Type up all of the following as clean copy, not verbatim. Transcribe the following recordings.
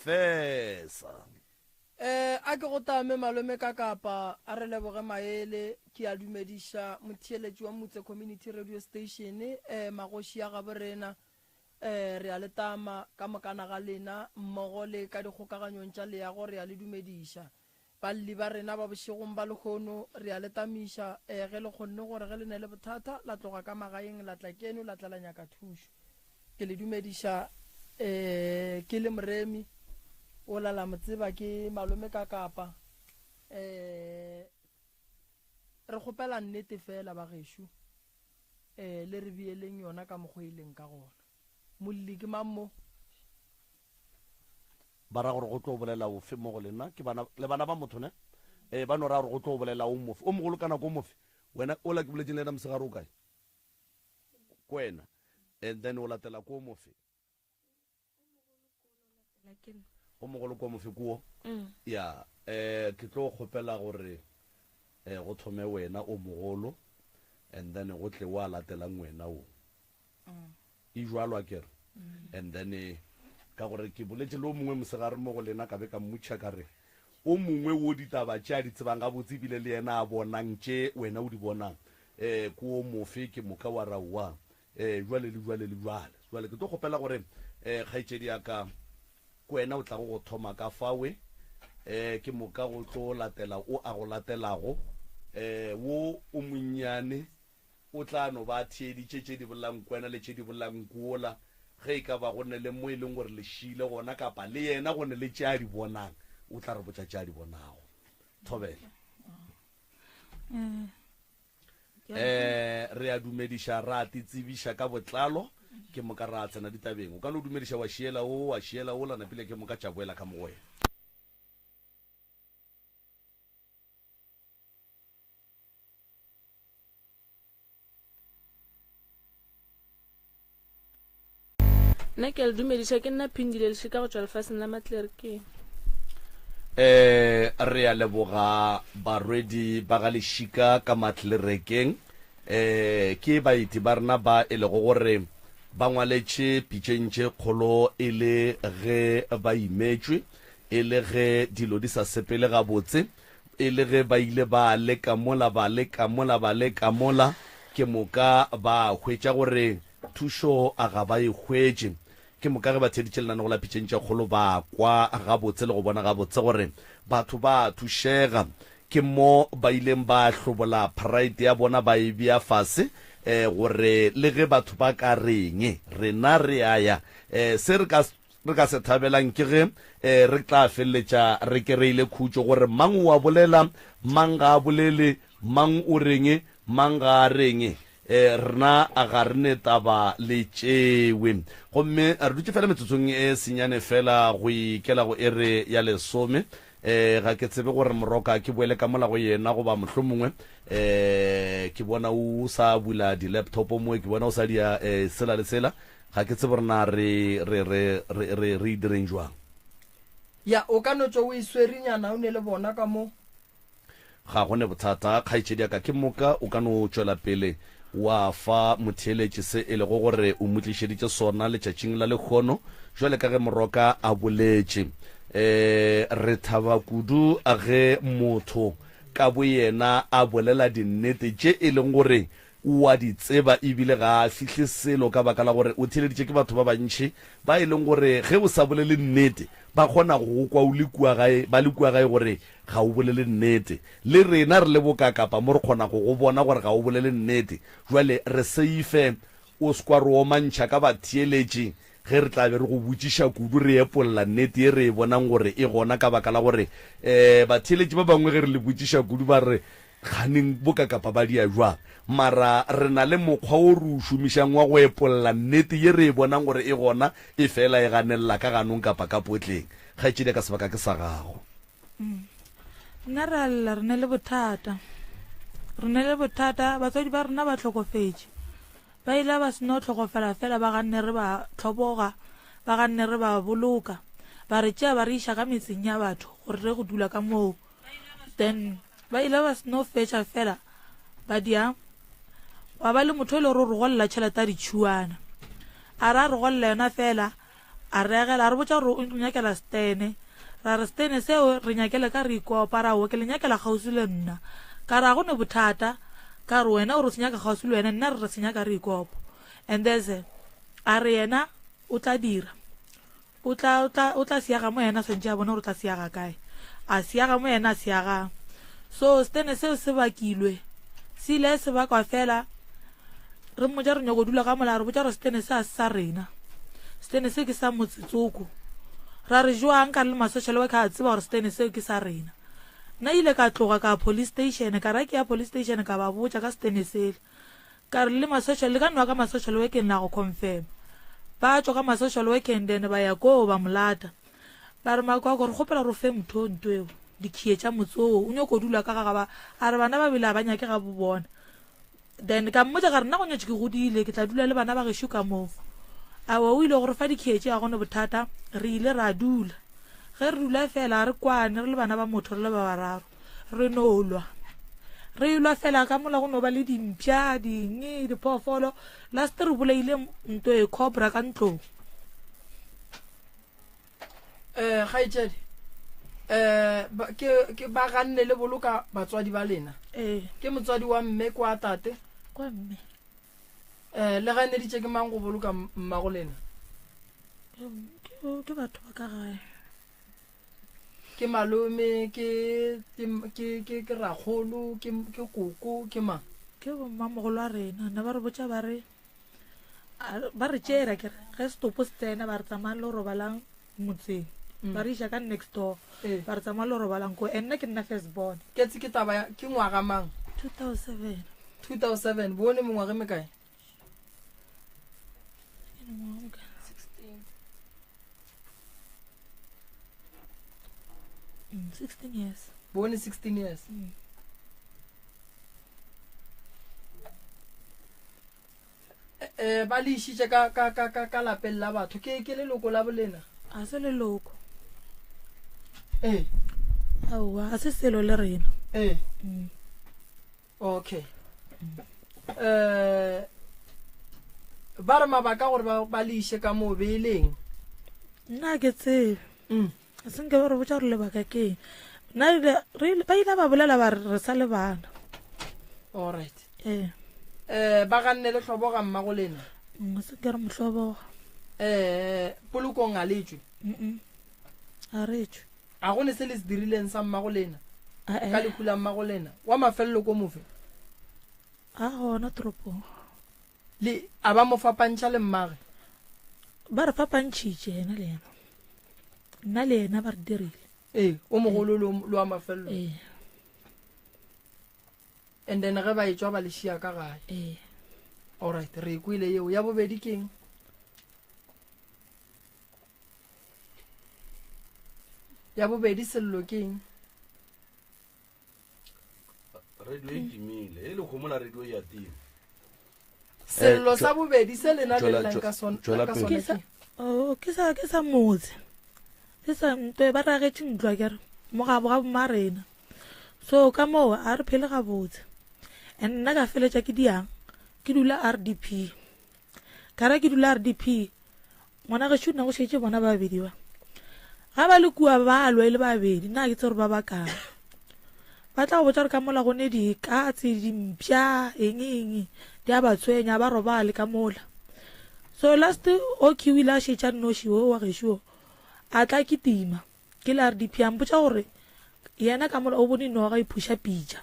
Professor. Eh, a ke go tame malome ka kapa a re leboge maele ke a dumediša motheeletši wa Mutse Community Radio Station eh magoši a gabo rena eh re a le tama ka mokana ga lena mmogo le ka dikgokaganyong tša leago re a le dumediša Balli ba rena ba bošegong ba lehono, re a le tamiša, ee, ge le kgonne gore ge le ne le bothata, la tloga ka magaeng la tla keno la tla la nyaka thušo. Ke le dumediša, ee, ke le Moremi, ola la mo tseba ke malome ka Kapa. Ee, re kgopela nnete feela bagešo, ee, le re beeleng yona ka mokgo e leng ka gona. Molli ke mang mo? Ba ra gore go tlo bolela ofe mo go lena? Ke bana, le bana ba motho ne? Ee, ba no ra gore go tlo bolela o mofe. O mogolo ka nako o mofe? Wena, ola ke boletšeng le yena mosegare o kae? Ko wena. And then o latela ko o mofe? O mogolo ko mofe kuo? Ya, eh, ke tlo kgopela gore eh, go thome wena o mogolo and then go tle wa latelang wena o. E jwalo akere? And then ka gore ke boletše le o mongwe mosegare mo go lena ka be ka mmotšiša ka re, o mongwe wo ditaba tše a di tsebang gabotse ebile le yena a bonang tše wena o di bonang um ke o mofe? Ke moka wa re aowa um jwale le jwale le jwale. Jwale ke tlo kgopela gore um kgaetšedi ya ka ke wena o tlago go thoma ka fawe um ke moka go tlo latela o a go latelago um wo o monnyane O tla no ba a theeditše tše di bolelang kwena le tše di bolelang nkuola, ge e ka ba go ne le mo e leng gore le šiile gona, kapa le yena go ne le tše a di bonang, o tla re botša tše a di bonago. Thobela. Eh, re a dumediša, ra titsebiša ka botlalo, ke moka ra tsena ditabeng. O ka no dumediša wa šiela o, wa šiela ola, napile ke moka tša boela ka mo go wena. Nna ke a le dumediša, ke nna Phindile Lešika go tšwa lefaseng la Matlerkeng. Eh, re a leboga barwedi ba ga Lešika ka Matlerekeng. Eh, ke baeti ba rena ba e lego gore ba ngwaletše pitšeng tše kgolo e le ge ba imetšwe, e le ge dilo di sa sepele gabotse. E le ge ba ile ba leka mola, ba leka mola, ba leka mola, ke moka ba hwetša gore thušo a ga ba e hwetše. Ke moka ge ba theeditše lenanego la Pitšeng tše Kgolo ba kwa gabotse le go bona gabotse gore batho ba a thušega. Ke mo ba ileng ba hlobola pride ya bona ba e bea fase gore le ge batho ba ka reng, rena re a ya. Se re ka Re ka se thabelang ke ge re tla feleletša re kereile khutšo gore mang o a bolela, mang ga a bolele, mang o reng, mang ga a reng. Rena ga re ne taba le tšewe. Gomme re dutše fela metsotsong e senyane fela go ikela go iri ya lesome. Ga ke tsebe gore Moroka ke boele ka mola go yena goba mohlomongwe ke bona o sa bula di-laptop mo, ke bona o sa dia sela le sela. Ga ke tsebe gore na re, re, re, re, re, re e direng jwang. Ya, o ka no tšwa o e swere nyana, o ne le bona ka mo. Ga go ne bothata, kgaetšedi ya ka. Ke moka o ka no tšwela pele wa fa motheeletši se e lego gore o mo tlišeditše sona letšatšing la lehono, jwale ka ge Moroka a boletše. E, re thaba kudu ge motho ka boyena a bolela dinnete tše e leng gore O a di tseba e bile ga a fihle selo ka baka la gore o theeleditše ke batho ba bantši ba e leng gore ge o sa bolele nnete ba kgona go go kwa o le kua gae, ba le kua gae gore ga o bolele nnete. Le rena re le bokakapa mo re kgona go go bona gore ga o bolele nnete. Jwale re seife o se kwa re omantšha ka batheeletši ge re tla be re go botšiša kudu re epolla nnete ye re e bonang gore e gona ka baka la gore um batheeletši ba bangwe ge re le botšiša kudu ba re Kganeng boka kapa ba dia jwang? Mara re na le mokgwa wo re o šomišang wa go epolla nnete ye re e bonang gore e gona, e fela e ganelela ka ganong kapa ka potleng. Kgaetšedi ya ka, sebaka ke sa gago. Nna re a lla, re ne le bothata. Re ne le bothata, batswadi ba rena ba hlokofetše. Ba ile ba se no hlokofala fela ba ganne re ba hloboga, ba ganne re ba boloka. Ba re tšea ba re iša ka metseng ya batho gore re go dula ka moo. Then ba ile ba se no fetša fela ba dia gwa ba le motho e le gore o re golela tšhelete ya ditšhuana. A re a re golela yona fela. A re agela, a re botša gore o nyakela setene. Ra re setene seo re nyakele ka re ikopa, ra o ke le nyakela kgauswi le nna. Ka re a go ne bothata, ka re wena o re o se nyaka kgauswi le wena, nna re re se nyaka re ikopa. And there's a re yena o tla dira. O tla, o tla, o tla seaga mo yena a swantše a bone gore o tla seaga kae. A seaga mo yena a seagang. So setene seo se bakilwe. Se ile se bakwa fela. Re mmotša re nyako dula ka mola, a re botša gore setene se a se sa rena. Setene se ke sa motse tsoko. Ra re joang ka re le ma-social worker a tseba gore setene seo ke sa rena. Nna ile ka tloga ka police station, ka ra ke ya police station ka ba botša ka setene sele. Ka re le ma-social, le ka nwa ka ma-social workeng la go confirm. Ba tšwa ka ma-social workeng then ba ya koo ba mo lata. Ba re Makwako re kgopela gore o fe motho o nto eo dikhiye tša motse oo, o nyoko dula ka ga ga ba. A re bana ba bile ga ba nyake ga bo bona. Then ka mmotša ka re nna go nyetše ke godile, ke tla dula le bana ba gešo ka moo. Aowa o ile go re fa dikhiye tše ga go ne bothata, re ile ra dula. Ge re dula fela ga re kwane re le bana ba motho re le ba bararo. Re no lwa. Re lwa fela ka mola go no ba le dimpša, ding, diphoofolo. Last re bolaile nto e cobra ka ntlong. Eh, kgaetšedi, eh, ba, ke, ke ba ganne le boloka batswadi ba lena. Ee. Ke motswadi wa mme kwa tate? Kwa mme. Eh, le ganeditše ke mang go boloka mmago lena? Ke, ke, ke batho ba ka gae. Ke malome, ke, ke, ke, ke, ke rakgolo, ke, ke koko, ke mang? Ke bommamogolo a rena. Ne ba re botša ba re, a, ba re tšera ke re, ge setopo se tsena ba re tsamayang le robalang motseng. Mm. Ba re iša ka next door. Ee. Ba re tsamayang le robalang ko. And nna ke nna first born. Ke tse ke taba ya, ke ngwaga mang? 2007. 2007, bone mengwaga e mekae? Ke mengwaga e mekae? 16. 16 years. Bone 16 years. Eh, ba le išitše ka, ka, ka, ka, ka lapeng la batho. Ke, ke leloko la bolena? A se leloko. Ee. Aowa, a se selo le rena. Ee. Mm. Okay. Eh, ba re mabaka gore ba, ba le iše ka moo be e leng? Nna ke tsebe. Mm. A se nke ba re botša gore lebaka ke eng. Nna ile, re ile, ba ile ba bolela ba re re sa le bana. All right. Ee. Eh, ba ganne le hloboga mmago lena? Mm, se nke re mo hloboga. Eh, polokong a le tšwe? Mm-mm. A re tšwe. A go ne se le se dirileng sa mmago lena? A-e. Ka lehu la mmago lena? Wa mafelelo ko mofe? A gona toropong. Le, a ba mo fapantšha le mmage? Ba re fapantšhitše, yena le yena. Nna le yena ba re dirile. Ee, o mogolo le o, le wa mafelelo. Ee. And then ge ba etšwa ba le šia ka gae. Ee. All right, re e kwele yeo. Ya bobedi ke eng? Ya bobedi sello ke eng? Radio e timile, e le kgomo la radio e a tima. Sello Eh, sa bobedi se lena le tšwela- llang ka sona, tšwela ka pele. sona Ke sa, ke? oh, ke sa, ke sa motse. Ke sa ntwe ba ragetše ntlo a kere mo gabo ga bomma rena. So ka moo a re phele gabotse. And nna ka feletša ke diang, ke dula RDP. Ka ra ke dula RDP, ngwana gešo nna go šetše bona ba babedi ba. Ga ba le kua ba lwa e le babedi, nna ga ke tsebe gore ba bakang. Ba tla go botša gore ka mola go ne dikatse, dimpša, eng eng, di a ba tshwenya, ba robale ka mola. So last okay o ile a šetša nnoši o wa gešo, a tla kitima. Ke le RDP a mpotša gore yena ka mola o bone noga e phuša pitša.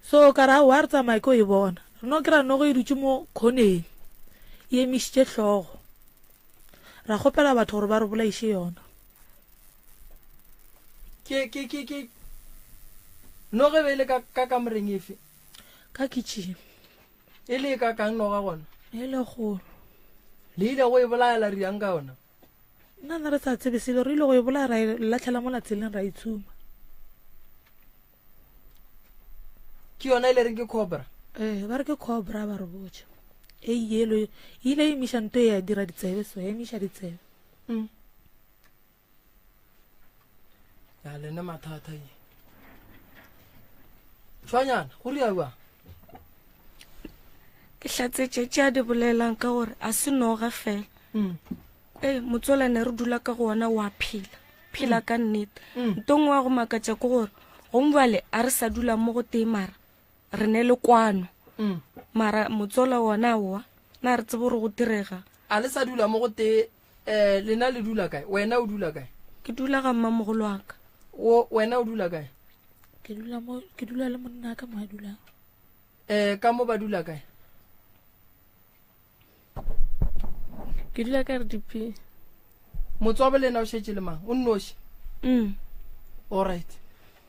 So ka re aowa re tsamaye ke o e bona. Re no kry-a noga e dutše mo khoneng e emišitše hlogo. Ra kgopela batho gore ba re bolaiše yona. Ke, ke, ke, ke, noga e be e le ka, ka kamoreng efe? Ka kitchen. E le e kakang noga gona? E le kgolo. Le ile go e bolaya la riang ka yona? Nna na re sa tsebe selo, re ile go e bolaya ra e lahlela mola tseleng ra e tshuma. Ke yona e le reng ke cobra? Ee, ba re ke cobra ba re botša. E yelo e ile e emiša nto e ya dira ditsebe so, ya emiša ditsebe. Mm. Ya lena mathata ye. Tshwanyana, go ria bjang? Ke hlatsetše tše a di bolelang ka gore a se noga fela. Mm. Ee, motsola ne re dula ka go ona wa phela phela ka nnete. Nto nngwe wa go makatša ke gore gong bjale a re sa dula mo go tee mara re ne le kwano. Mara motsola wona aowa na re tsebe gore go direga. A le sa dula mo go tee um lena le dula kae? Wena o dula kae? Ke dula ga mmamogolo wa ka. O wena o dula kae? Ke dula mo, ke dula le monna ka mo a dulang. Um ka mo ba dula kae? Ke dula ka RDP. Motswabo le yena o šetše le mang? O nnoši? Mm. Alright.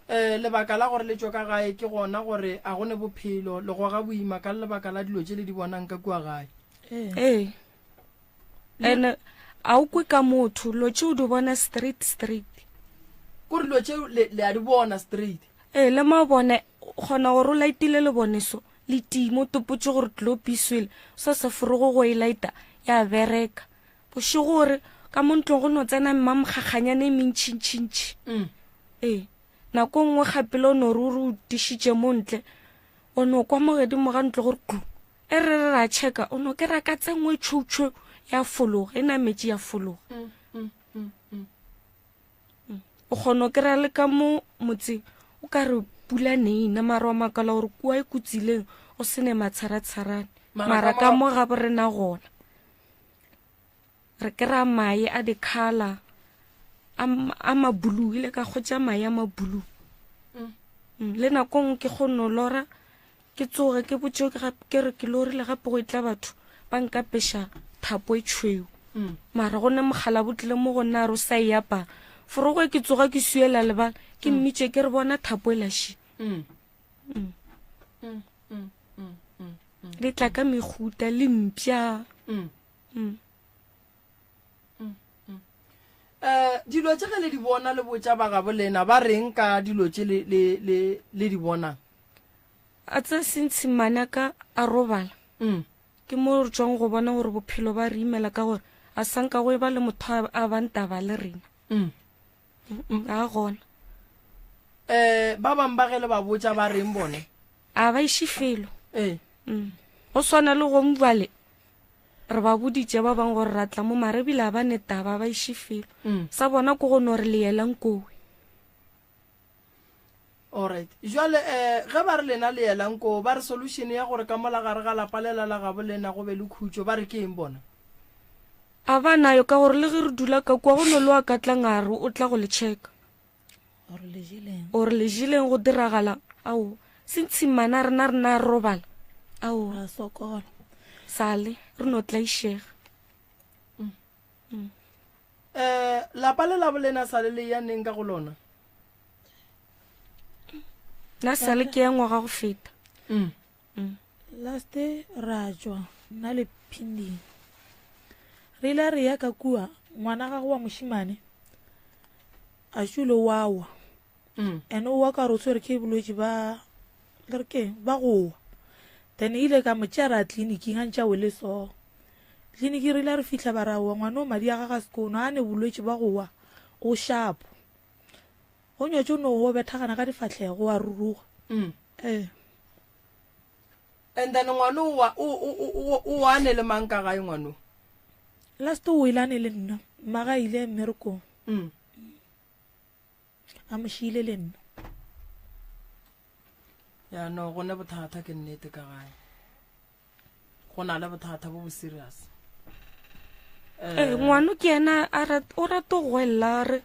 Eh, lebaka la gore le tšwe ka gae ke gona gore a go ne bophelo le goga boima ka lebaka la dilo tše le di bonang ka kua gae. Ee. Ene a o kwe ka motho, lo tše o di bona straight straight. Kore dilo tše le, le a di bona straight. Ee, le mabone o kgona gore o laetile lebone so le time o topotše gore tlopi e swele sa sa forogo go e laeta ya bereka. Bošego gore ka mo ntlong go no tsena mmamokgakganyana e mentšintšintši. Ee, nako nngwe kgapele o no re o re o tišitše mo ntle o no kwa mo godimo ga ntlo gore klu e re re ra checka o no kera ka tse nngwe tšhutšhu ya fologa e nametše ya fologa. O kgona go kry-a le ka mo motseng o ka re pula neina mara wa makala gore kua e kutsileng o se ne matsharatsharane mara ka mo ga bo rena gona re kry-a mae a di-color a mabulu ile ka kgotsa mae a mabulu le nako nngwe ke kgonno lora Ke tsoge ke botše ke re ke lorile gape go etla batho ba nkapeša thapo e tšhweu. Mara go ne mogala bo tlile mo go nna a re o sa e apara. Forogo e ke tsoga ke swiela lebala ke mmitše ke re bona thapo e laši. Le tla ka mehuta le mpša. Um dilo tše ge le di bona le botša ba gabo lena ba reng ka dilo tše le, le, le, le di bonang? A tse sentshi mmane a ka a robala. Ke mo re tšwang go bona gore bophelo ba re imela ka gore a sa nka go eba le motho a, a bang taba le rena. A gona. Um ba bang ba ge le ba botša ba reng bone? A ba iše felo. Ee. Go swana le gong bjale re ba boditše ba bang gore ra tla mo mara ebile a ba ne taba ba iše felo. Sa bona ko go no re le yelang kowe. Alright. Jwale eh ge ba re lena le yelang koo ba re solution ya gore ka mola gare ga lapa lela la gabo lena go be le khutšo ba re ke eng bona? A ba nayo ka gore le ge re dula ka kua go no le wa ka tlang a re o tla go le checka. Gore le jeleng. Gore le jeleng go diragala ao se ntshimana rena rena re robala ao. Ra sokola. Sale re no tlaišega. Eh lapa le la bolena sale le ya neng ka go lona? Nna sale ke ya ngwaga go feta. Last ra tšwa nna le Phinding. Re ile re ya ka kua ngwana gagwe wa mošemane a šule wa wa. And o wa ka re o tshwere ke bolwetši ba le re keng ba go wa. Then ile ka mo tšea ra tleliniking a ntše a wele so. Tleliniki re ile re fihla ba ra wa ngwana o madi a gagwe a sekono a ne bolwetši ba go wa o shapo. Go nyatše o no go bethagana ka difahlego wa ruruga. Ee. And then ngwana o wa o o o o ane le mang ka gae ngwana o? Last o ile ane le nna mmaga ile mmerekong. A mo šiile le nna. Ya no go ne bothata ke nnete ka gae. Go na le bothata bo bo serious. Eh, ngwano ke yena a rat, o rata go gwella re.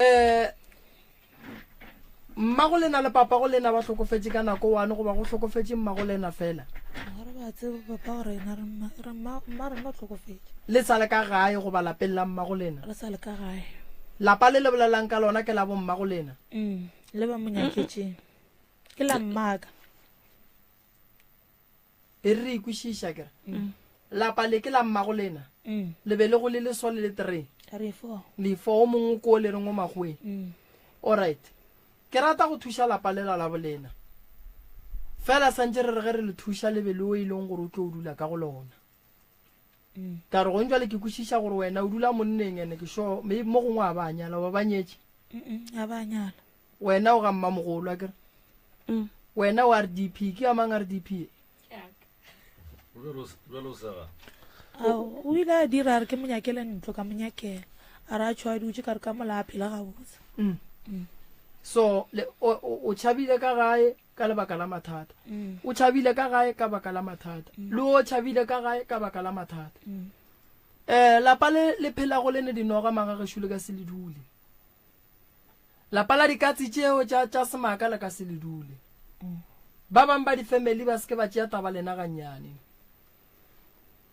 Eh, mmago lena le papago lena ba hlokofetše ka nako one goba go hlokofetše mmago lena fela? Ga re ba tsebe papa gore ena re mma, re mma, mma rena o hlokofetše. Le sa le ka gae goba lapeng la mmago lena? Re sa le ka gae. Lapa le le bolelang ka lona ke la bommago lena? Le ba mo nyaketšeng. Ke la mmaka. E re re ikwešiša kere. Lapa le ke la mmago lena. Mm. Le be le go le le so le le tree. Re fo. Le fo o mongwe ko le reng o magoeng. Mm. All right. Ke rata go thuša lapa lela la bolena. Fela santše re re ge re le thuša le be le o e leng gore o tlo dula ka go lona. Mm. Ka re gong jwale ke kwešiša gore wena o dula monneng ene ke sure maybe mo gongwe a ba nyala ba ba nyetše. Mm a ba nyala. Wena o ga mmamogolo a kere. Mm. Wena o RDP ke ya mang RDP e? O ile a dira a re ke mo nyakele ntlo ka mo nyakela a re a tšho a dutše ka re ka mola a phela gabotse. Mm. So le o tšhabile ka gae ka lebaka la mathata. Mm. O tšhabile ka gae ka baka la mathata. Mm. Le o tšhabile ka gae ka baka la mathata. Mm. Eh lapa le le phela go lene dinoga magagešo le ka se le dule. Lapa la dikatse tšeo tša tša semaka le ka se le dule. Ba bang ba difemeli ba se ke ba tšea taba lena gannyane.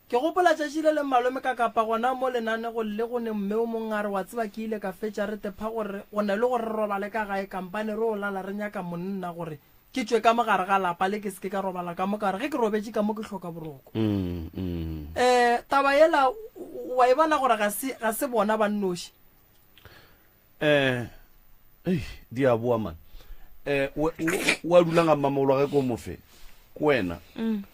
Ke gopola tšatši le leng malome ka kapa gona mo lenanegong le go ne mme o mong a re wa tseba ke ile ka fetša re tepha gore go ne le gore re robale ka gae kampane re o lala re nyaka monna gore ke tšwe ka mo gare ga lapa le ke se ke ka robala ka mo ka gore ge ke robetše ka mo ke hloka boroko. Mm, mm. Eh taba yela wa e bona gore ga se ga se bona ba nnoši. Eh, ei, di a boa man. Eh, o o a dulang ga mmamogolo wa ge ko mofe? Ke wena. Mm.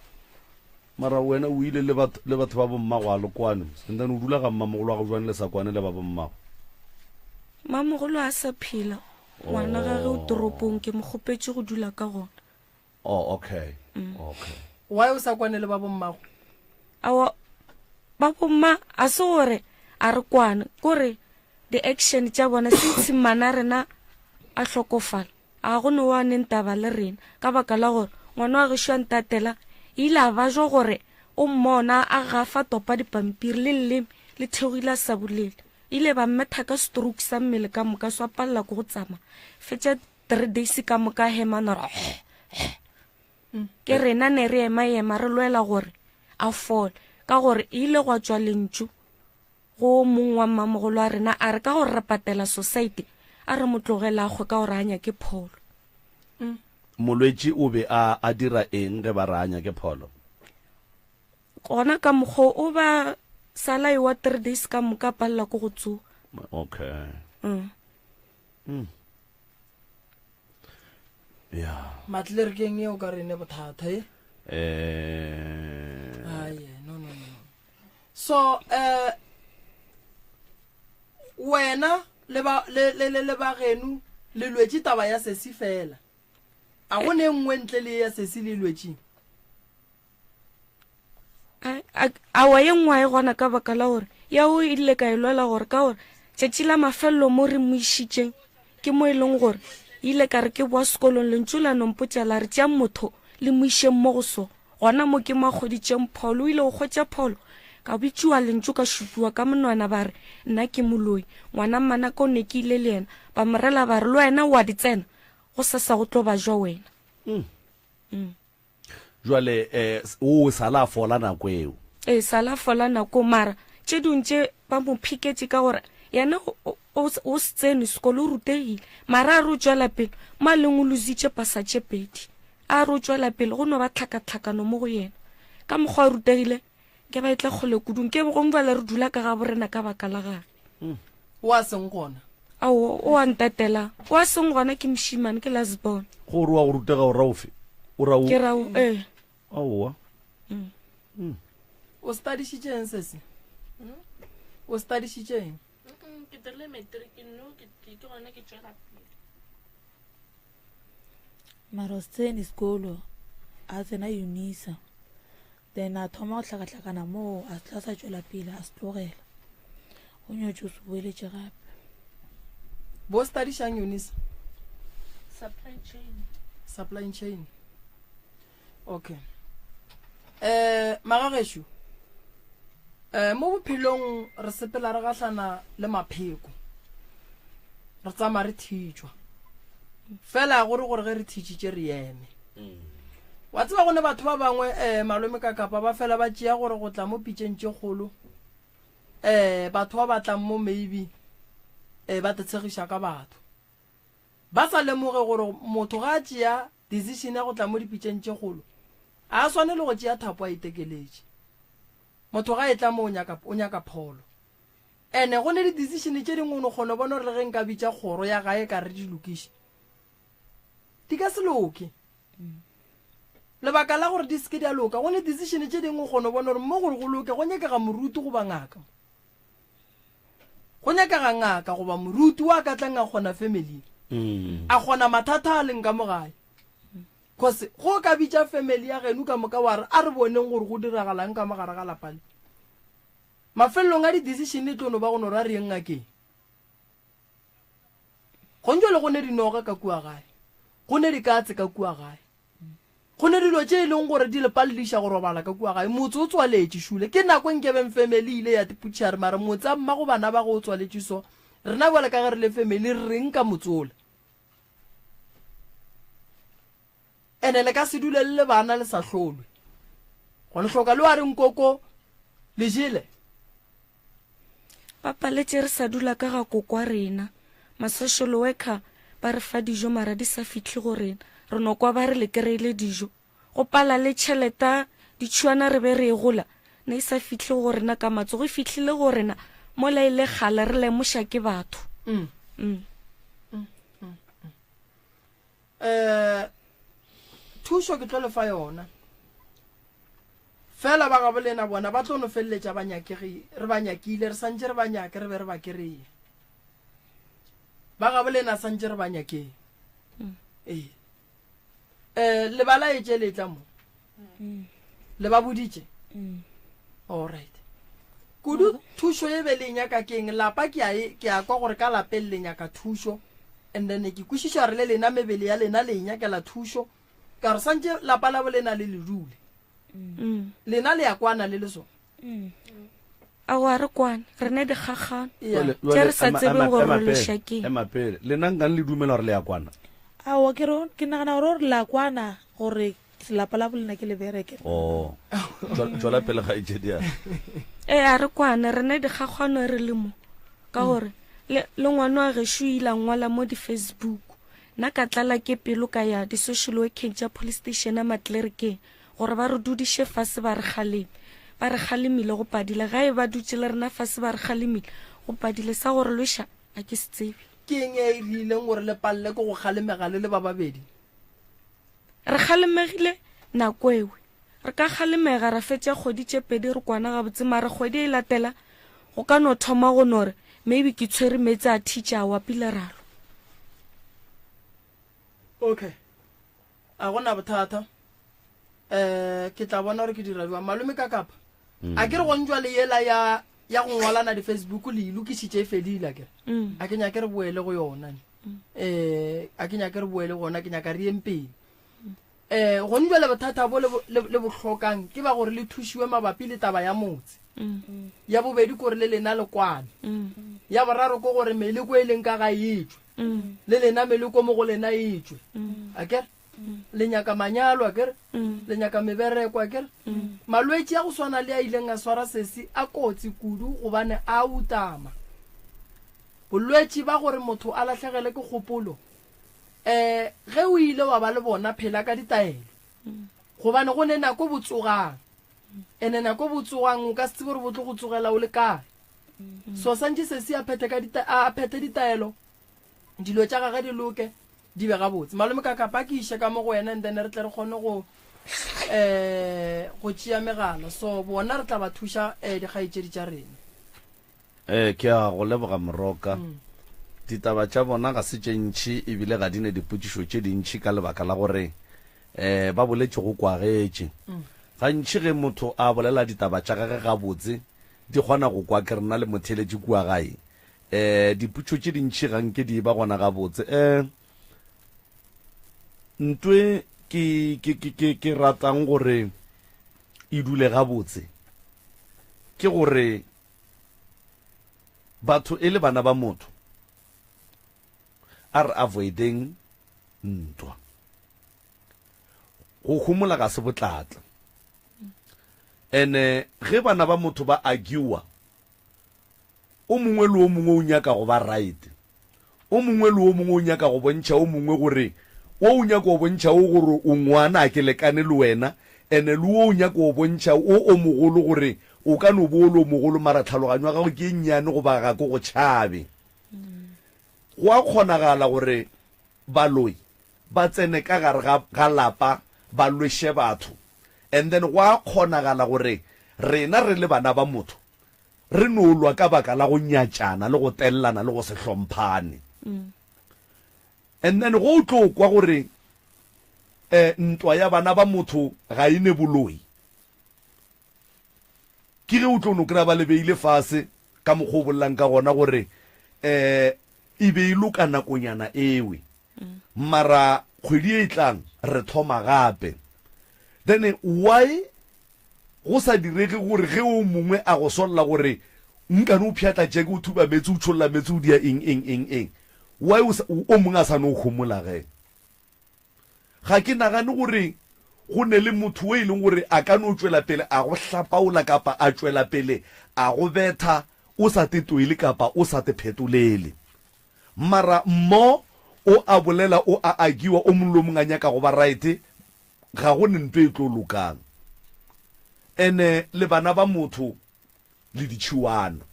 Mara wena o ile le batho le batho ba bommago a le kwane. And then o dula ga mmamogolo wa go jwang le sa kwane le ba bommago? Mamogolo a sa phela. Ngwana gage o toropong ke mo kgopetše go dula ka gona. Oh, okay. Mm. Okay. Why o sa kwane le ba bommago? Awa ba bomma a se gore a re kwane, kore di-action tša bona since mmana rena a hlokofala a go no wa neng taba le rena ka baka la gore ngwana wa gešo a ntatela ile a bajwa gore o mmona a gafa topa dipampiri le leleme le theogile a sa bolele ile ba mmetha ka stroke sa mmele ka moka swa palela ko go tsamaya fetša three days ka moka hema no ra ke rena ne re ema ema re lwela gore a fole ka gore e ile gwa tswa lentšu go mong wa mmamogolo wa rena a re ka gore re patela society a re mo tlogela a kgwe ka gore a nyake pholo. Molwetši o be a a dira eng ge ba re a nyake pholo? Gona ka mokgwa o ba sala ewa three days ka moka a palela ko go tsoga. Okay. Mm. Mm. Ya. Matlerekeng eo ka rene bothata e. Eh. Aye, no no no. So eh wena le ba le le le ba genu le lwetše taba ya sesi fela. A go ne nngwe ntle le ya sesi le lwetšeng? Awa ye nngwe a e gona ka baka la gore ya o ile ka e lwela gore ka gore tšatši la mafelelo mo re mo išitšeng ke mo e leng gore ile ka re ke boa sekolong lentšu la nompotša la re tšeang motho le mo išeng mo go so gona mo ke mo a kgweditšeng pholo o ile go kgwetša pholo ka bitšiwa lentšu ka šupiwa ka monwana ba re nna ke moloi ngwana mmanaka o ne ke ile le yena ba morela ba re le wena o a di tsena go sasa go tlo ba jwa wena mm. mm. Jwale eh, o sala a fola nako eo. Ee, sala a fola nako mara tše dingwe tše ba mo phiketše ka gore yena o se tsene sekolo o rutegile mara a re o tšwela pele mo a leng o lositše pasa tše pedi a re o tšwela pele go no ba tlhakatlhakano mo go yena ka mokgwa a rutegile ke ba e tla kgole kudu nke gongwe bjale re dula ka ga borena ka baka la gage. Mm. O a seng gona? Ao, o a ntatela. O a seng gona ke mošimane, ke last born. Gore wa go rutega o ra ofe? O ra o? Ke ra o, ee. Aowa. Mm. Mm. O studišitše eng sesi? O studišitše eng? Ke dirile matric no ke ke gona ke tšwela pele. Mara o se tsene sekolo, a tsena Unisa. Then a thoma go hlakahlakana moo, a se tla sa tšwela pele, a se tlogela. O nyotše o se boeletše gape. Bo studišang Eunice? Supply chain. Supply chain. Okay. Eh, magagešo. Eh, mo bophelong re sepela re gahlana le mapheko. Re tsamaya re thitšwa. Fela gore gore ge re thitšitše re eme. Wa tseba go ne batho ba bangwe um malome ka kapa ba fela ba tšea gore go tla mo pitšeng tše kgolo um batho ba ba tlang mo maybe um ba tetshegiša ka batho. Ba sa lemoge gore motho ga a tšea decision ya go tla mo dipitšeng tše kgolo a swanele go tšea thapo a itekeletše. Motho ga etla mo o nyaka, o nyaka pholo. Ene go ne di-decision tše dingwe o no kgona go bona gore le ge nka bitša kgoro ya gae ka re di lokiše, di ka se loke. Lebaka la gore di se ke di a loka, go ne decision tše dingwe o kgona go bona gore mo gore go loke go nyakega moruti goba ngaka. Go nyakega ngaka goba moruti wa ka tlang a kgona family, a kgona mathata a leng ka mo gae. Cause go ka bitša family ya geno ka moka wa re a re boneng gore go diragalang ka mo gare ga lapa le. Mafelelong a di-decision e tlo no ba go no ra re yeng ngakeng. Gonjwale go ne dinoga ka kua gae, go ne dikatse ka kua gae, go ne dilo tše e leng gore di le palediša go robala ka kua gae. Motse o tswaletše šule. Ke nako e nkebeng family e ile ya tipotšiša ya re, Mara motse a mmago bana ba go o tswaletše so? Rena bjale ka ge re le family re reng ka motse ola? Ene le ka se dule le le bana le sa hlolwe. Go le hloka le wa re nkoko le jele. Ba paletše re sa dula ka ga kokwa rena. Ma social worker ba re fa dijo mara di sa fihle go rena. Re no kwa ba re le kry-ile dijo. Go pala le tšheleta ditšhuana re be re e gola ne e sa fihle go rena ka matsogo e fihlile go rena mola e le kgale re lemoša ke batho. Mm. Mm. Eh, thušo ke tlo le fa yona. Fela ba gabo lena bona ba tlo no feleletša ba nyakegi, re ba nyakile, re santše re ba nyake, re be re ba kereye. Ba gabo lena santše re ba nyakeng. Mm. Ee. Eh, le ba laetše le tla mo. Mm. Le ba boditše? Mm. All right. Kudu thušo e be le e nyaka keng? Lapa ke a e, ke a kwa gore ka lapeng le nyaka thušo. And then ke kwešiša gore le lena mebele ya lena le e nyakela thušo. Ka gore santše lapa la bo lena le le dule. Mm. Lena le ya kwana le le so. Mm. Aowa re kwane, re ne dikgakgano tše re sa tsebeng gore re loša keng. Ema pele, lena nkang le dumela gore le ya kwana? Aowa ke re ke nagana gore gore la kwana gore lapa la bolena ke le bereke. Oh. Tšwela pele kgaetšedi ya. Ee a re kwane, re ne dikgakgano re le mo. Ka gore le le ngwana wa gešo o ile a ngwala mo di-Facebook. Nna ka tlala ke pelo ka ya di-social workeng tša police station ya Matlerekeng. Gore ba re dudiše fase ba re kgaleme. Ba re kgalemile go padile. Gae ba dutše le rena fase ba re kgalemile go padile. Sa go re lweša ga ke se tsebe. Ke eng e e rileng gore le palele ke go kgalemega le le ba babedi? Re kgalemegile nako ewe. Re ka kgalemega ra fetša kgwedi tše pedi re kwana gabotse mara kgwedi e latela go ka no thoma go no re maybe ke tshwere meetse a thitša a wapile ra lwa. Okay. A go na bothata. Um ke tla bona gore ke dira jwang. Malome ka kapa. Mm. A ke re gong jwale yela ya ya go ngwalana di-Facebook le e lokišitše e fedile a kere. Mm. A ke nyake re boele go yona. Mm. Eh a ke nyake re boele go yona ke nyaka re yeng pele. Eh gong jwale bothata bo le bo hlokang ke ba gore le thušiwe mabapi le taba ya motse. Mm. Ya bobedi kore le lena le kwane. Mm. Ya boraro ke gore meleko e leng ka ga e tšwe. Mm. Le lena meleko mo go lena e tšwe. Mm. A kere? Le nyaka manyalo a kere? Mm. Le nyaka mebereko a kere? Mm. Malwetši a go swana le a ileng a swara sesi a kotsi kudu gobane a utama. Bolwetši ba gore motho a lahlegele ke kgopolo um ge o ile wa ba le bona phela ka ditaelo mm. gobane go ne nako bo tsogang ene nako bo tsogang o ka se tsebe gore bo tlo go tsogela o le kae mm. So santše sesi a phethe ka a phethe ditaelo dilo tša gage di loke di be gabotse. Malome ka kapa ke iše ka mo go wena and then re tle re kgone go um go tšea megala so bona re tla ba thuša um dikgaetšedi tša rena. Ee, ke a go leboga Moroka. Ditaba tša bona ga se tše ntši ebile ga di ne dipotšišo tše dintši ka lebaka la gore um ba boletše go kwagetše. Gantši ge motho a bolela ditaba tša gage gabotse di kgona go kwa ke rena le motheeletši kua gae. Um dipotšišo tše dintši ga nke di eba gona gabotse. Um ntwe ke, ke, ke, ke, ke ratang gore e dule gabotse ke gore batho e le bana ba motho a re avoideng ntwa. Go homola ga se botlatla. Ene ge bana ba motho ba arguewa, o mongwe le o mongwe o nyaka go ba right. O mongwe le o mongwe o nyaka go bontšha o mongwe gore o o nyaka go bontšha o gore o ngwana a ke lekane le wena. Ene le wo o nyaka go bontšha o o mogolo gore o ka no bo o le o mogolo mara tlhaloganyo ya gago ke e nnyane goba ga ke go tšhabe. Go a kgonagala gore baloi ba tsene ka gare ga, ga lapa ba lweše batho. And then go a kgonagala gore rena re le bana ba motho re no lwa ka baka la go nyatšana le go tellana le go se hlomphane. And then go o tlo kwa gore eh, ntwa ya bana ba motho ga e ne boloi. Ke ge o tlo no kry-a ba le beile fase ka mokgwa o bolelang ka gona gore um e be e loka nakonyana ewe mara kgwedi e tlang re thoma gape. Then why go sa direge gore ge o mongwe a go solla gore nkane o pšhatla jeke o thuba meetse o tšholla meetse o dia eng eng eng eng, why o mongwe a sa no homola ge? Ga ke nagane gore go ne le motho o e leng gore a ka no tšwela pele a go hlapaola kapa a tšwela pele a go betha o sa te toile kapa o sa te phetolele. Mara mo o a bolela o a agiwa o mongwe le o mongwe a nyaka go ba right, ga go ne nto e tlo lokang. Ene le bana ba motho le ditšhiwana.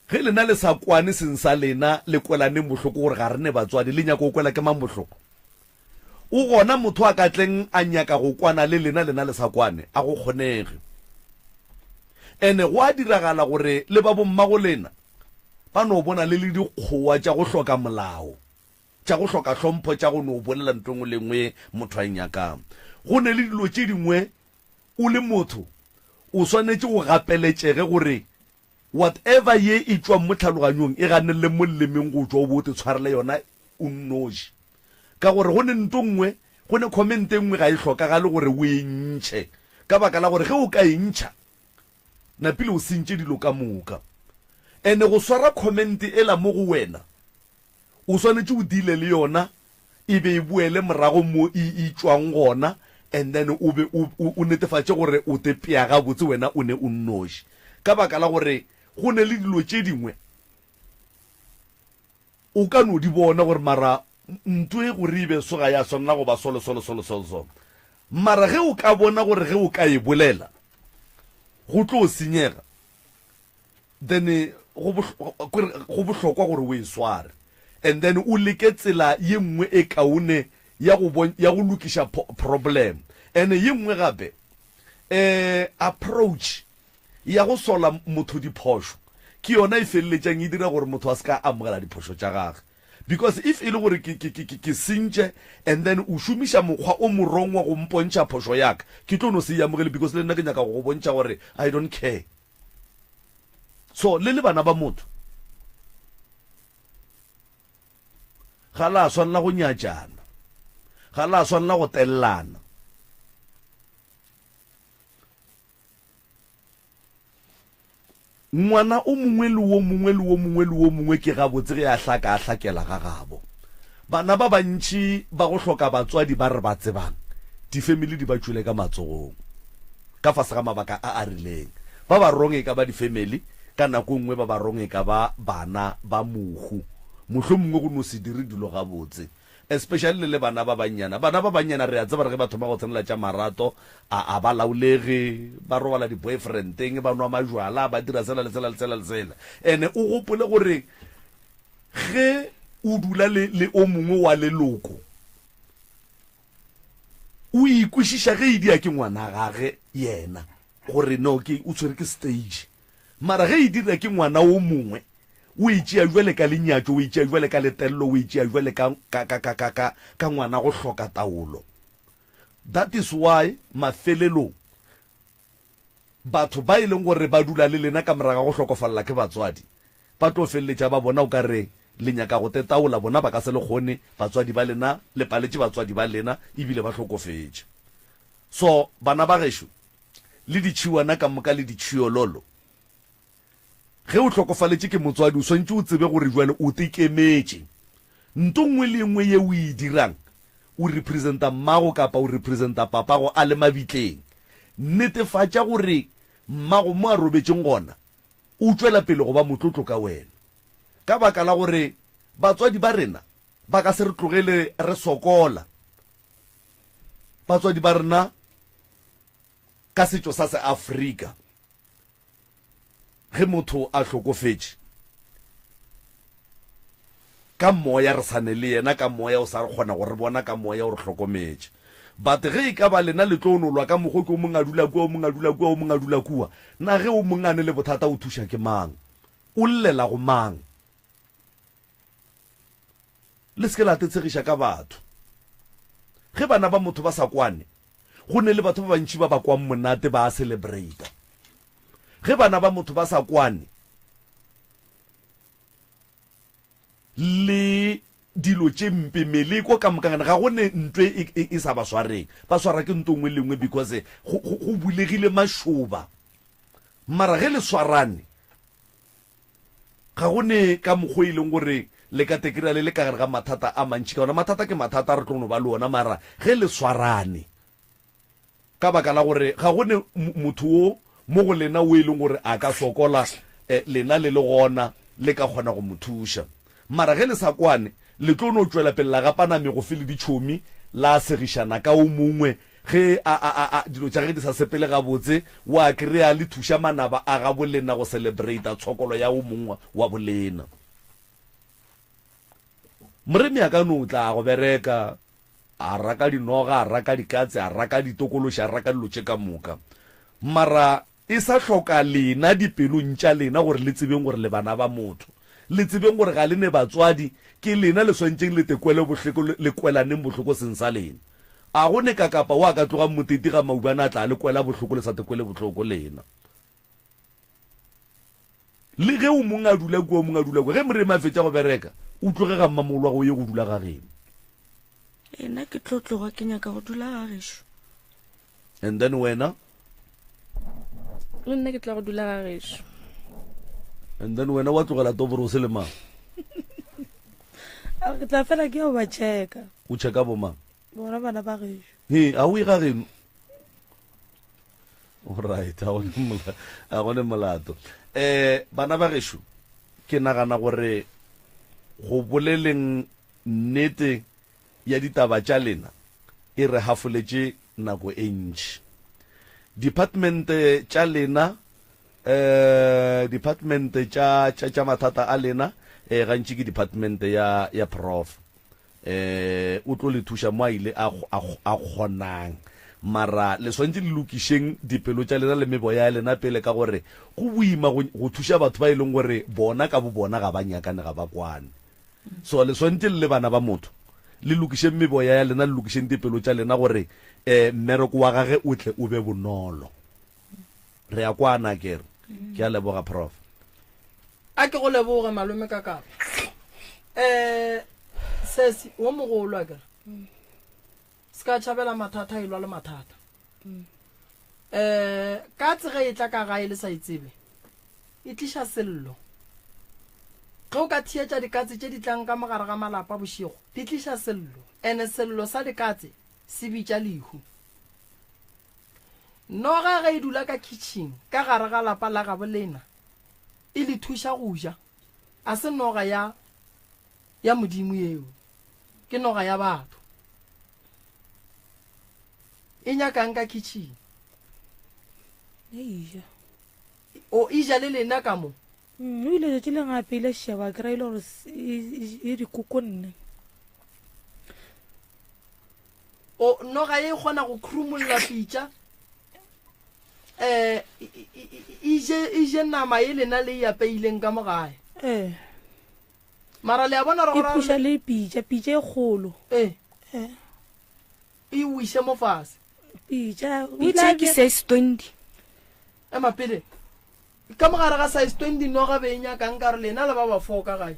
Ge lena le sa kwane seng sa lena, le kwelaneng bohloko gore ga re ne batswadi, le nyaka go kwela ke mang bohloko? O gona motho a ka tleng a nyaka go kwana le lena, lena le sa kwane? A go kgonege. Ene go a diragala gore le ba bommago lena ba no bona le le dikgowa tša go hloka molao, tša go hloka hlompho, tša go no bolela nto engwe le engwe motho a e nyakang. Go ne le dilo tše dingwe o le motho o swanetše o gapeletšege gore Whatever ye e tšwang mo tlhaloganyong e ganelele mo lelemeng go tšwa o bo o te tshwarele yona o nnoši. Ka gore go ne nto nngwe, go ne comment e nngwe ga e hlokagale gore o e ntšhe. Ka baka la gore ge o ka e ntšha, napile o sentše dilo ka moka. Ene go swara comment ela mo go wena, O swanetše o deale le yona e be e boele morago mo e e tšwang gona and then o be o o netefatše gore o te pea gabotse wena o ne o nnoši. Ka baka la gore go ne le dilo tše dingwe o ka no di bona gore mara nto e gore e be so ga ya swanela go ba so le so le so le so le so. Mara ge o ka bona gore ge o ka e bolela go tlo senyega, then go go bohlokwa gore o e sware and then o leke tsela ye nngwe e kaone ya go ya go lokiša problem. And ye nngwe gape eh approach ya go sola motho diphošo ke yona e feleletšang e dira gore motho a se ka amogela diphošo tša gage. Because if e le gore ke ke ke ke sentše and then o šomiša mokgwa o morong wa go mpontšha phošo ya ka, ke tlo no se e amogele because le nna ke nyaka go go bontšha gore I don't care. So le le bana ba motho ga la swanela go nyatšana, ga la swanela go tellana. Ngwana o mongwe le wo mongwe le wo mongwe le wo mongwe ke gabotse ge a hlaka a hlakela ga gabo. Bana ba bantši ba go hloka batswadi ba re ba tsebang, difemili di ba tšwele ka matsogong ka fase ga mabaka a a rileng. Ba ba wrong e ka ba difemili, ka nako e nngwe ba ba wrong e ka ba bana ba mohu. Mohlomongwe go no se dire dilo gabotse. Especially le le bana ba bannyana. Bana ba bannyana re a tseba re ge ba thoma go tsenela tša marato, a a ba laolege, ba robala di-boyfriend-eng, ba nwa majwala, ba dira sela le sela le sela le sela. Ene o gopole gore ge o dula le le o mongwe wa leloko, o ikwešiša ge e dia ke ngwana gage yena gore no ke o tshwere ke stage. Mara ge e dira ke ngwana o mongwe, o e tšea bjale ka lenyatšo, o e tšea bjale ka letello, o e tšea bjale ka, ka, ka, ka, ka, ka, ka ngwana go hloka taolo. That is why mafelelong batho ba e leng gore ba dula le lena ka morago ga go hlokofalela ke batswadi, ba tlo feleletša ba bona o ka re le nyaka go tetaola, bona ba ka se le kgone, batswadi ba lena, le paletše batswadi ba lena ebile ba hlokofetše. So bana ba gešo, le ditšhiwana ka moka le ditšhiololo, Ge o hlokofaletše ke motswadi, o swanetše o tsebe gore bjale o tekemetše. Nto nngwe le nngwe ye o e dirang, o representa mmago kapa o representa papago a le mabitleng. Netefatša gore mmago mo a robetšeng gona, o tšwela pele go ba motlotlo ka wena. Ka baka la gore batswadi ba rena ba ka se re tlogele re sokola. Batswadi ba rena ka setšo sa Seafrika, ge motho a hlokofetše, ka moya re sa ne le yena, ka moya o sa re kgona go re bona, ka moya o re hlokometše. But ge e ka ba lena le tlo no lwa ka mokgo ke o mongwe a dula kua, o mongwe a dula kua, o mongwe a dula kua, na ge o mongwe a ne le bothata o thuša ke mang? O llela go mang? Le se ke la tetshegiša ka batho. Ge bana ba motho ba sa kwane, go ne le batho ba bantši ba ba kwang monate ba a celebrata. Ge bana ba motho ba sa kwane, le dilo tše mpe, meleko ka moka ga go ne ntwe e, e, e sa ba swareng. Ba swara ke nto nngwe le nngwe because go, go, go bulegile mašoba. Mara ge le swarane, Ga go ne ka mokgo e leng gore le ka tekrea le le ka gare ga mathata a mantši ka gona. Mathata ke mathata, re tlo no ba le ona, mara ge le swarane, ka baka la gore ga go ne motho wo mo go lena wo e leng gore a ka sokola lena le le gona, le ka kgona go mo thuša. Mara ge le sa kwane, le tlo no tšwela pele la gapana megofe le ditšhomi, la segišana ka o mongwe. Ge a, a, a, a, dilo tša ge di sa sepele gabotse, wa krea le thuša manaba a gabo lena go celebrata tshokolo ya o mongwe wa bolena. Moremi a ka no tla a go bereka, a raka dinoga, a raka dikatse, a raka ditokološi, a raka dilo tše ka moka. Mara E sa hloka lena dipelong tša lena gore le tsebeng gore le bana ba motho. Le tsebeng gore ga le ne batswadi, ke lena le swantšeng le te kwele bohloko, le kwelaneng bohloko seng sa lena. A go ne kakapa wo a ka tlogang moteti ga maubane a tla le kwela bohloko le sa te kwele bohloko lena. Le ge o mongwe a dula kua, o mongwe a dula kua, ge moremi a fetša go bereka, o tloge ga mmamogolo wa gago o ye go dula ga geno. Ee, nna ke tlo tloga ke nyaka go dula ga gešo. And then wena? Le nna ke tla go dula ga gešo. And then wena wa tlogela Toborose le mang? A ke tla fela ke yo ba checka. O checka bo mang? Bona bana ba gešo. He, a o ye ga geno? Alright, a go ne molato. Eh, bana ba gešo, ke nagana gore go boleleng nnete ya ditaba tša lena e re hafoletše nako e ntši. Department tša lena, eh, department tša, tša, tša mathata a lena, eh, gantši ke department ya, ya prof. Eh, o tlo le thuša mo a ile a, a, a kgonang. Mara le swantše le lokišeng dipelo tša lena le meboya ya lena pele, ka gore go boima go, go thuša batho ba e leng gore bona ka bobona ga ba nyakane, ga ba kwane. So le swantše le le bana ba motho, le lokišeng meboya ya lena, le lokišeng dipelo tša lena gore um mmereko wa gage o tle o be bonolo. Re a kwana akere? Ke a leboga Prof. A ke go leboge malome ka kapa. Um sesi wo mogolo akere se ka tšhabela mathata e lwa le mathata. Um katse ge e tla ka gae le sa e tsebe e tliša sello. Ge o ka theetša dikatse tše di tlang ka mogare ga malapa bošego, di tliša sello, ene sello sa dikatse se bitša lehu. Noga ge e dula ka kitšhing ka gare ga lapa la gabo lena, e le thuša go ja. A se noga ya, ya Modimo yeo, ke noga ya batho. E nyakang ka kitšhing? E ja. O e ja le lena ka mo? Mm, o ile tšatši leng a apeile šeba a kry-a e le gore e, e, e dikokonne. O noga e kgona go khrumolla pitša eh e je e je nama e lena le e apeileng ka mo gae. Eh. Mara le a bona re gore e phuša le pitša, pitša e kgolo. Eh. Eh. E wiše mo fase. Pitša, pitša ke size 20. Ema pele. Ka mo gare ga size 20 noga be e nyakang ka re lena le ba ba fo ka gae.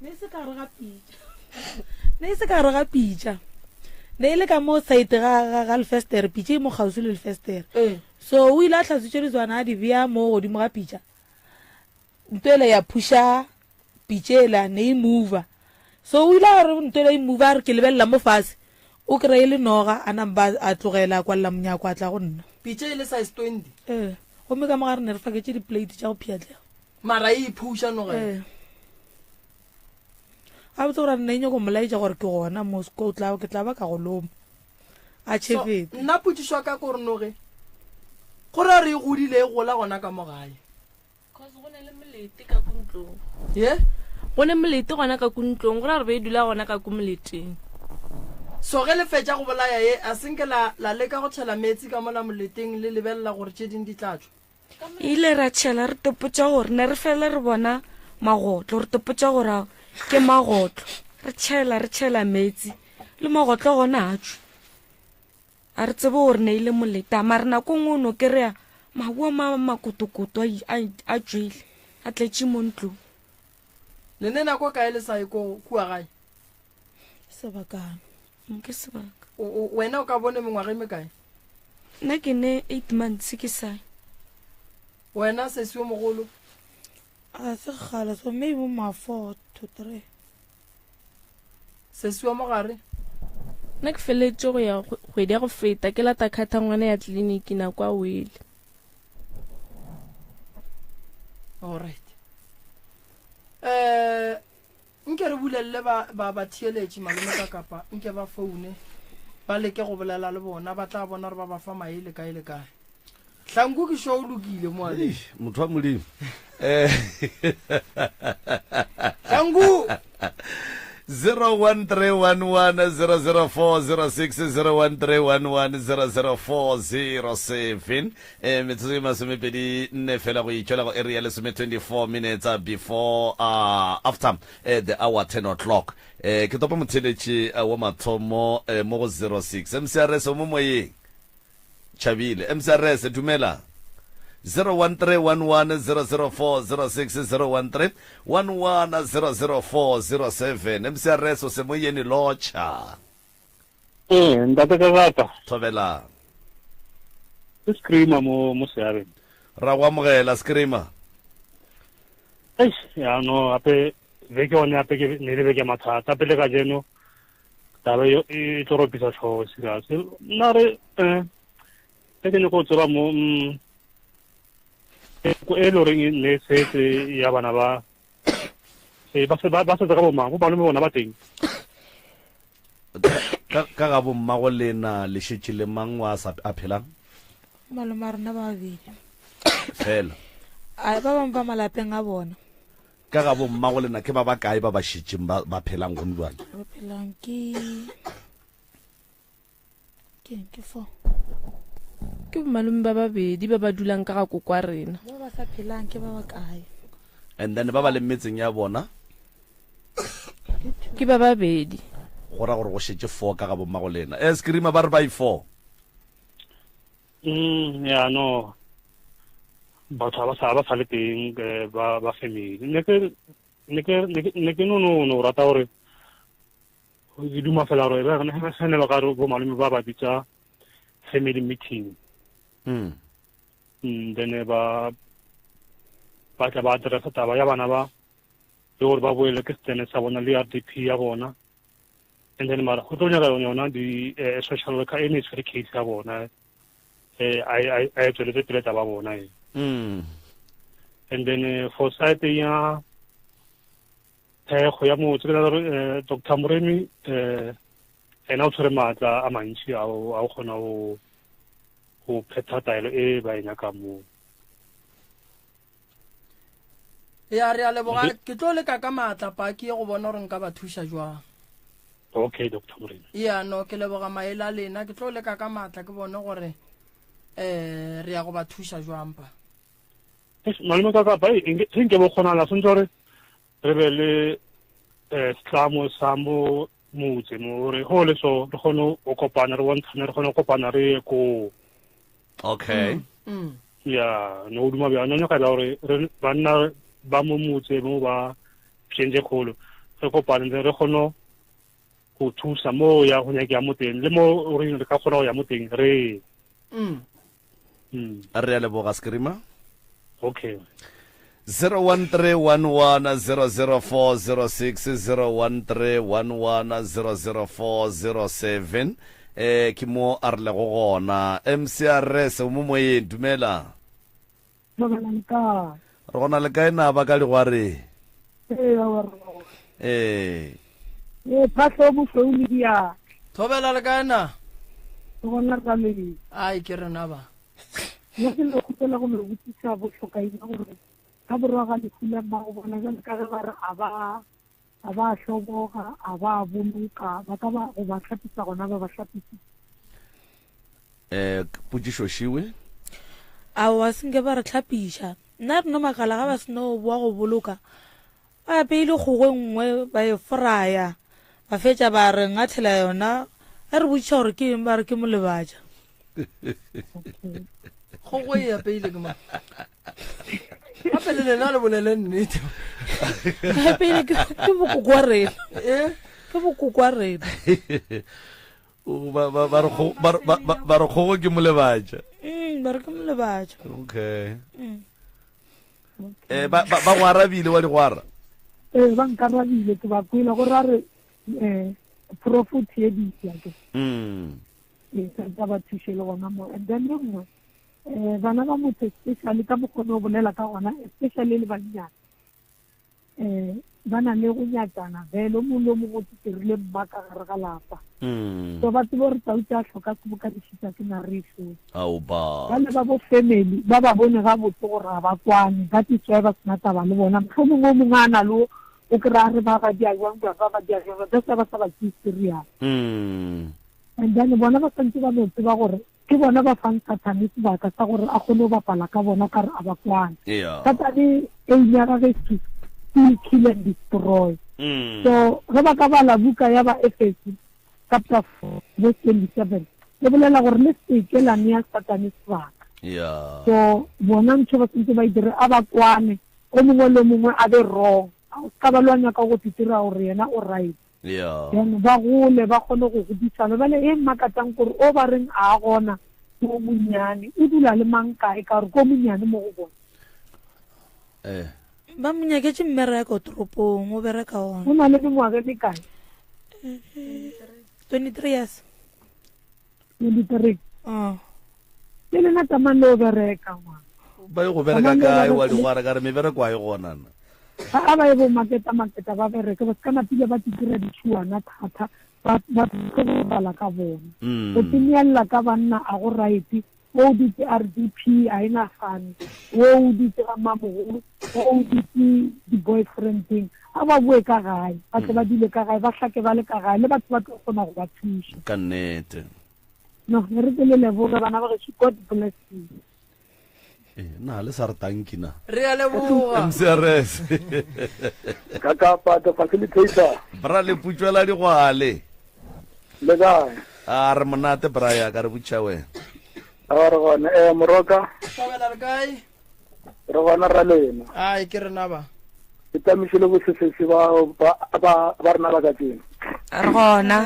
Ne e se ka gare ga pitša. Ne e se ka gare ga pitša. Ne e le ka mo side ga ga ga lefestere, pitša e mo kgauswi le lefestere. Ee. So o ile a hlatswitše ditswana a di bea mo godimo ga pitša. Nto ele ya phuša pitša ela ne e mover. So o ile a re nto ela e mover a re ke lebelela mo fase o kry e le noga a namba a tlogela a kwalela monyako a tla go nna. Pitša e le size 20. Ee, gomme ka mo gare ne re faketše di-plate tša go pšhatlega. Mara e iphuša noga e. Ee. Gabotse gore nna e nyako molaetša gore ke gona mo, ke tla, ke tla ba ka go loma. A tšhefete. Nna potšišo ya ka ke gore noge go ra re e godile e gola gona ka mo gae. Cause go ne le molete ka ko ntlong. Ye? Go ne molete gona ka ko ntlong, go ra gore be e dula gona ka ko moleteng. So ge le fetša go bolaya ye, a se nke la, la leka go tšhela meetse ka mola moleteng le lebelela gore tše ding di tla tšwa? Ile ra tšhela re topotša gore ne re fele re bona magotlo, re topotša gore ao ke magotlo. Re tšhela, re tšhela meetse, le magotlo gona a tšwe. A re tsebe gore ne ile moleta, mare nako nngwe o no kry-a mabu a ma makotokoto a, a, a tšwele, a tletše mo ntlong. Le ne nako kae le sa ye ko kua gae? Sebakana. Ke sebaka. O, o, wena o ka bone mengwaga e mekae? Nna ke ne 8 months ke sa ye. Wena sesi yo mogolo? A se kgale, so maybe ma 4 to 3. Sesi wa mogare? Nna ke feleletše go ya kgwedi ya go feta ke lata khatha ngwana ya tleliniki nako a wele. Alright. Eh nke re bulelele ba ba ba theeletše malome ka kapa nke ba foune ba leke go bolela le bona ba tla bona gore ba ba fa maele kae le kae. Hlanku ke sure o lokile mo ale. Motho wa Modimo. Eh. Hlanku. 0131100406 0131100407 eh metsotso e masomepedi nne fela go itšwela go area lesome 24 minutes before uh, after eh, the hour 10 o'clock eh ke topa motheletši eh, wa mathomo eh, mo go 06 mcrs o mo moyeng Tšhabile. MCRS, dumela. 0131100406 0131100407 MCRS o se moyeni lotšha. Ee, ntate ka rata. Thobela. Ke screamer mo mo seabeng. Ra go amogela screamer. Eish, ya no ape beke one ape ke ne le beke mathata pele ka jeno taba e, e tlo ropisa tlhogo serious nna re um e ke nyako tseba mo mm, e e le goreng e ne e setse ya bana ba e, ba setse ka bomang bo malome bona ba teng ka ga bommago lena le šetše le mang wa sa a phelang malome a rena ba babedi fela ba bangwe ba malapeng a bona Ka ga bommago lena ke ba bakae ba ba šetšeng ba, ba phelang gone bjale? Ba phelang ke ke ke four. Ke bomalome ba babedi ba ba dulang ka ga kokwa rena. Ba ba sa phelang ke ba bakae? And then ba ba leng metseng ya bona? Ke ba babedi. Go ra gore go šetše four ka ga bommago lena. Eh, Screamer ba re ba i four. Mm, ya no batho ba sa ba sa le teng eh, ba ba family ne ke ne ke ne ke no no no rata gore ke duma fela gore ba ne ba ne ba ka re bo malome ba ba bitsa family meeting mm. mm then ba ba tla ba addressa taba ya bana ba le gore ba boele ke setene sa bona le RDP ya bona and then mara go tlo nyaka yona di eh, social worker e ne e tshwere case ya bona eh a e tsweletse pele taba bona e mm. and then eh, for side ya thekgo ya motse ke gore eh, Dr Moremi eh ena o tshwere maatla a mantši a o kgona go go phetha taelo e ba e nyakang moo ya re a leboga ke tlo leka ka maatla paki go bona gore nka ba thuša jwang okay dr morena ya no ke leboga maele a lena ke tlo leka ka maatla ke bone gore um re ya go ba thuša jwang pa malome ka kapa se nke bo kgonala sentse gore re be le um setlamo sa mo motse mo gore go le so re kgone go kopana re bontshane re kgone go kopana re ye koo okay mm, mm. ya no o duma bjang no nyaka gore re banna ba mo motse mo ba pšentše kgolo re kopane re kgone go thusa mo ya go nyakea mo teng le mo re ka kgona go ya mo teng re mm. mm. re a leboga screamer okay 0131100406 0131100407 eh ke mo a re lego gona mcrs o mo moyeng dumela re gona le kae na ba ka digware ee ee phahlo mošweu le diatla thobela le kae na? Ke gona ra le. Ai ke rena ba. Nna ke no kgopela go le botšiša bohlokaina gore ka borwa ga lehu la mmago bona jale ka ge ba re a ba a ba hloboga a ba boloka ba ka ba go ba hlapisa gona ba ba hlapisa. Eh potšišo šiwe. Aowa se nke ba re hlapiša. Nna re no makala ga ba se no boa go boloka. Ba apeile kgogo e nngwe ba e foraya ba fetša ba re ngathela yona. Ge re botšiša gore ke eng ba re ke molebatša. Kgogo e apeile ke mang? Gape le lena le bolele nnete. Apeile ke ke bokoko wa rena. Eh? Ke bokoko wa rena. Ba ba ba re kgo- ba re- ba- ba- ba re kgogo ke molebatša. Ba re ke molebatša. Okay. Eh ba ba ba go arabile wa digwara. Ee, ba nkarabile ke ba kwele gore a re um prof o theeditše ke. Ee, tsa ba thuše le gona mo. And then e nngwe um bana ba motho especially ka mokgone o bolela ka gona especially le bannyane um ba na le go nyakana vele o mongwe le o mongwe o tserile mma ka gare ga lapa mm. so ba tsebe gore tau tsa tlhoka seboka di šita ke nareso ba le ba bo family ba ba bone gabotse gore ga ba kwane ba tsetswae ba sena taba le bona motlho mongwe o mongwe a na le o kry-a re ba ba dia jwang ba ba dia jwang that's why ba sa ba tseye serious mm. and then bona ba santse ba no tseba gore Ke bona ba fang Sathane sebaka sa gore a kgone go bapala ka bona ka re a ba kwane. Sathane aim ya gage is to steal, kill and destroy. Mm. So ge ba ka bala buka ya ba Efeso chapter 4 verse 27 e bolela gore le seke la nea Sathane sebaka. Yeah. So bona ntho ba sentse ba e dire a ba kwane o mongwe le o mongwe a be wrong. A o ska ba lwa nyaka go titira gore yena o right. Yeah. Then ba gole ba kgone go godisana. Bjale e mmakatang kore o ba reng a gona ke o monnyane o dula le mang kae ka gore ke o monnyane mo go bona. Eh. Ba mo nyaketše mmereko toropong o bereka ona. O na le mengwaga e mekae? 23 years. 23. Oh. Le lena tsamang le o bereka ngwana. Ba ye go bereka kae wa digwara ka re mebereko a e gona na. Ga a ba ye bo maketa maketa ba bereke ba se ka napile ba titira ditšhuana thata ba ba tlo bapala ka bona. Mm. Go tseneella ka banna a go right o o dutse RDP a e nagane o o dutse ga mmamogolo o o dutse di-boyfriendeng a ba boe ka gae ba tle ba dule ka gae ba hlake ba le ka gae le batho ba tlo kgona go ba thuša. Ka nnete. No, re ke le leboge bana ba gešo God bless you. Eh, na le sa re tanki na. Re a leboga. MCRS. Ka kapa the facilitator. Bra le putšwela digwale. Le kae? A re monate bra ya ka re butša wena. A re gona eh moroka. Hlabela re kae? Re gona ra lena. Ai ke rena ba. Ke tamišile bosesese ba ba ba rena ba ka tsena. Re gona.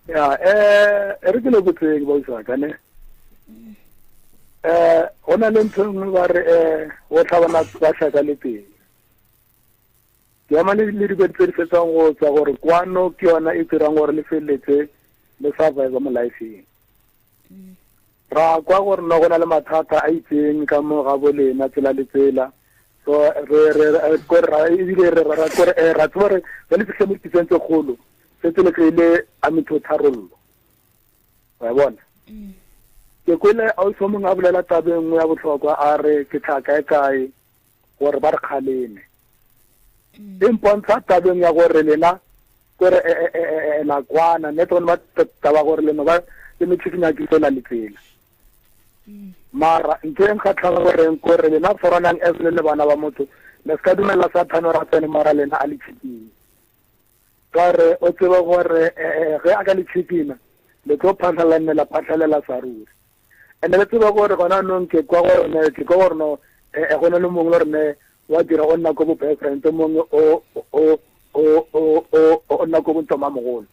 Ya eh re ke le botseng ba usaka ne. Eh go na le ntho e nngwe ba re eh go tlhabana ba hlaka le pele. Ke ema le le dikgwedi tse di fetsang go tswa gore kwano ke yona e dirang gore le feleletse le survive mo lifeng. Ra kwa gore no go na le mathata a itseng ka mo ga bolena tsela le tsela. So re re ko ra ebile re ra ko re ra tseba re re le fihle mo dipitseng tse kgolo setse le kry-ile a metho tharollo wa bona mm. ke kwele ausi o mongwe a bolela tabe nngwe ya bohlokwa a re ke tla kae kae gore ba re kgaleme mm. e mpontsha tabeng ya gore lena kore e, e, e, la kwana ne tsone ba taba gore lena ba le metšhikinya ke tsela le tsela mm. mara ntho e nkgatlhang goreng kore lena tshwaranang as le le bana ba motho le se ka dumela sathane gore a tsene mara lena a le tšhikinye ka re o tsebe gore eh, eh, ge a ka le tšhikina le tlo phatlhalela nne la phatlhalela sa ruri and le tsebe gore gona nong ke kwa gore ne ke kwa gore no eh, go na le mongwe le gore wa dira o nna ko bo boyfriend o mongwe o o o o o o nna ko bontoma mogolo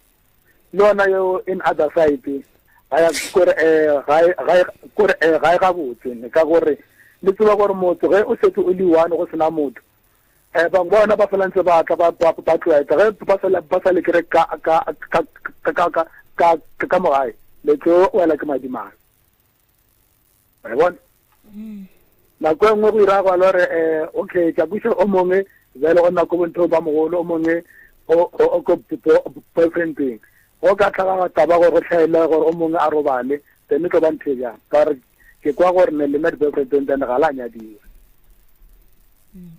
le yona yo in other side ga ya kore eh ga ga kore eh ga ga botse ne ka gore le tseba gore motho ge o setse o le one go sena motho eh bangwe bona ba fela ntse ba tla ba ba ba tlwaetsa ge ba fela ba sa le kere ka ka ka ka ka ka ka ka mogae le tlo wela ke madimang wa bona mm. nako e nngwe go ira gwa lore um okay ke a busa o mongwe jale go nna ko bontho ba mogolo o mongwe o ko boyfriendeng Go ka tlhaga taba gore go hlaele gore o mongwe a robale, then e tlo ba ntho e bjang? Ka gore ke kwa gore ne lena di-boyfriend then ga la nyadiwa.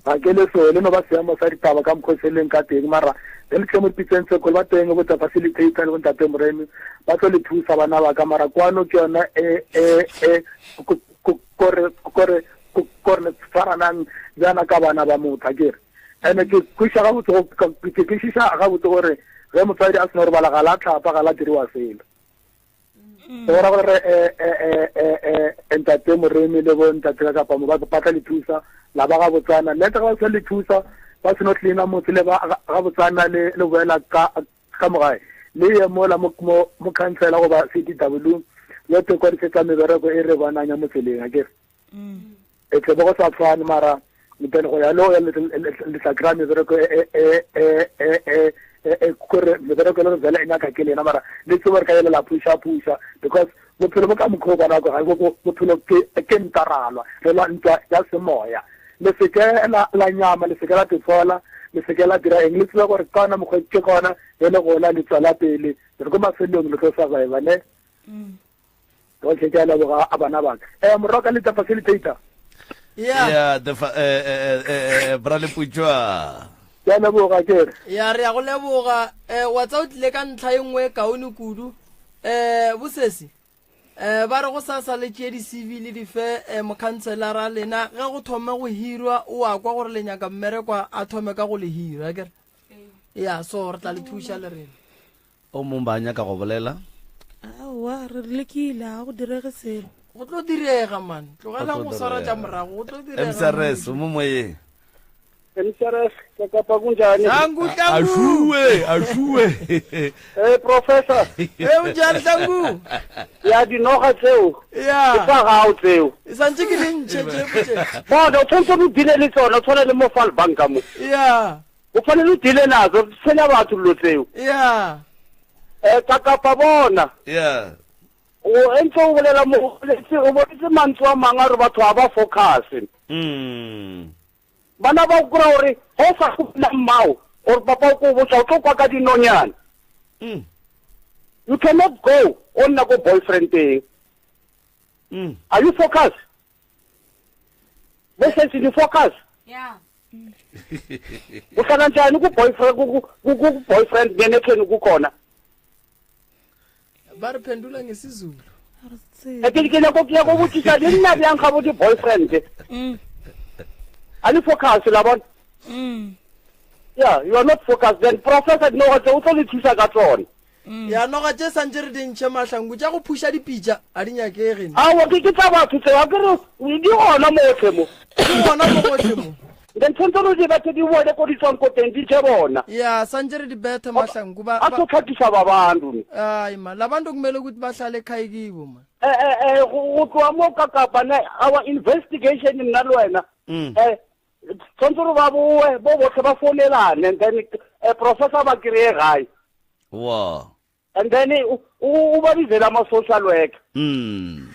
Ga ke le so, le no ba seemo sa ditaba ka mokgwa se leng ka teng, mara ge le tle mo dipitseng tse kgolo ba teng bo tsa facilitator le bontate Moremi ba tlo le thusa bana ba ka, mara kwano ke yona e, e, e, kore, kore, kore le tshwaranang bjana ka bana ba motho, akere. Ene ke kwešiša gabotse go, ke kwešiša gabotse gore ge motswadi a seno robala ga la tlhapa, ga la diriwa selo. Go ra gore ntate Moremi le bo ntate ka kapa mo ba tla le thusa la ba gabotsana, le ga ba sa le thusa ba seno cleana motse le ba gabotsana le le boela ka ka mogae le ye mola mo mo councilor goba CDW yo te kwadisetsa mebereko e re bonang ya motseleng akere. E tle bo go sa tshwane mara then go ya lo ya le tla kry-a mebereko e e e e e e kore mebereko e le gore vele e nyaka ke lena mara le tsebe gore ka ele la pusha pusha because bophelo bo ka mokgwa o bona go ga bophelo ke ke ntaralwa re lwa ntwa ya semoya le seke la la nyama le seke la tsola le seke la dira eng le tsebe gore ka ona mokgwa ke gona e le gola le tswela pele re ko mafelong le tlo survive ne Okay, ke a leboga a bana ba ka. Eh morwa ka letsa facilitator. Yeah. Yeah, the fa eh eh eh, eh bra Leputšwa. Ke a leboga ke re. Ya re ya go leboga eh wa tsa o tlile ka ntlha e nngwe e kaone kudu. Eh bosesi eh ba re go sa sa le tšee di-CV le di fe eh, mokhanselara lena ge go thome go hirwa o a kwa gore le nyaka mmereko a thome ka go le hira akere ya so re tla le thuša le rena O mong ba nyaka go bolela? Aowa, re lekile, ga go direge selo. Go tlo direga man, tlogelang go swara tša morago, go tlo direga. MCRS, o mo moyeng. MCRS, ke kapa kunjani? Hlangu, hlangu. Ashuwe, ashuwe. Eh, professor. Eh, unjani hlangu? Ya dinoga tseo. Ya. Ke tsa gago tseo. E santse ke di ntšhe tše tše. Bona, o tshwanetse o dile le tsona, o tshwana le mo Fal Banka mo. Ya. O fanele o deale nazo, re tshwenya batho dilo tseo. Yeah. Eh, ka kapa bona. Yeah. O entse o bolela mo o boletse o boletse mantswe a mangwe a re batho ga ba focus. Mm. Bana ba kura gore ga o sa gopola mmao or papa o ko botsa o tlo kwa ka dinonyana. Mm. You cannot go o nna ko boyfriend teng. Mm. Are you focused? Bo sesi ni focus? Yeah. Uhlala njani ku boyfriend ku ku boyfriend ngenekheni kukhona? Ba re phendula ngesizulu. Ke ke nyako ke nyako botšiša le nna bjang ga bo di boyfriend. Mm. A le focus la bona? Mm. Yeah, you are not focused then professor dinoga tse o tlo le thusa ka tsone. Mm. Ya noga tše santše re di ntšhe mahlangu tša go phuša dipitša a di nyakege. Aowa ke ke tsa batho tseo a ke re di gona motlhe mo. Di gona mo gotlhe mo. Then tshwanetse re di bathe di bone ko di tswang ko teng di je bona. Ya santše re di bethe mahlangu ba. A tlo tlhakisa ba bantu. Ai ma labantu kumele ukuthi bahlale ekhaya kibo ma. Eh eh eh go tloa mo ka kapa ne our investigation nna le wena. Mm. Eh tshwanetse gore ba boe bo botlhe ba founelane and then eh, professor ba kry-e gae wa and then o ba bizele ama-social worker mm.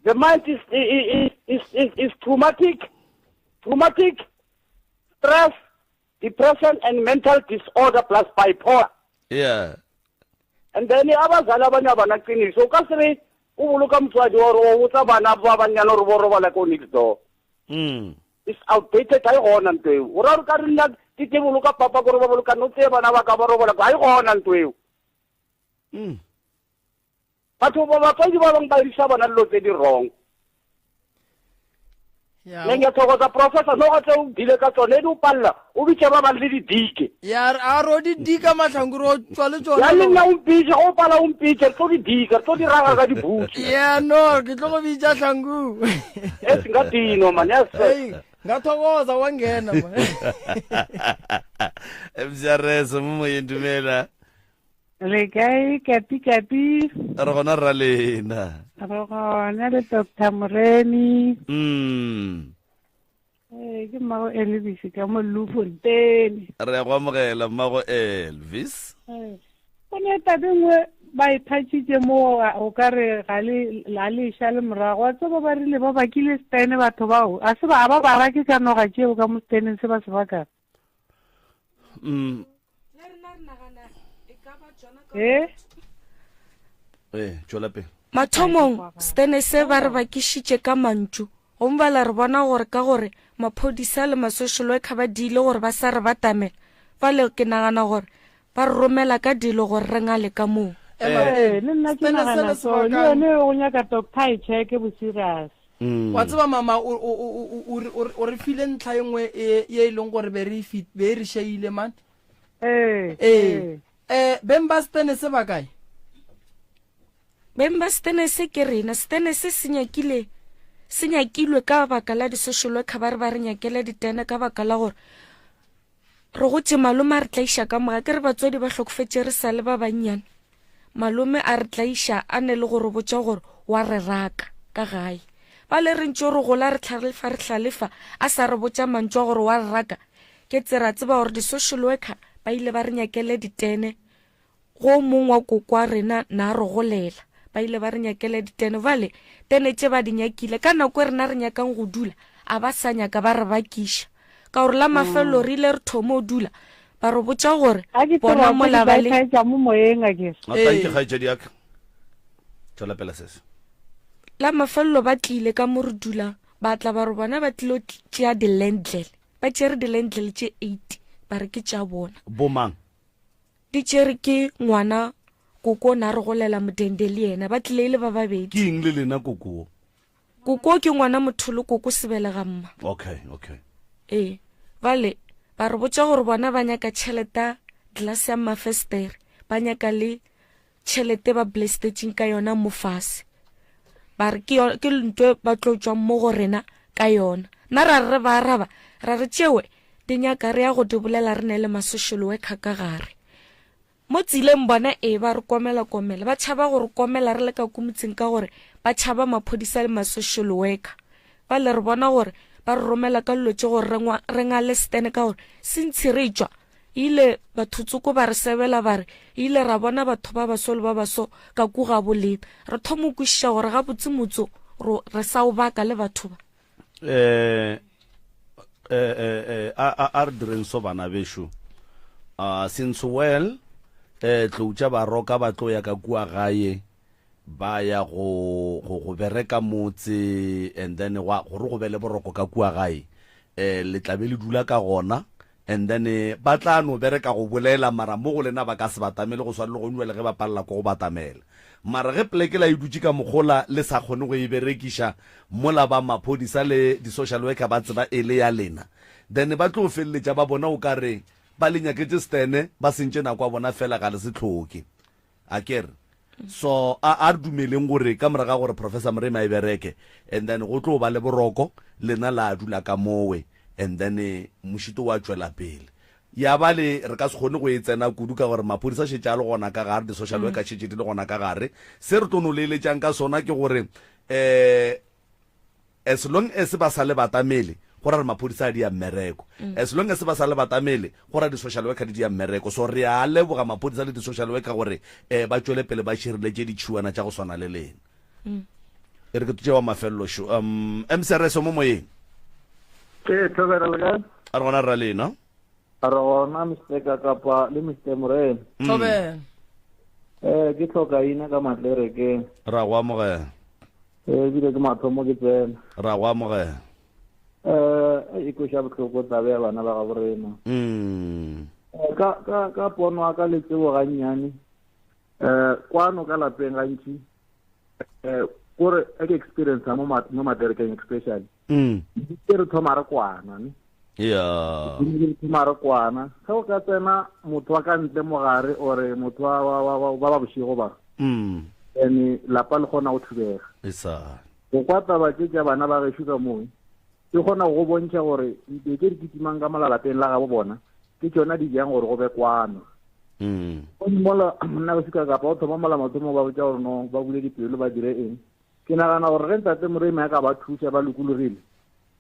the mind is, is, is, is, is traumatic traumatic stress depression and mental disorder plus bipolar yeah and then abazali abanye abanaqiniso o ka se re o boloka motswadi or o botsa bana ba bannyane gore bo robala ko next door mm. It's outdated, ga e gona ntho eo. O ra gore ka re nna ke ke boloka papa kore ba boloka no tseye bana ba ka ba robola ga e gona ntho eo. Mm. Batho ba batswadi ba bangwe ba irisa bona dilo tse di wrong. Ya. Ne ngiyathokoza professor no tse o dile ka tsone di o palla o bitse ba bang le didike. Ya a ro di dika mahlangu ro tswa le tsona. Ya le nna o mpitse o pala o mpitse re tlo di dika re tlo di raga ka dibutse. Ya no ke tlo go bitsa hlangu. E singadinwa man yes. Hey ngathokoza wangena man. MCRS mo moyeng dumela. Le kae kapi kapi? Re gona rra lena. Re gona le Dr. Moremi. Mm. Ee, ke mmago Elvis ka mo Bloemfontein. Re ya go amogela mmago Elvis. Ee. Go ne tabe nngwe ba e thatšitše mo o ka re ga le la le šale morago wa tseba ba rile ba bakile stene batho bao a se ba ba ba rake ka noga tšeo ka mo steneng se ba se bakang. Mm. Eh? Ee, tšwela pele. Mathomong, setene se ba re bakišitše ka mantšu, gomme bala re bona gore ka gore maphodisa le ma-social worker ba diile gore ba sa re batamela, bjale ke nagana gore ba re romela ka dilo gore re ngale ka moo. Ee, le nna ke nagana so, le yone go nyaka doctor a e checke bo serious. Wa tseba mama, o, o, o, o, o, o re file ntlha e nngwe e, ye e leng gore be re e fit, be e re šeile man. Ee, Ee. Eh, beng ba setene se ba kae? Beng ba setene se ke rena. Setene se se nyakile, se nyakilwe ka baka la di-social worker ba re ba re nyakele ditene ka baka la gore re gotše malome a re tlaiša ka moga. Ke re batswadi ba hlokofetše re sa le ba bannyane. Malome a re tlaiša a ne le go re botša gore wa re raka ka gae. Ba le re ntše re gola re hlalefa re hlalefa a sa re botša mantšu a gore wa re raka. Ke tse ra tseba gore di-social worker ba ile ba re nyakele ditene go mong wa koko wa rena na re golela. Ba ile ba re nyakele ditene. Bale tene tše ba di nyakile ka nako e rena re nyakang go dula a ba sa nyaka ba re bakiša. Ka gore la mafelelo re ile re thoma o dula ba re botša gore A ke bona tseba mola ba le tša mo moyeng a ke re. A thank you kgaetšedi ya ka. Tšwela pele sese. La mafelelo ba tlile ka mo re dulang ba tla ba re bona ba tlilo tšea di-landlele ba tšere di-landlele tše 8 ba re ke tša bona. Bomang? Di tšere ke ngwana koko o na re golela modende le yena ba tlile e le ba babedi. Ke eng le lena koko wo? Koko ke ngwana motho le koko sebelega mma. Okay, okay. Ee, bale ba re botša gore bona ba nyaka tšhelete ya glass ya mafestere, ba nyaka le tšhelete ba blestetšeng ka yona mo fase. Ba re ke ke ntwe ba tlo tšwang mo go rena ka yona. Nna ra re ba araba, ra re tšewe di nyaka re ya go di bolela re ne le ma-social worker ka gare. Mo tseleng bona ee ba re komela-komela, ba tšhaba go re komela re le ka ko motseng ka gore ba tšhaba maphodisa le ma-social worker. Bale re bona gore ba re romela ka dilo tše gore re ngale setene ka gore sentshi re tšwa ile batho tsoko ba re sebela ba re ile ra bona batho ba baso le ba baso ka ku ga bolena. Re thoma go kwešiša gore gabotse motso re sa o baka le batho ba. Eh, eh, eh, eh, a, a, a re direng so bana bešo. Uh, since well, eh, tlou tša baroka ba tlo ya ka kua gae ba ya go, go, go bereka motse and then gwa, gore go be le boroko ka kua gae eh, le tla be le dula ka gona And then ba tla no bereka go bolela mara mo go lena ba ka se batamele go swana le gonyuwa le ge ba palela ko go batamela. Mara ge pleke la e dutše ka mokgola le sa kgone go e berekiša mola ba maphodisa le di social worker ba tseba e le ya lena then ba tlo feleletša ba bona o ka re ba le nyaketše stene ba sentše nako ya bona fela ga le se hloke. Akere? So a a re dumeleng gore ka morago ga gore Professor Moremi a e bereke and then go tlo ba le boroko, lena la dula ka mowe and then mošito wa tšwela pele. Ya ba le re ka se kgone go e tsena kudu ka gore maphodisa šetše a le gona ka gare, di-social worker šetše di le gona ka gare. Se re tlo no le eletšang ka sona ke gore um As long as ba sa le batamele, go ra re maphodisa a dia mmereko. As long as ba sa le batamele, go ra di-social worker di dia mmereko. So re a leboga maphodisa le di-social worker gore um ba tšwele pele ba šireletše ditšhiwana tša go swana le lena. E re ke tše wa mafelelo šo. Um, MCRS o mo moyeng. Ee, Thobela le kae? A re gona rra lena. A re gona Mr Kakapa le Mr Morena. Mm. Thobela. Eh, ke tlhoka ina ka matlerekeng. Ra go amogela. Eh, ebile ke mathomo ke tsena. Ra go amogela. Eh, e kweša bohloko taba ya bana ba gabo rena. Mm. Eh, ka ka ka pono ya ka le tsebo gannyane. Eh, kwano ka lapeng gantši eh kore a ke experience mo mo materekeng especially. Mm. Ke re thoma re kwana ne. Yeah. Ke thoma re kwana. Ge o ka tsena motho wa ka ntle mogare ore motho wa wa wa ba ba bošego ba. Mm. Ene lapa le kgona go thubega. Esa. Go kwa taba tše tša bana ba gešo ka moo ke kgona go bontšha gore dilo tše di kitimang ka mola lapeng la gabo bona ke tšona di jang gore go be kwano. Mm. Mola monna gešo ka kapa o thoma mola mathomo ba botša gore no ba bule dipelo ba dire eng. Ke nagana gore ge ntate Moremi a ka ba thuša ba lokologile,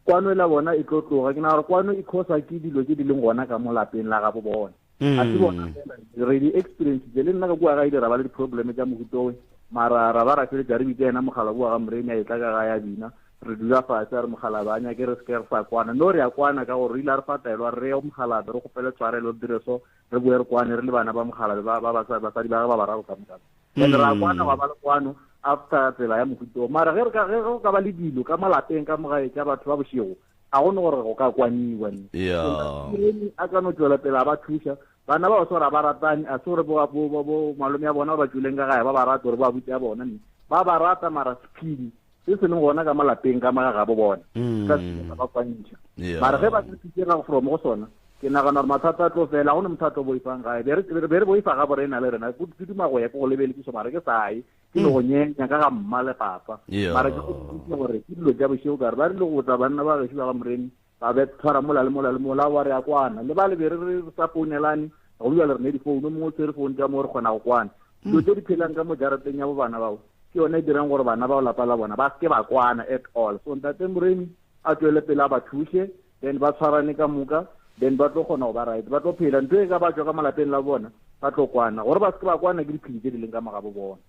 kwano e la bona e tlo tloga. Ke nagana gore kwano e causa ke dilo tše di leng gona ka mo lapeng la gabo bona. Ga se bona fela, re di experience le nna ka kua ga ile ra ba le di-problem tša mohuta owe, mara ra ba ra feletša re bitša yena mogala kua ga Moremi a etla ka gae a bina, re dula fase a re mogalabe a nyake re seke re sa kwana. No re a kwana ka gore o ile a re fa taelo a re re ye go mogalabe re kgopele tshwarelo re dire so, re boe re kwane re le bana ba mogalabe ba, ba basadi ba gagwe ba bararo ka moka. Then ra kwana gwa ba le kwano after tsela ya mohuta o. Mara ge re ka ge go ka ba le dilo ka mo lapeng ka mo gae tša batho ba bošego, ga go no gore go ka kwaniwa ne. Yeah. A ka no tšwela pele a ba thuša. Bana ba ba se gore ba ratane, a se gore bo bo bo bo malome ya bona ba ba tšweleng ka gae ba ba rata gore ba abuti ya bona ne. Ba ba rata mara sephiri se se leng gona ka mo lapeng ka mo ga gabo bona ka se ba kwantšha. Mara ge ba se thusega from go sona, ke nagana gore mathata a tlo fela, ga go ne motho a tlo boifang gae. Be re be re boifa ga bo rena le rena, ke duma go ya ke go lebeletšiša mara ke sa ye. Ke no go nyenya ka ga mma le papa. Mara ke go botšiša gore ke dilo tša bošego ka re ba rile go tla banna ba gešo ba ga Moremi ba be tshwara mola le mola le mola wa re a kwana le ba le be re re sa founelane go bjale re ne difounu mongwe o tshwere founu ka mo re kgona go kwana dilo tse di phelang ka mo jarateng ya bo bana bao ke yone e dirang gore bana bao lapa la bona ba seke ba kwana at all. So ntate Moremi a tswele pele a ba thuše, then ba tshwarane ka moka, then ba tlo kgona go ba right, ba tlo phela ntho e ka ba tswa ka malapeng la bona, ba tlo kwana. Gore ba seke ba kwana ke diphedi tse di leng ka mogabo bona.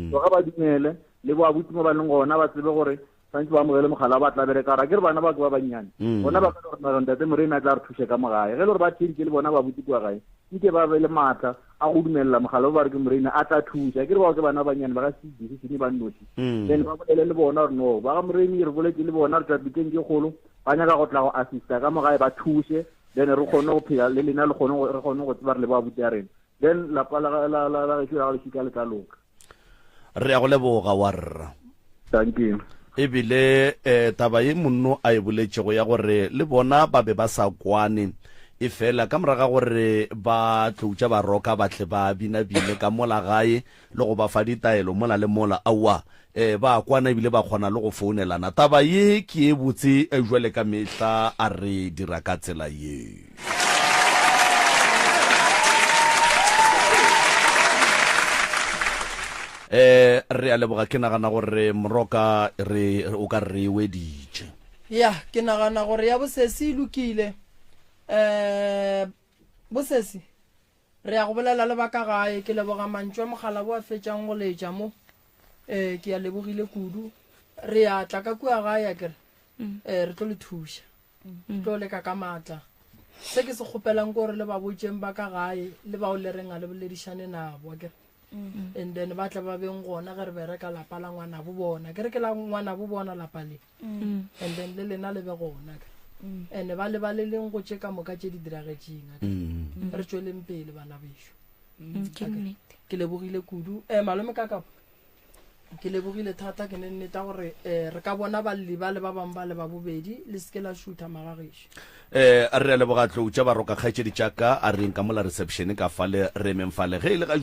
So ga ba dumele le bo abuti mo ba leng gona ba tsebe gore tshwanetse ba amogele mogala ba tla bereka ra ke re bana ba ke ba bannyane bona ba ka gore mara ntate Moremi a tla re thuše ka mogae ge e le gore ba theeditše le bona ba botse kua gae nke ba be le maatla a go dumelela mogala ba ba re ke Moremi a tla thuša ke re bao ke bana ba bannyane ba ka se decision ba nnoši then ba bolele le bona gore no ba ga Moremi re boletse le bona re tšwa piteng ke kgolo ba nyaka go tla go assista ka mogae ba thuše then re kgone go phela le lena le kgone re kgone go tseba re le ba buti ya rena then lapa la la la la gešo la ga lešika le tla loka. Re ya go leboga warra. Thank you. Ebile eh, taba ye monno a e boletšego ya gore le bona ba be ba sa kwane efela ka moraga gore ba tloutša ba roka ba tle ba binabine ka mola gae le go ba fa ditaelo mola le mola, aowa eh, ba kwana ebile ba kgona le go founelana. Taba ye ke ye botse eh, jwale ka mehla a re dira ka tsela ye. Eh, re a leboga ke nagana gore moroka re o ka re weditše. Ya, ke nagana gore ya bosesi e lokile. Eh, bosesi Re ya go bolela le ba ka gae. Ke leboga mantšu a mogala bo a fetšang go letša mo. Eh, ke a lebogile kudu. Re ya tla ka kua gae, a kere? Eh, re tlo le thuša. Re tlo leka ka maatla. Se ke se kgopelang ke gore le ba botšeng ba ka gae le bao le reng a le boledišane nabo, a kere? And then ba tle ba beng gona ge re bereka lapa la ngwanabo bona. Ke re ke la ngwanabo bona lapa le. Mm. And then le lena le be gona. Mm. And ba lebaleleng go tše ka moka tše di diragetšeng. Mm. Re tšweleng pele bana bešo. Mm. Ke nnete. Ke lebogile kudu. Eh malome ka kapa. Ke lebogile thata ke ne nneta gore eh re ka bona balli ba le ba bang ba le ba bobedi le seke la šutha magagešo. Eh re a leboga tlou tša baroka kgaetšedi tša ka a reng ka mola reception ka fale re emeng fale ge e le ga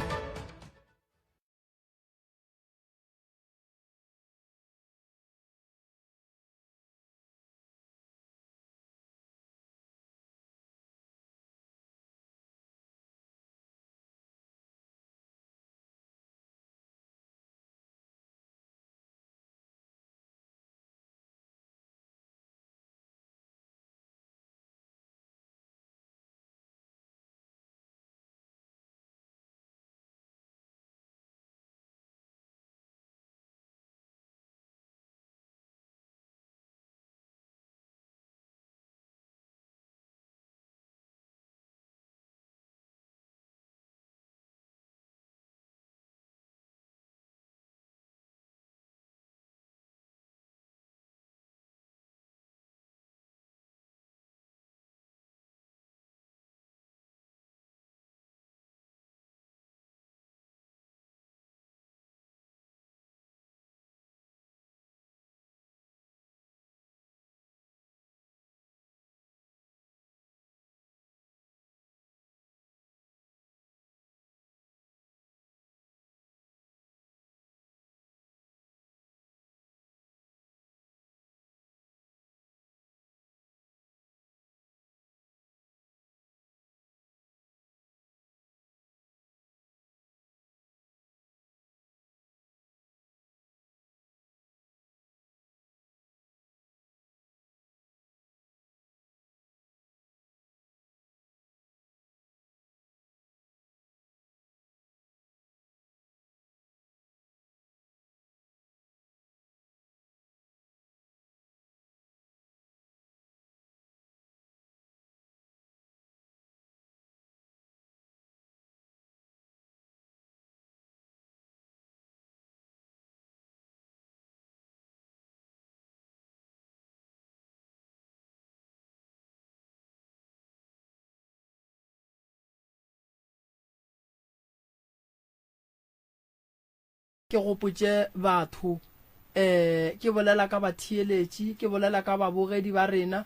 ke gopotše batho um ke bolela ka batheeletši, ke bolela ka babogedi ba rena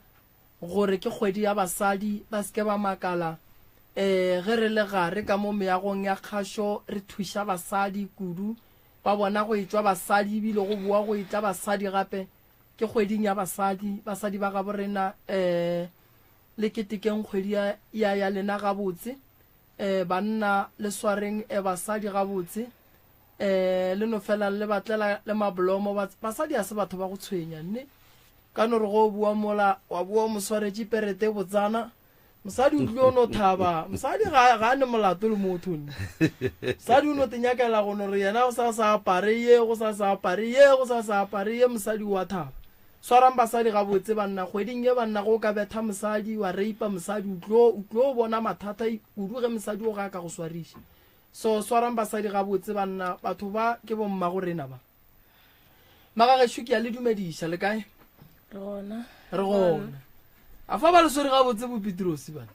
gore ke kgwedi ya basadi, ba se ke ba makala um ge re le gare ka mo meagong ya kgašo re thuša basadi kudu, ba bona go etšwa basadi ebile go boa go etla basadi gape. Ke kgweding ya basadi, basadi ba gabo rena um le ketekeng kgwedi ya, ya, ya lena gabotse. Um banna le swareng um basadi gabotse. Um le no fela le ba tlela le mablomo. Basadi a se batho ba go tshwenya, nne. Ka no re go o bua mola, wa bua o mo swaretše perete e botsana. Mosadi o tlile o no thaba. Mosadi ga, ga a ne molato le motho, nne. Mosadi o no te nyakela go no re yena go sa sa apare ye, go sa sa apare ye, go sa sa apare ye, mosadi o a thaba. Swarang basadi gabotse, banna. Kgweding ye, banna, ge o ka betha mosadi, wa reipa mosadi, o tlo, o tlo bona mathata kudu ge mosadi o ga a ka go swariša. So, swarang basadi gabotse, banna. Batho ba ke bommago rena ba. Magagešo, ke a le dumediša. Le kae? Re gona. Re gona. A fa ba le swere gabotse bo Petrosi bana?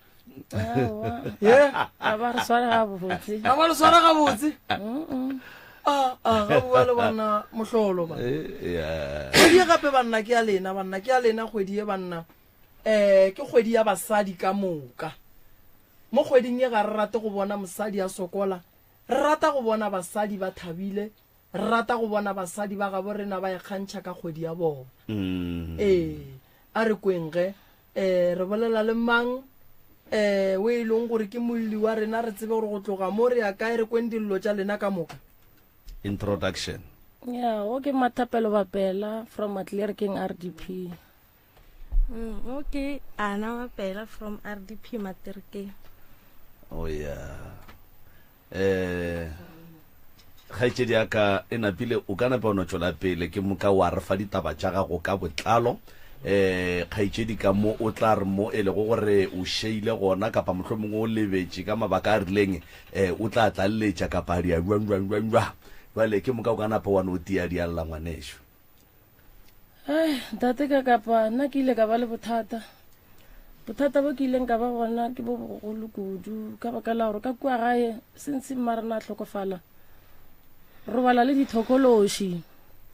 Ye? A ba re sware gabotse. A ba le swara gabotse? A, a, ga bua le banna mohlolo ba. Eh, Kgwedi ye gape banna ke ya lena, banna ke ya lena kgwedi ye banna. Eh, ke kgwedi ya basadi ka moka. Mo kgweding ye ga re rate go bona mosadi a sokola, re rata go bona basadi ba thabile, re rata go bona basadi ba gabo rena ba ikgantšha ka kgwedi ya bona. Mm. Ee, a re kweng ge. Eh, re bolela le mang eh o e leng gore ke molli wa rena re tsebe gore go tloga mo re ya kae re kweng dillo tša lena ka moka. Introduction. Ya, o ke Mathapelo Bapela from Matlerekeng RDP. Mm, okay, Ana Bapela from RDP Materekeng. Oh yeah. Eh kgaetšedi ya ka e napile o ka napa o no tšwela pele ke moka wa re fa ditaba tša gago ka botlalo eh kgaetšedi ka mo o tla re mo e lego gore o šeile gona kapa mohlomongwe o lebetše ka mabaka a rileng eh o tla tlaleletša kapa a dia jwang jwang jwang jwang jwale ke moka o ka napa wa no tia dialla ngwanešu Ai, ntate ka kapa nna ke ile ka ba le bothata bothata bo ke ileng ka ba gona ke bo bogolo kudu ka baka la gore ka kua gae since mma rena a hlokofala robala le dithokološi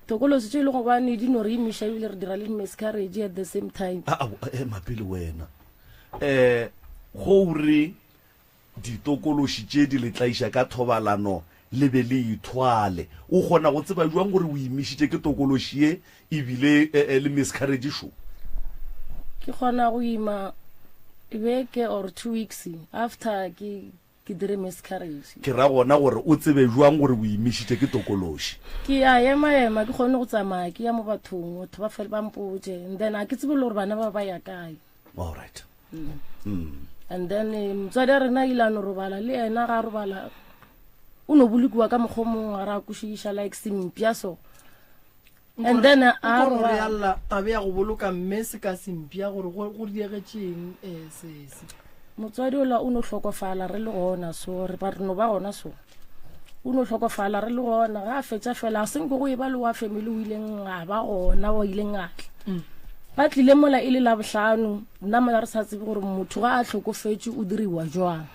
thokološi tše e le gobane di no re imiša ebile re dira le di-miscarriage at the same time Ao, ema pele wena um go re Ditokološi tše di le tlaiša ka thobalano le be le ithwale. O kgona go tseba bjang gore o imišitše ke tokološi ye ebile le miscarriage šo? Ke kgona go ima beke or 2 weeks after ke ke dire miscarriage. Ke ra gona gore o tsebe bjang gore o imišitše ke tokološi? Ke a ema ema ke kgone go tsamaya ke ya mo bathong batho ba fele ba mpotše and then a ke tsebe le gore bana ba ba ya kae. All right. Mm. Mm. And then eh, motswadi a rena ile a no robala le yena ga a robala o no bolokiwa ka mokgwa mongwe ga re a kwešiša like sempya so and then a robala tabe ya go boloka mme se ka sempya gore go diegetšeng um sese motswadi ola o no hlokofala re le gona so re ba re no ba gona so o no hlokofala re le gona ga a fetša fela a senko go e ba le wa family o ileng a ba gona wa ileng a tla mm. ba tlile mola e le labohlano nna mola re sa tsebe gore motho ga a hlokofetše o diriwa jwang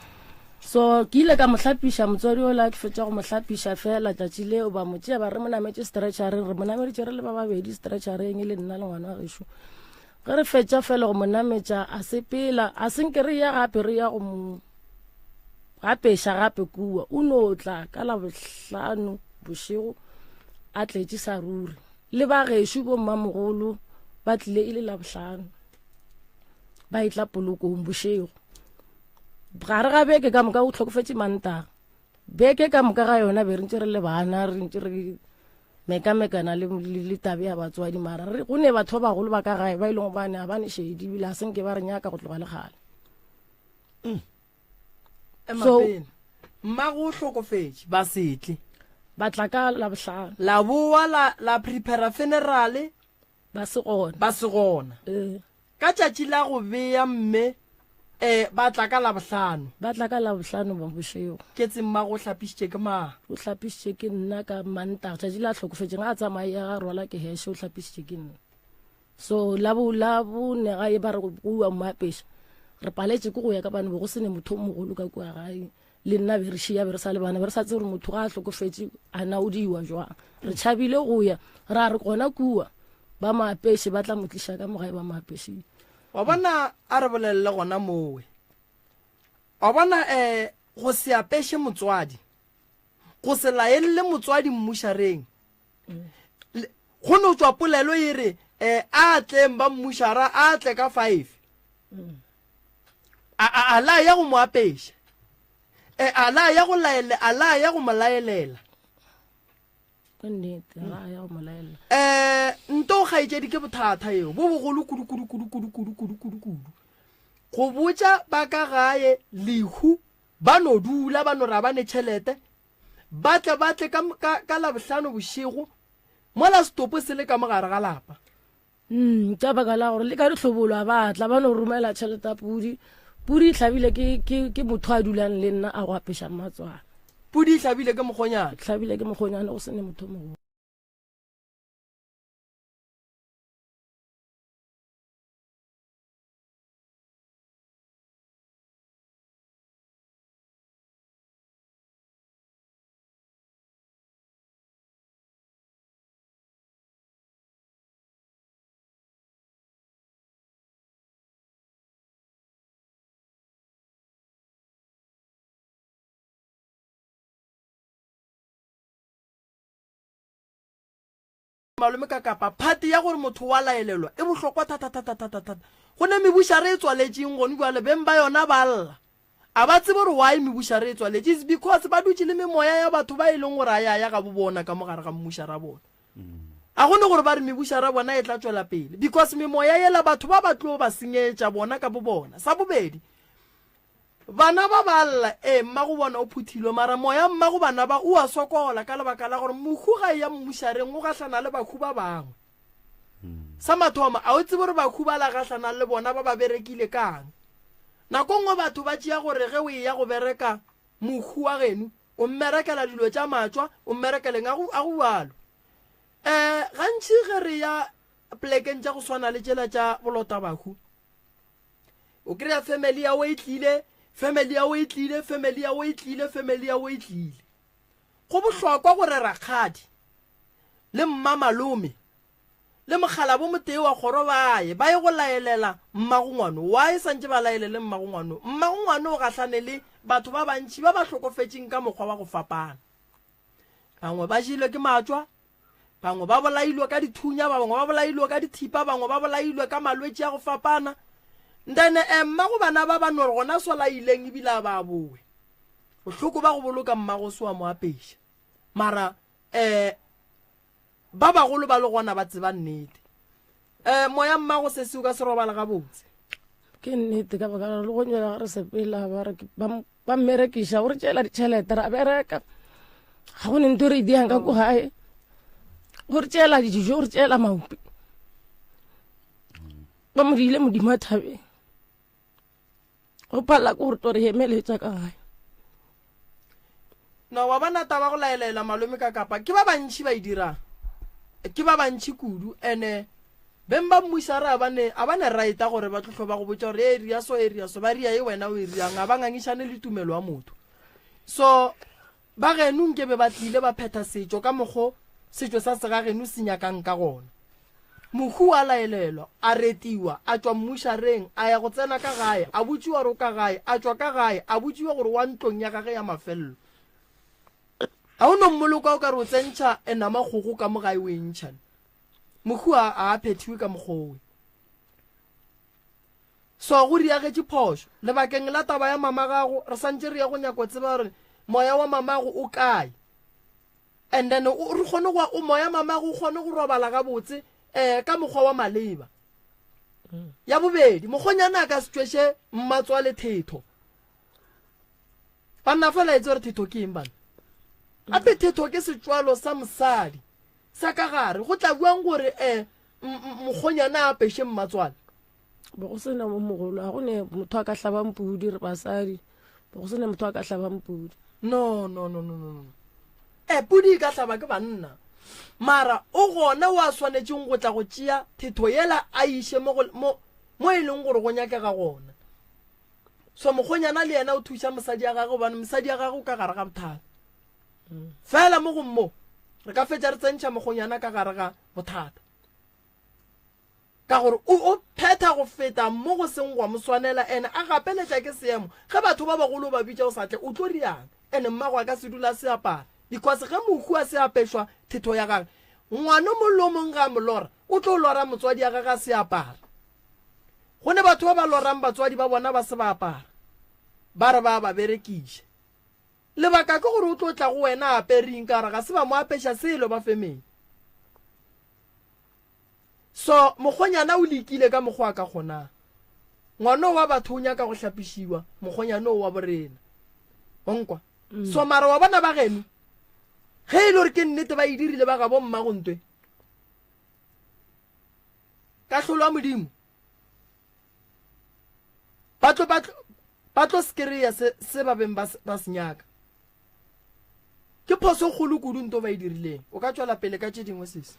so ke ile ka mo hlapiša motswadi ola ke fetša go mo hlapiša fela tšatši leo ba mo tšea ba re mo nametše stretchereng re mo nameditše re le ba babedi stretchereng e le nna le ngwana wa gešo ge re fetša fela go mo nametša a sepela a senke re ya gape re ya go mo Gapeša gape kua, o no tla ka Labohlano bošego a tletše sa ruri. Le ba gešo bommamogolo ba tlile e le Labohlano, ba etla polokong bošego. Gare ga beke ka moka o hlokofetše Mantaga. Beke ka moka ga yona be re ntše re le bana, re ntše re mekamekana le, le, le tabe ya batswadi mara re, go ne batho ba bagolo ba ka gae ba e leng gobane ga ba ne šedi ebile ga se nke ba re nyaka go tloga le kgale. Mm. So, mmago o hlokofetše ba setle ba tla ka labohlano la boa la, la prepara funerale ba se gona ba se gona ee. ka tšatši la go bea mme eh ba tla ka labohlano ba tla ka labohlano ba bošego ke tse mmago o hlapišitše ke mang o hlapišitše ke nna ka mantaga tšatši la hlokofetšeng ga a tsamaye ga rwala ke heshe o hlapišitše ke nna So la bo la bone ga e ba re go iwa mo apeša, re paletše ke go ya ka bane be go se ne motho o mogolo ka kua gae. Le nna be re šia be re sa le bana, be re sa tsebe gore motho ga a hlokofetše a na o diwa jwang. Re tšhabile go ya, ra re gona kua ba mo apeše, ba tla mo tliša ka mo gae ba mo apešitše. Wa bona, a re bolelele gona mowe. Wa bona, um go se apeše motswadi, go se laelele motswadi mmušareng. Go no tšwa polelo e re, um a tleng ba mmušara, a tle ka five. A, a, a la ya go mo apeša. E, a la ya go laele, a la ya go mo laelela. Ke nnete, a la ya go mo laelela. Eh, nto kgaetšedi ke bothata eo, bo bogolo kudu kudu kudu kudu kudu kudu kudu kudu. Go botša ba ka gae lehu ba no dula ba no ra ba ne tšhelete ba tle ba tle ka, ka, ka labohlano bošego mola setopo se le ka mogare ga lapa. Mm, ka baka la gore le ka dihlobolo a ba tla ba no romela tšhelete ya pudi. Pudi e hlabile ke, ke, ke motho a dulang le nna a go apeša mmatswana. Pudi e hlabile ke mokgonyana. Hlabile ke mokgonyana go se ne motho mogolo. Malome ka kapa phate ya gore motho wa laelelwa e bohlokwa thata thata thata thata. Go ne mebušare e tswaletšeng gone bjale beng ba yona ba lla. A ba tsebe gore why mebušare e tswaletše is because ba dutše le memoya ya batho ba e leng gore a ya ya gabo bona ka mo gare ga mmušara bona. A go ne gore ba re mebušara bona e tla tšwela pele because memoya yela batho ba ba tlo ba senyetša bona ka bo bona. Sa bobedi bana ba ba lla ee mmago bona o phuthilwe mara moya mmago bana ba o a sokola ka lebaka la gore mohu ga e ya mmušareng o gahlana le bahu ba bangwe. Sa mathomo, a o tsebe gore bahu ba la gahlanang le bona ba ba berekile kang? Nako nngwe batho ba tšea gore ge o eya go bereka mohu wa geno, o mmerekela dilo tša matšwa, o mmerekeleng, a go, a go bjalo. Um gantši ge re ya plekeng tša go swana le tšela tša bolota bahu, o kry-a family ya o e tlile, family ya o e tlile, family ya o e tlile, family ya o e tlile. Go bohlokwa gore rakgadi le mmamalome le mokgalabo motee wa kgoro ba ye ba ye go laelela mmagongwano. Why santše ba laelele mmagongwano? Mmagongwano o gahlane le batho ba bantši ba ba hlokofetšeng ka mokgwa wa go fapana. Bangwe ba jelwe ke matšwa, bangwe ba bolailwe ka dithunya, ba bangwe ba bolailwe ka dithipa, bangwe ba bolailwe ka malwetši a go fapana. Then eh, mmago bana ba ba no re gona so laileng ebile a ba boe. Bohloko ba go boloka mmago se wa mo apeša. Mara eh ba bagolo ba le gona ba tseba nnete. Eh moya mmago sesi o ka se robala gabotse. Ke nnete ka baka la le go nyela re sepela ba re ba ba mmerekiša o re tšeela ditšhelete ra bereka. Ga go ne ntho re e diang ka ko gae. Go re tšeela dijo, go re tšeela maopi. Ba mo diile modimo a thabeng. Go phala ke gore to re emeletša ka gae. No wa bona taba go laelela malome ka kapa ke ba bantši ba e dirang. Ke ba bantši kudu ene beng ba mmušare a ba ne a ba ne right gore ba tlo ba go botša gore e ria so e ria so ba ria e wena o e riang a ba ngangišane le tumelo ya motho. So Ba geno nke be ba tlile ba phetha setšo ka mokgo setšo sa segageno se nyakang ka gona. Mohu a laelelwa, a retiwa, a tšwa mmušareng, a ya go tsena ka gae, a botšiwa gore o ka gae, a tšwa ka gae, a botšiwa gore wa ntlong ya gage ya mafello. A o no mmoloka o ka re o tsentšha enama kgogo ka mo gae o e ntšha. Mohu a a phethiwe ka mokgowe. So go riagetše phošo. Lebakeng la taba ya mama gago, re santše re ya go nyako tseba gore moya wa mamago o kae. And then o re kgone go o moya mamago o kgone go robala gabotse eh ka mokgwa wa maleba. Ya bobedi, mokgonyana a ka se tšweše mmatswale thetho. Banna fela etse gore thetho ke eng bana? Ape thetho ke setšwalo sa mosadi sa ka gare. Go tla buang gore eh mokgonyana a apeše mmatswale. Bo go sena mo mogolo, a go ne motho a ka hlabang pudi, re basadi. Bo go sena motho a ka hlabang pudi. No, no, no, no, no. E, pudi e ka hlaba ke banna. Mara o gona wa swanetšeng go tla go tšea thetho yela a iše mo, mo, mo e leng gore go nyakega gona. So mokgonyana le yena o thuša mosadi ya gagwe gobane mosadi ya gagwe o ka gare ga bothata. Fela mo go mo re ka fetša re tsentšha mokgonyana ka gare ga bothata. Ka gore o, o phetha go feta mo go seng gwa mo swanela ene a gapeletša ke seemo. Ge batho ba bagolo o ba bitša o sa tle, o tlo riang? Ene mmago a ka se dula a se apara because ge mohu a se apešwa thetho ya gage, ngwana o mong le o mong ge a mo lora, o tlo lora motswadi ya gage a se apara. Go ne batho ba ba lorang batswadi ba bona ba se ba apara, ba re ba ba berekiša. Lebaka ke gore o tlo tla go wena a apere eng ka gore ga se ba mo apeša selo ba femeng. So mokgonyana o lekile ka mokgwa a ka kgonang. Ngwana wa batho o nyaka go hlapišiwa, mokgonyana o wa borena. Wa nkwa? Mm. So mara wa bona ba geno ge e le gore ke nnete ba e dirile ba gabo mmago ntwe. Kahlolo ya Modimo. Ba tlo ba tlo ba tlo skreya se se ba beng ba ba se nyaka. Ke phoso kgolo kudu nto ba e dirileng. O ka tšwela pele ka tše dingwe sesi.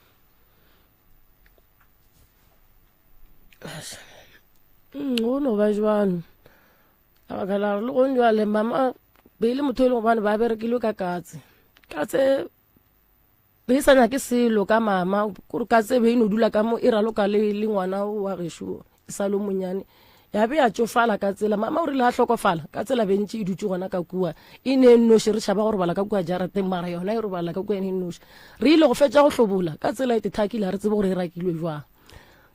Mm, go no ba jwalo ka baka la gore le gong jwale mama be e le motho e leng gobane ba berekilwe ka katse katse Be e sa nyake selo ka mama, kore ka tsebe e no dula ka mo e raloka le, le ngwana wa gešo e sa le monyane. Ya be ya tšofala ka tsela. Mama o rile a hlokofala, ka tsela be ntše e dutše gona ka kua. E ne e nnoši, re tšhaba go robala ka kua jarateng, mara yona e robala ka kua e ne e nnoši. Re ile go fetša go hlobola, ka tsela e tethakile, ga re tsebe gore e rakilwe jwang.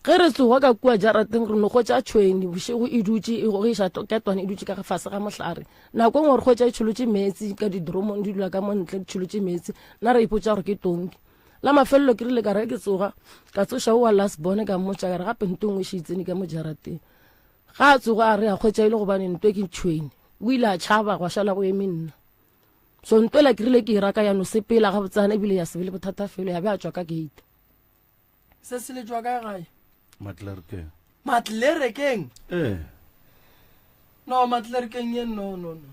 Ge re tsoga ka kua jarateng re no hwetša tšhwene bošego e dutše e gogiša ketwane e dutše ka fase ga mohlare. Nako e nngwe re hwetša e tšholotše meetse ka didromong di dula ka mo ntle di tšholotše meetse. Nna re ipotša gore ke tonki. La mafelelo ke rile ka re ke tsoga ka tsoša o wa last born ka mmotša ka re gape nto nngwe še e tsene ka mo jarateng. Ga a tsoga a re a hwetša e le gobane nto ke tšhwene. O ile a tšhaba gwa šala go eme nna. So nto ela ke rile ke e raka ya no sepela gabotsana ebile ya se be le bothata felo ya be a tšwa ka gate. Se se letšwa kae gae? Matlerekeng. Matlerekeng? Ee. No, Matlerekeng ye no no no.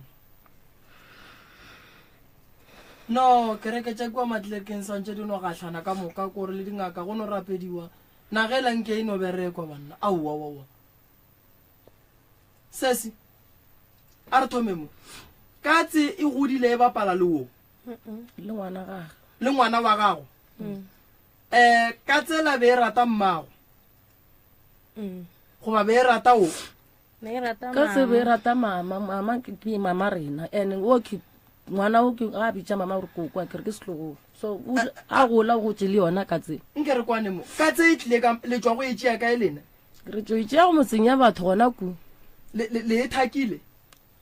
No, kereke tša kua Matlerekeng swantše di no gahlana ka moka kore le dingaka go no rapediwa. Nagela nke e no berekwa banna. Aowa wa wa. Sesi. A re thome mo. Katse e godile e bapala le wo. Le ngwana gagwe. Le ngwana wa gago. Mm. Eh, ka tsela be e rata mmago mm. goba be e rata o ka tse be e rata mama mama ke mama rena and o ke ngwana o ke ga bitša mama gore koko a kere ke setlogolo so a gola o gotse le yona ka tse nke re kwane mo ka tse e tlile ka le tswa go e tšea kae lena re tšo e tšea go motseng ya batho gona ku le e thakile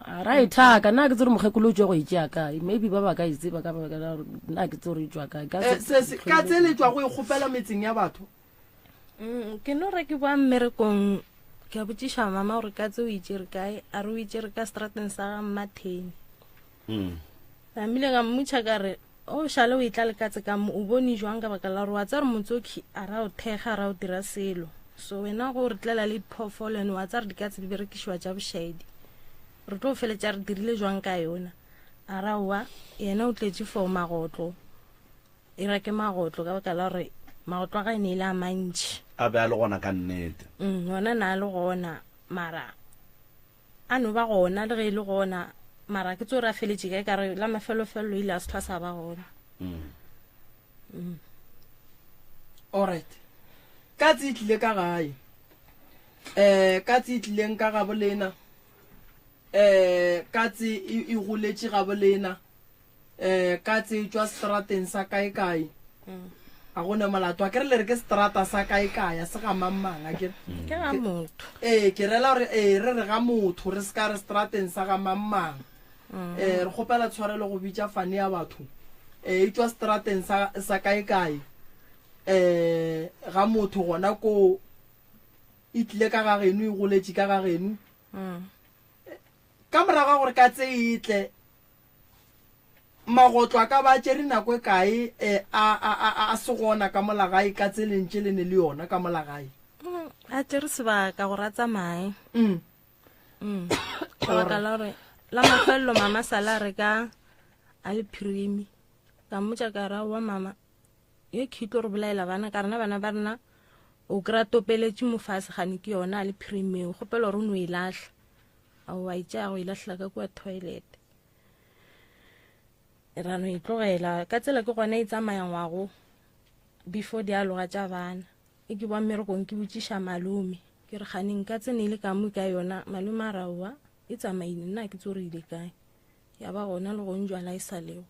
A ra e thaka, nna ke tsere mokgekolo o tšwa go e tšea kae? Maybe ba ba ka e tseba ka baka la gore nna ke tsere e tšwa kae. Ka eh, se se ka tse le tšwa go e kgopela metseng ya batho. Mm, ke no re ke boa mmerekong ke a botšiša mama gore ka tse o itšere kae a re o itšere ka strateng sa ga mmatheni mm. namile ka mmutšha ka re o šale o etla le katse ka mo o bone jwang ka baka la gore wa tsa re motsoki a ra o thekga a ra o dira selo so wena go re tlela le diphoofolo ene wa tsa re dikatse di berekišiwa tša bošaedi re tlo feletša re dirile jwang ka yona a ra oa yena o tletše for magotlo e reke magotlo ka baka la gore magotlo a ga e ne e le a mantšhi a be a le gona ka nnete mm, ona na a le gona mara A no ba gona le ge e le gona, mara ke tso re a feletše kae ka re la mafelofelelo ile a se hlwa sa ba gona. Mm. Mm. Alright. Katse e tlile ka gae. Eh katse e tlileng ka gabo lena. Eh katse e, e goletše gabo lena. um katse e tšwa strateng sa kae-kae mm. a go ne molato a kere le re ke strata sa kae-kae a se ga mang-mang a kere ke ga motho ee ke rela gore ee re re ga motho re se ka re strateng sa ga mang-mang um re kgopela tshwarelo go bitša fane ya batho um e tšwa strateng sa, sa kae-kae um ga motho gona koo e tlile ka ga geno e goletše ka ga geno mm. ka morago ga gore katse e tle Magotlo a ka ba a tšere nako e kae a, a, a, a se gona ka mola gae ka tseleng tše le ne le yona ka mola gae? Mm, a tšere sebaka gore a tsamaye. Mm. Mm. Ka baka la gore la mafelelo mama sala a reka a le phirimi. Ka mmotša ka re aowa mama, ye ke tlo re bolaela bana ka rena bana ba rena o kry-a topeletše mo fase gane ke yona a le phirimeng kgopela gore o no e lahla. Aowa, a itšea go e lahlela ka kua toilet. Ra no e tlogela. Ka tsela ke gona e tsamaya ngwago before di aloga tša bana. E ke boa mmerekong ke botšiša malome. Ke re kgane nka tsene e le ka mo ka yona. Malome a re aowa e tsamaile nna ke tso re ile kae. Ya ba gona le gonjwala e sa lego.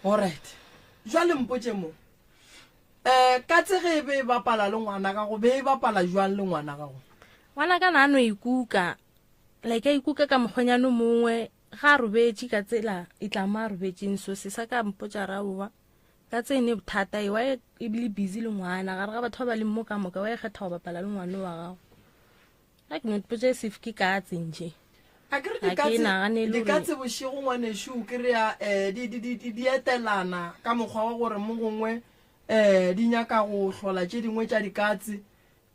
Alright. Jwale mpotše mo. Eh katse ge e be e bapala le ngwana gago be e bapala jwang le ngwana gago? Ngwana ka na no ikuka. Like a ikuka ka mokgonyane mongwe ga a robetše ka tsela e tla mo a robetšeng so se sa ka mpotša ra owa ka tse ne bothata e wa e bile busy le ngwana gare ga batho ba ba leng mo ka moka wa e kgetha go bapala le ngwana wa gago. A ke no ipotša e sef ke katse nje. A ke re Ga ke naganele gore- dikatse bošego ngwanešu o kry-a um di, di, di, di, di etelana ka mokgwa wa gore mo gongwe um di nyaka go hlola tše dingwe tša dikatse.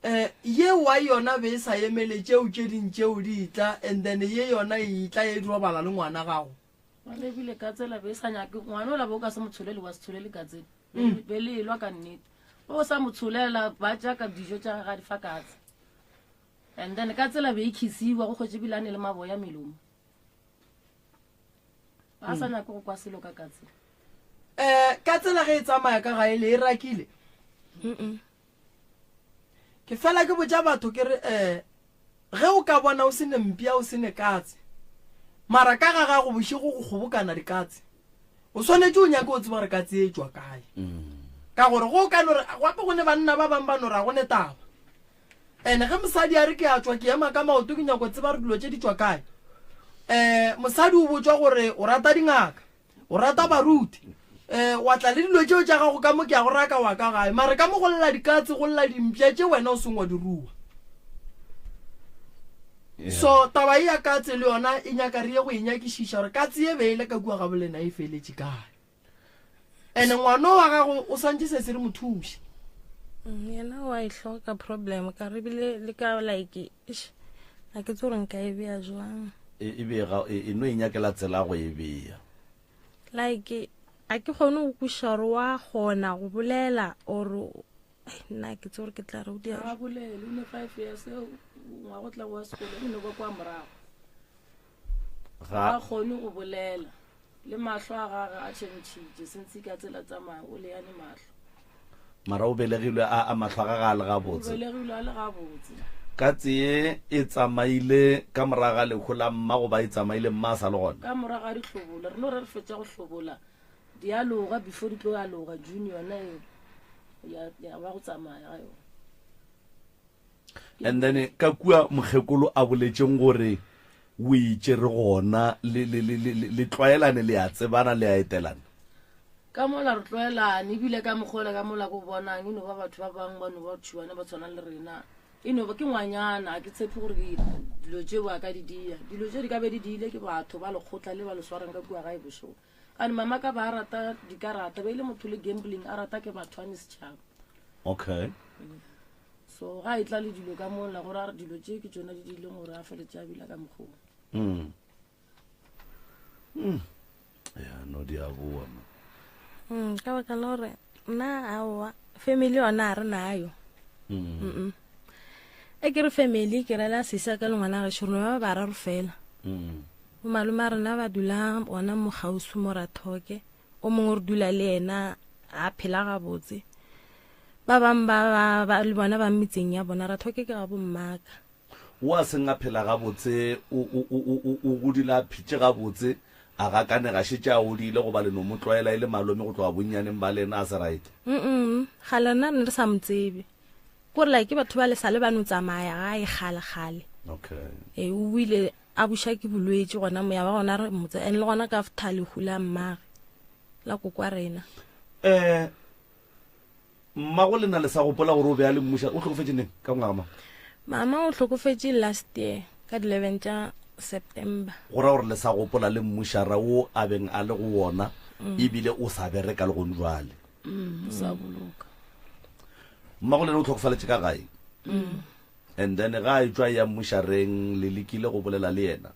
Um ye wa yona be e sa emele tšeo tše ding tšeo di etla and then ye yona e etla e robala le ngwana gago. Gona ebile katse la be e sa nyake ngwana ola be o ka se mo tsholele wa se tsholele katse be le elwa ka nnete o sa mo tsholela ba ja ka dijo tša gage ga di fa katse. And then ka tsela be e khisiwa go kgwetše bile a ne le maboya melomo. Ba sa nyake go kwa selo ka katse. Eh ka tsela ge e tsamaya ka gae le e rakile. Ke fela ke botša batho ke re eh ge o ka bona o se ne mpša o se ne katse mara ka ga gago bošego go kgobokana dikatse o swanetše o nyake o tseba gore katse e tšwa kae. Ka gore go ka no re gape go ne banna ba bang ba no re ga go ne taba. Ene ge mosadi a re ke a tšwa ke ema ka maoto ke nyako tseba gore dilo tše di tšwa kae. Um mosadi o botšwa gore o rata dingaka, o rata baruti, um wa tla le dilo tšeo tša gago ka mo ke a go raka wa ka gae. Mare ka mo go lla dikatse go lla dimpša tše wena o seng wa di rua. So taba e ya katse le yona e nyaka re ye go e nyakišiša gore katse ye be e le ka kua ga bolena e feletše kae. Ene ngwano wa gago o swantše se se re mo thuše. Mm, yena wa e hloka problem ka re bile le ka like eish, ga ke tse gore nka e bea jwang. E, e bee ga e, e no e nyakela tsela go e bea. Like a ke kgone go kwešiša gore wa kgona go bolela or ai, nna ke tse gore ke tla re o dia. Ga bolele o ne 5 years ngwa go tla go wa sekolo o ne kwa kwa morago. Ga Ga kgone go bolela. Le mahlo a gage a tšhentšhitše since ka tsela tsamaya o leane mahlo. Mara o belegilwe a a mahlo a gage a le gabotse. O belegilwe a le gabotse. Katse ye e tsamaile ka morago ga lehu la mma goba e tsamaile mma a sa le gona? Ka morago ga dihlobola, re no re re fetša go hlobola di aloga before di tlo aloga June yona e ya ya ba go tsamaya ga yona. And then ka kua mokgekolo a boletšeng gore o itše re gona le, le, le, le, le tlwaelane le a tsebana le a etelana. Ka mola re tlwaelane ebile ka mokgola ka mola ko bonang e no ba batho ba bangwe ba no ba tšhuana ba tshwana le rena e no ba ke ngwanyana a ke tshepe gore ke dilo tšeo a ka di dia dilo tšeo di ka be di diile ke batho ba lekgotla le ba le swarang ka kua gae bošego gane mama ka ba a rata dikarata ba ile motho le gambling a rata ke batho a ne setšhaba okay So ga e tla le dilo ka mola gore a re dilo tše ke tšona di dileng gore a feletse a bila ka mokgong. Mm. Mm. Ya no di a boa mo. Mm, ka baka la gore nna aowa family yona a re nayo. Mm. Mm -mm. E ke re family ke rela sisa ka le ngwana gešo rona ba bararo fela. Mm. Bo malome a rena ba dula gona mo kgauswi mo Rathoke. O mongwe re dula le yena a phela gabotse. Ba bang ba, ba, ba le bona ba metseng ya bona Rathoke ke ga bommaka. O a seng a phela gabotse, o, o, o, o, o, o godile a phetše gabotse, a gakanega, šetše a godile goba le no mo tlwaela e le malome go tloga bonnyaneng ba lena, a se right? Mm-mm, kgale rena re ne re sa mo tsebe. Kore like ke batho ba le sa le ba no tsamaya gae kgale kgale. Okay. Ee, o buile a buša ke bolwetši gona moya ba gona re motse and le gona ka after lehu la mmage la kokwa rena. Eh, mmago lena le sa gopola gore o be a le mmuša o hlokofetše neng ka ngwaga mang? Mama o hlokofetše last year ka di 11 tša September. Go ra gore le sa gopola le mmušara wo a beng a le go wona ebile o sa bereka le gone jwale. Mm, o sa boloka. Mmago lena o hlokofaletše ka gae. And then ga a etšwa ya mmušareng le lekile go bolela le yena.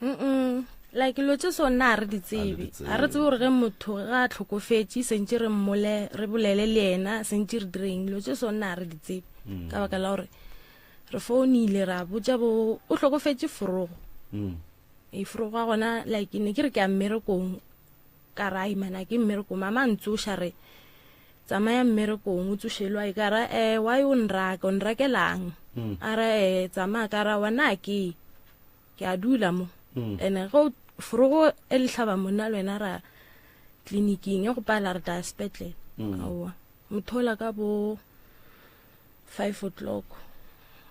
Mm like dilo tše so nna a re di tsebe a re tsebe gore ge motho ga a tlhokofetše sentše re mmole re bolele le yena sentše re direng dilo tše so nna a re di tsebe mm. ka baka la gore Re founile ra botša bo o hlokofetše forogo. Mm. E forogo ga gona like ne ke re ke ya mmerekong ka ra imana ke mmerekong mama a ntsoša re tsamaya mmerekong o tsošelwa e ka ra eh why o nraka o nrakelang Mm. a ra eh tsamaya ka ra wena ke ke a dula mo Mm. ene go forogo e le hlaba monna le wena ra tleliniking e go pala re tla sepetlele Mm. aowa mothola ka bo 5 o'clock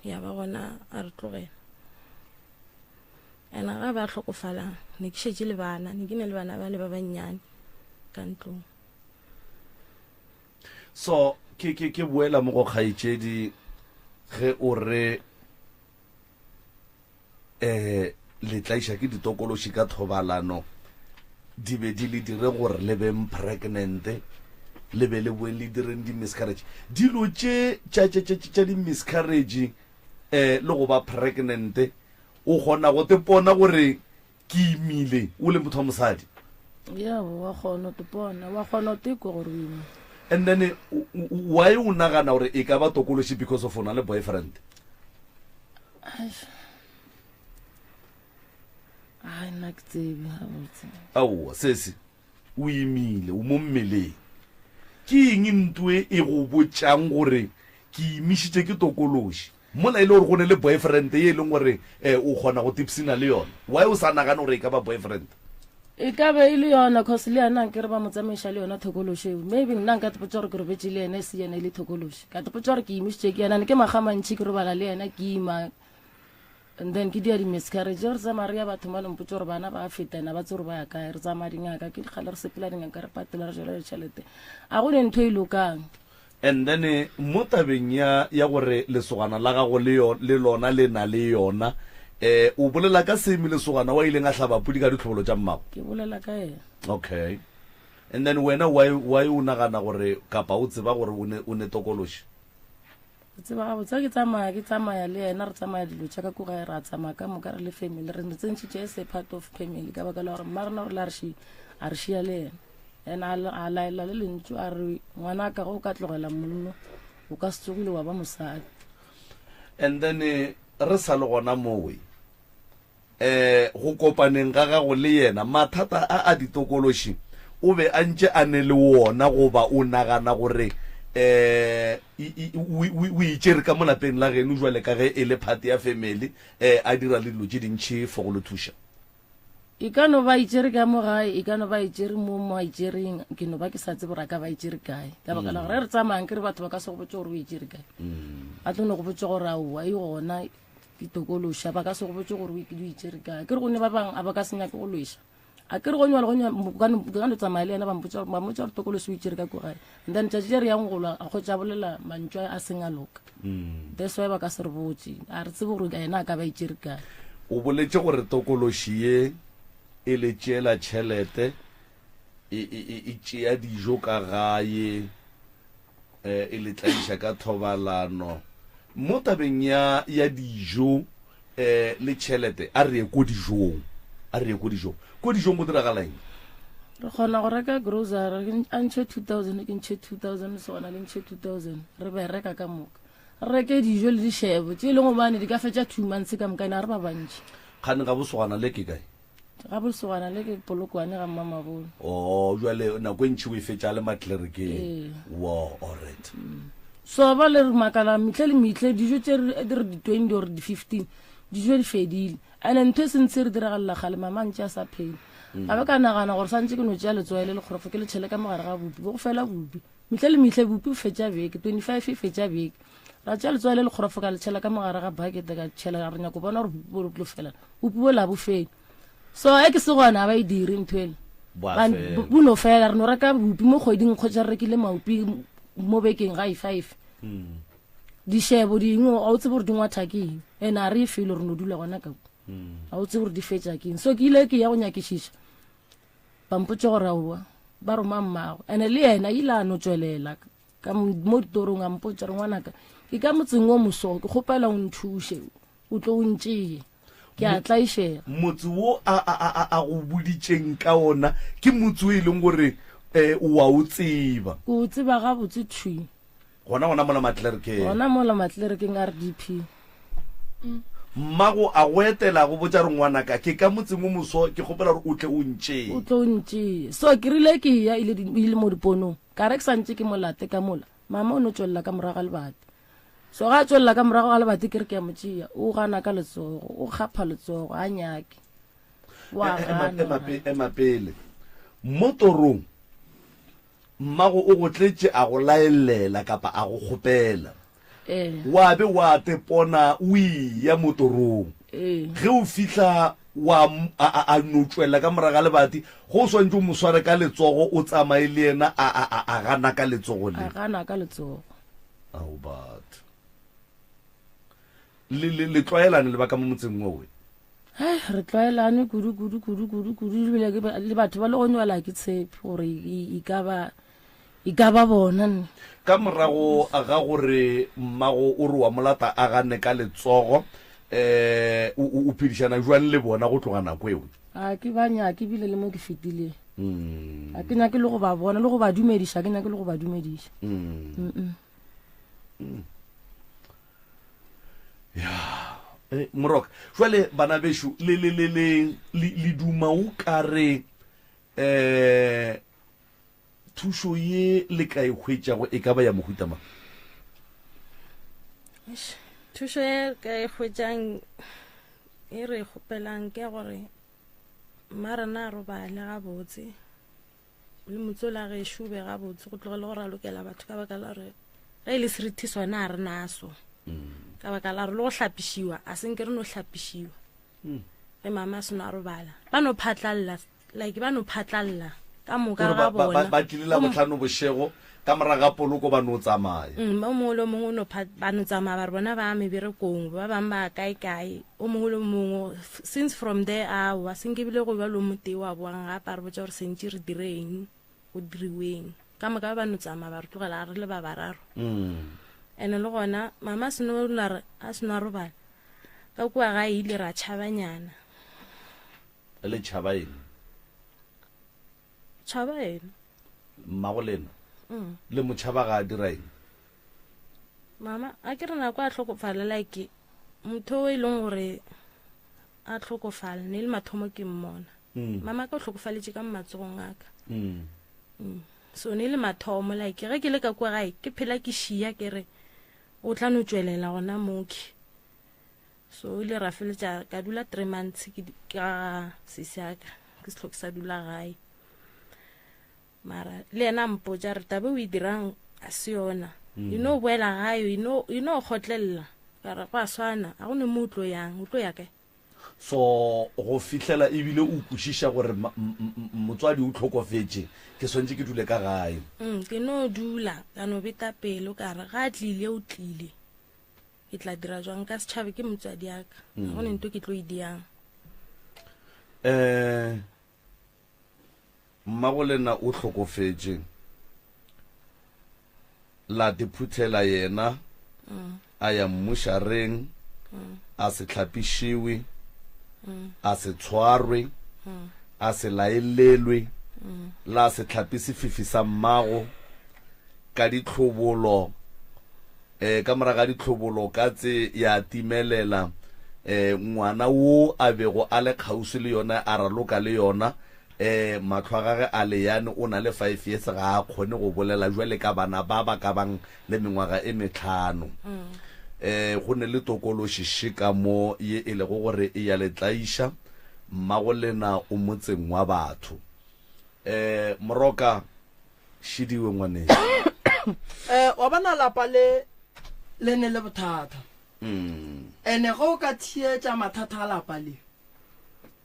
ya ba gona a re tlogela ena ga ba hlokofala ne ke šetše le bana ne ke ne le bana ba le ba bannyane ka ntlong so ke ke ke boela mo go kgaetšedi ge o re um le tlaiša ke ditokološi ka thobalano di be di le dire gore le beng pregnant le be le boeng le direng di-miscarriage dilo tše tša di-miscarriage um le go ba pregnant o kgona go tepona gore ke imile o le motho wa mosadi ya wa kgona go tepona wa kgona go tekwa gore o imile and then why o nagana gore e ka ba tokološi because of o na le boyfriend Ai, nna ke tsebe gabotse. Aowa, sesi, o imile, o mo mmeleng. Ke eng ntwe e go botšang gore ke imišitše ke tokološi? Mola e le gore go ne le boyfriend ye e leng gore um o kgona go tipsina le yona. Why o sa nagane gore e ka ba boyfriend? E ka be e le yona, cause le yena nkere ba mo tsamaiša le yona thokološi eo. Maybe nna nka tepotša gore ke robetše le yena e se yena e le thokološi. Ka tepotša gore ke imišitše ke yena, ne ke makga a mantši ke robala le yena ke ima and then ke dia di-miscarriage. Re tsamaya re ya batho ba no mpotša gore bana ba feta ena ba tse gore ba ya kae. Re tsamaya dingaka, ke kgale re sepela dingaka re patela re jela ditšhelete. A go ne ntho e lokang. And then mo tabeng ya ya gore lesogana la gago le yo le lona le na le yona, eh o bolela ka seme lesogana wa ileng a hlaba pudi ka ditlhobolo tša mmago? Ke bolela ka yena. Okay. And then wena why why o nagana gore kapa o tseba gore o ne o ne tokološi? Ke tseba gabotse ke tsamaya ke tsamaya le yena re tsamaya dilo tša ka ko gae ra tsamaya ka moka re le family re mo tsentšhitše as a part of family ka baka la gore mma rena o rile a re shi a re šia le yena and a a laela le lentšu a re ngwana ka ge o ka tlogela monno o ka se tsogile wa ba mosadi. And then eh, re sa le gona mowe eh go kopaneng ga gago le yena mathata a a ditokološi o be a ntše a ne le wona goba o nagana gore eh o itšere ka mo lapeng la geno jwale ka ge e le part ya family eh a dira le dilo tše dintši for go le thuša? E ka no ba itšere ka mo gae, e ka no ba itšere mo mo a itšereng, ke no ba ke sa tsebe gore a ka ba itšere kae. Ka baka la gore ge re tsamayang ke re batho ba ka se go botse gore o itšere kae. Ba tlo no go botse gore aowa e gona ke tokološa, ba ka se go botse gore o itšere kae. Ke re go ne ba bangwe a ba ka se nyake go lweša. A ke re go nywa le go nywa, ke ka no tsamaya le yena ba mpotsa gore, ba mmotsa gore tokološi o itšere ka ko gae. And then tšatši le re yang go lwa, a kgotsa a bolela mantšu a seng a loka. That's why ba ka se re botse. A re tsebe gore yena a ka ba itšere kae. O boletše gore tokološi ye e le tšeela tšhelete, e, e, e, e tšea dijo ka gae, e, e le tlaiša ka thobalano. Mo tabeng ya, ya dijo e, le tšhelete, a re ye ko dijong, a re ye ko dijong. Ko dijong go diragala eng? Re kgona go reka grocery, a ntšhe 2000, ke ntšhe 2000, lesogana le ntšhe 2000, re bereka ka moka. Re reke dijo le dišebo tše e leng gobane di ka fetša 2 months ka moka, ene ga re ba bantši. Kgane ga bosogana le ke kae? Ga bosogana le ke Polokwane ga Mmamabolo. Oh, jwale nako e ntši o e fetša le matlerekeng. Ee. Wow, all right. So ba le re makala mehle le mehle dijo tše re di re di 20 or di 15 dijo di fedile. Ene ntho e sentse e re diragalela kgale mama ntše a sa phela. Ka be ka nagana gore santse ke no tšea letswai le lekgorofo ke le tšhele ka mogare ga bupi bo go fela bupi. Mehle le mehle bupi bo fetša beke, 25 e fetša beke. Ra tšea letswai le lekgorofo ka le tšhela ka mogare ga bucket ka tšhela re nyako bona gore bupi bo tlo fela. Bupi bo la bo fele. So e ke se gona ba e dire ntho ele. Bo a Ba- fela. bo no fela re no reka bupi mo kgweding kgotsa re rekile maupi mo bekeng ga e five. Dišebo dingwe ga o tsebe gore di ngwatha ke eng, and a re e felo re no dula gona ka kwa, ga o tsebe gore di fetša ke eng. So ke ile ke ya go nyakišiša, ba mpotša gore aowa ba roma mmago, and le yena ile a no tšwelela ka mo ditorong a mpotša re ngwanaka ke ka motseng o moso, ke kgopela o nthuše o tlo o ntšeye, ke a tlaišega. Motse wo a, a, a, a go boditšeng ka ona ke motse o e leng gore um o a o tseba? Ke o tseba gabotse thwi. Gona gona mola Matlerekeng. Gona mola Matlerekeng RDP. Mmago a go etela a go botša re ngwanaka ke ka motseng o moso ke kgopela gore o tle o ntšee. O tlo ntšee. So ke rile ke ya ile ile mo diponong. Ka re ke sa ntše ke mo late ka mola. Mama o no tšwelela ka morago ga lebati. So ga a tšwelela ka morago ga lebati ke re ke a mo tšea. O gana ka letsogo, o kgapha letsogo, a nyake. Wa Ema, gana. ema, ema pele. Mo torong Mmago o go tletše a go laelela kapa a go kgopela. Ee. Wa be wa tepona o eya mo torong. Ee. Ge o fihla wa a, a, a no tšwela ka morago ga lebati, go o swantše o mo sware ka letsogo o tsamaye le yena a, a, a, a gana ka letsogo le. A gana ka letsogo. Ao batho. Le, le, le tlwaelane le ba ka mo motseng wo we? Hei, re tlwaelane kudu kudu kudu kudu kudu ebile ke ba- le batho ba le go nywela ke tshepe gore e e ka ba e ka ba bona nne. Ka morago ga gore mmago o re wa mo lata a gane ka letsogo, um o, o, o phedišana bjang le bona go tloga nako eo? Ga ke ba nyake ebile le mo ke fetileng. Ga ke nyake le go ba bona le go ba dumediša, ga ke nyake le go ba dumediša. Mm-mm. Ya, eh, Moroka, jwale bana bešo le le le le le le duma o ka re eh thušo ye le ka e hwetšago e ka ba ya mohuta mang? Eish, thušo ye ka e hwetšang e re e kgopelang ke ya gore mma rena a robale gabotse le motsola gešo be gabotse go tlogele go ralokela batho ka baka la gore ge e le serithi sona a re naso mm. ka baka la gore le go hlapišiwa a senke re no hlapišiwa mm. ge mama a seno a robala ba no phatlalela like ba no phatlalela ka moka ga bona ba tlile la botlhano bošego ka morago ga poloko ba no tsamaya mm, o mongwe le o mongwe no ba no tsamaya ba re bona ba meberekong ba bangwe ba kae kae o mongwe le o mongwe since from there aowa senke bile go ba lo motee wa boang gape a re botsa gore sentše re direng go diriweng ka moka ba no tsamaya ba re tlogela re le ba bararo mm. and le gona mama a seno a seno a robala ka kua ga ile ra tšhabanyana le tšhaba eng Tšhaba ena. Mmago lena. Mm. Le mo tšhaba ga a dira eng? Mama, a ke re nako a tlhokofala like motho o e leng gore a tlhokofala ne le mathomo ke mmona. Mm. Mama ka o tlhokofaletše ka matsogong a ka. Mm. Mm. So ne le mathomo like ge ke le ka kwa gae ke phela ke šia ke re o tla no tšwelela gona moki. So ile ra feletša ka dula three months ke ka sesi aka ke se tlhoke sa dula gae mara le yena a mpotša re tabe o e dirang a se yona mm. you know boela gae you know you know kgotlelela ka re go a swana a go ne mo o tlo yang o tlo ya kae so go fihlela ebile o kwešiša gore motswadi o tlhokofetše ke swantše ke dule ka gae mm, ke no dula ka no beta pelo ka re ga a tlile o tlile Ke tla dira jwang ka setšhabe ke motswadi ya ka ga go ne nto ke tlo e diang. Um Mmagolena o hlokofetše la diphuthela yena a ya mmušareng a se hlapišiwe a se tshwarwe a se laelelwe la se hlapi sefifi sa mmago ka ditlhobolo E, ka morago ga ditlhobolo katse ya timelela. E, ngwana wo a bego a le kgauswi le yona a raloka le yona. E, mahlo a gage a leyane, o na le five years, ga a kgone go bolela jwale ka bana ba ba ka bang le mengwaga e metlhano. E, go ne le tokološi še ka mo ye e lego gore e ya le tlaiša. Mmagolena o motseng wa batho. E, Moroka. Šidiwe ngwanešu. Eh, wa bona lapa le le ne le bothata. Mm. Ene ge o ka theetša mathata a lapa le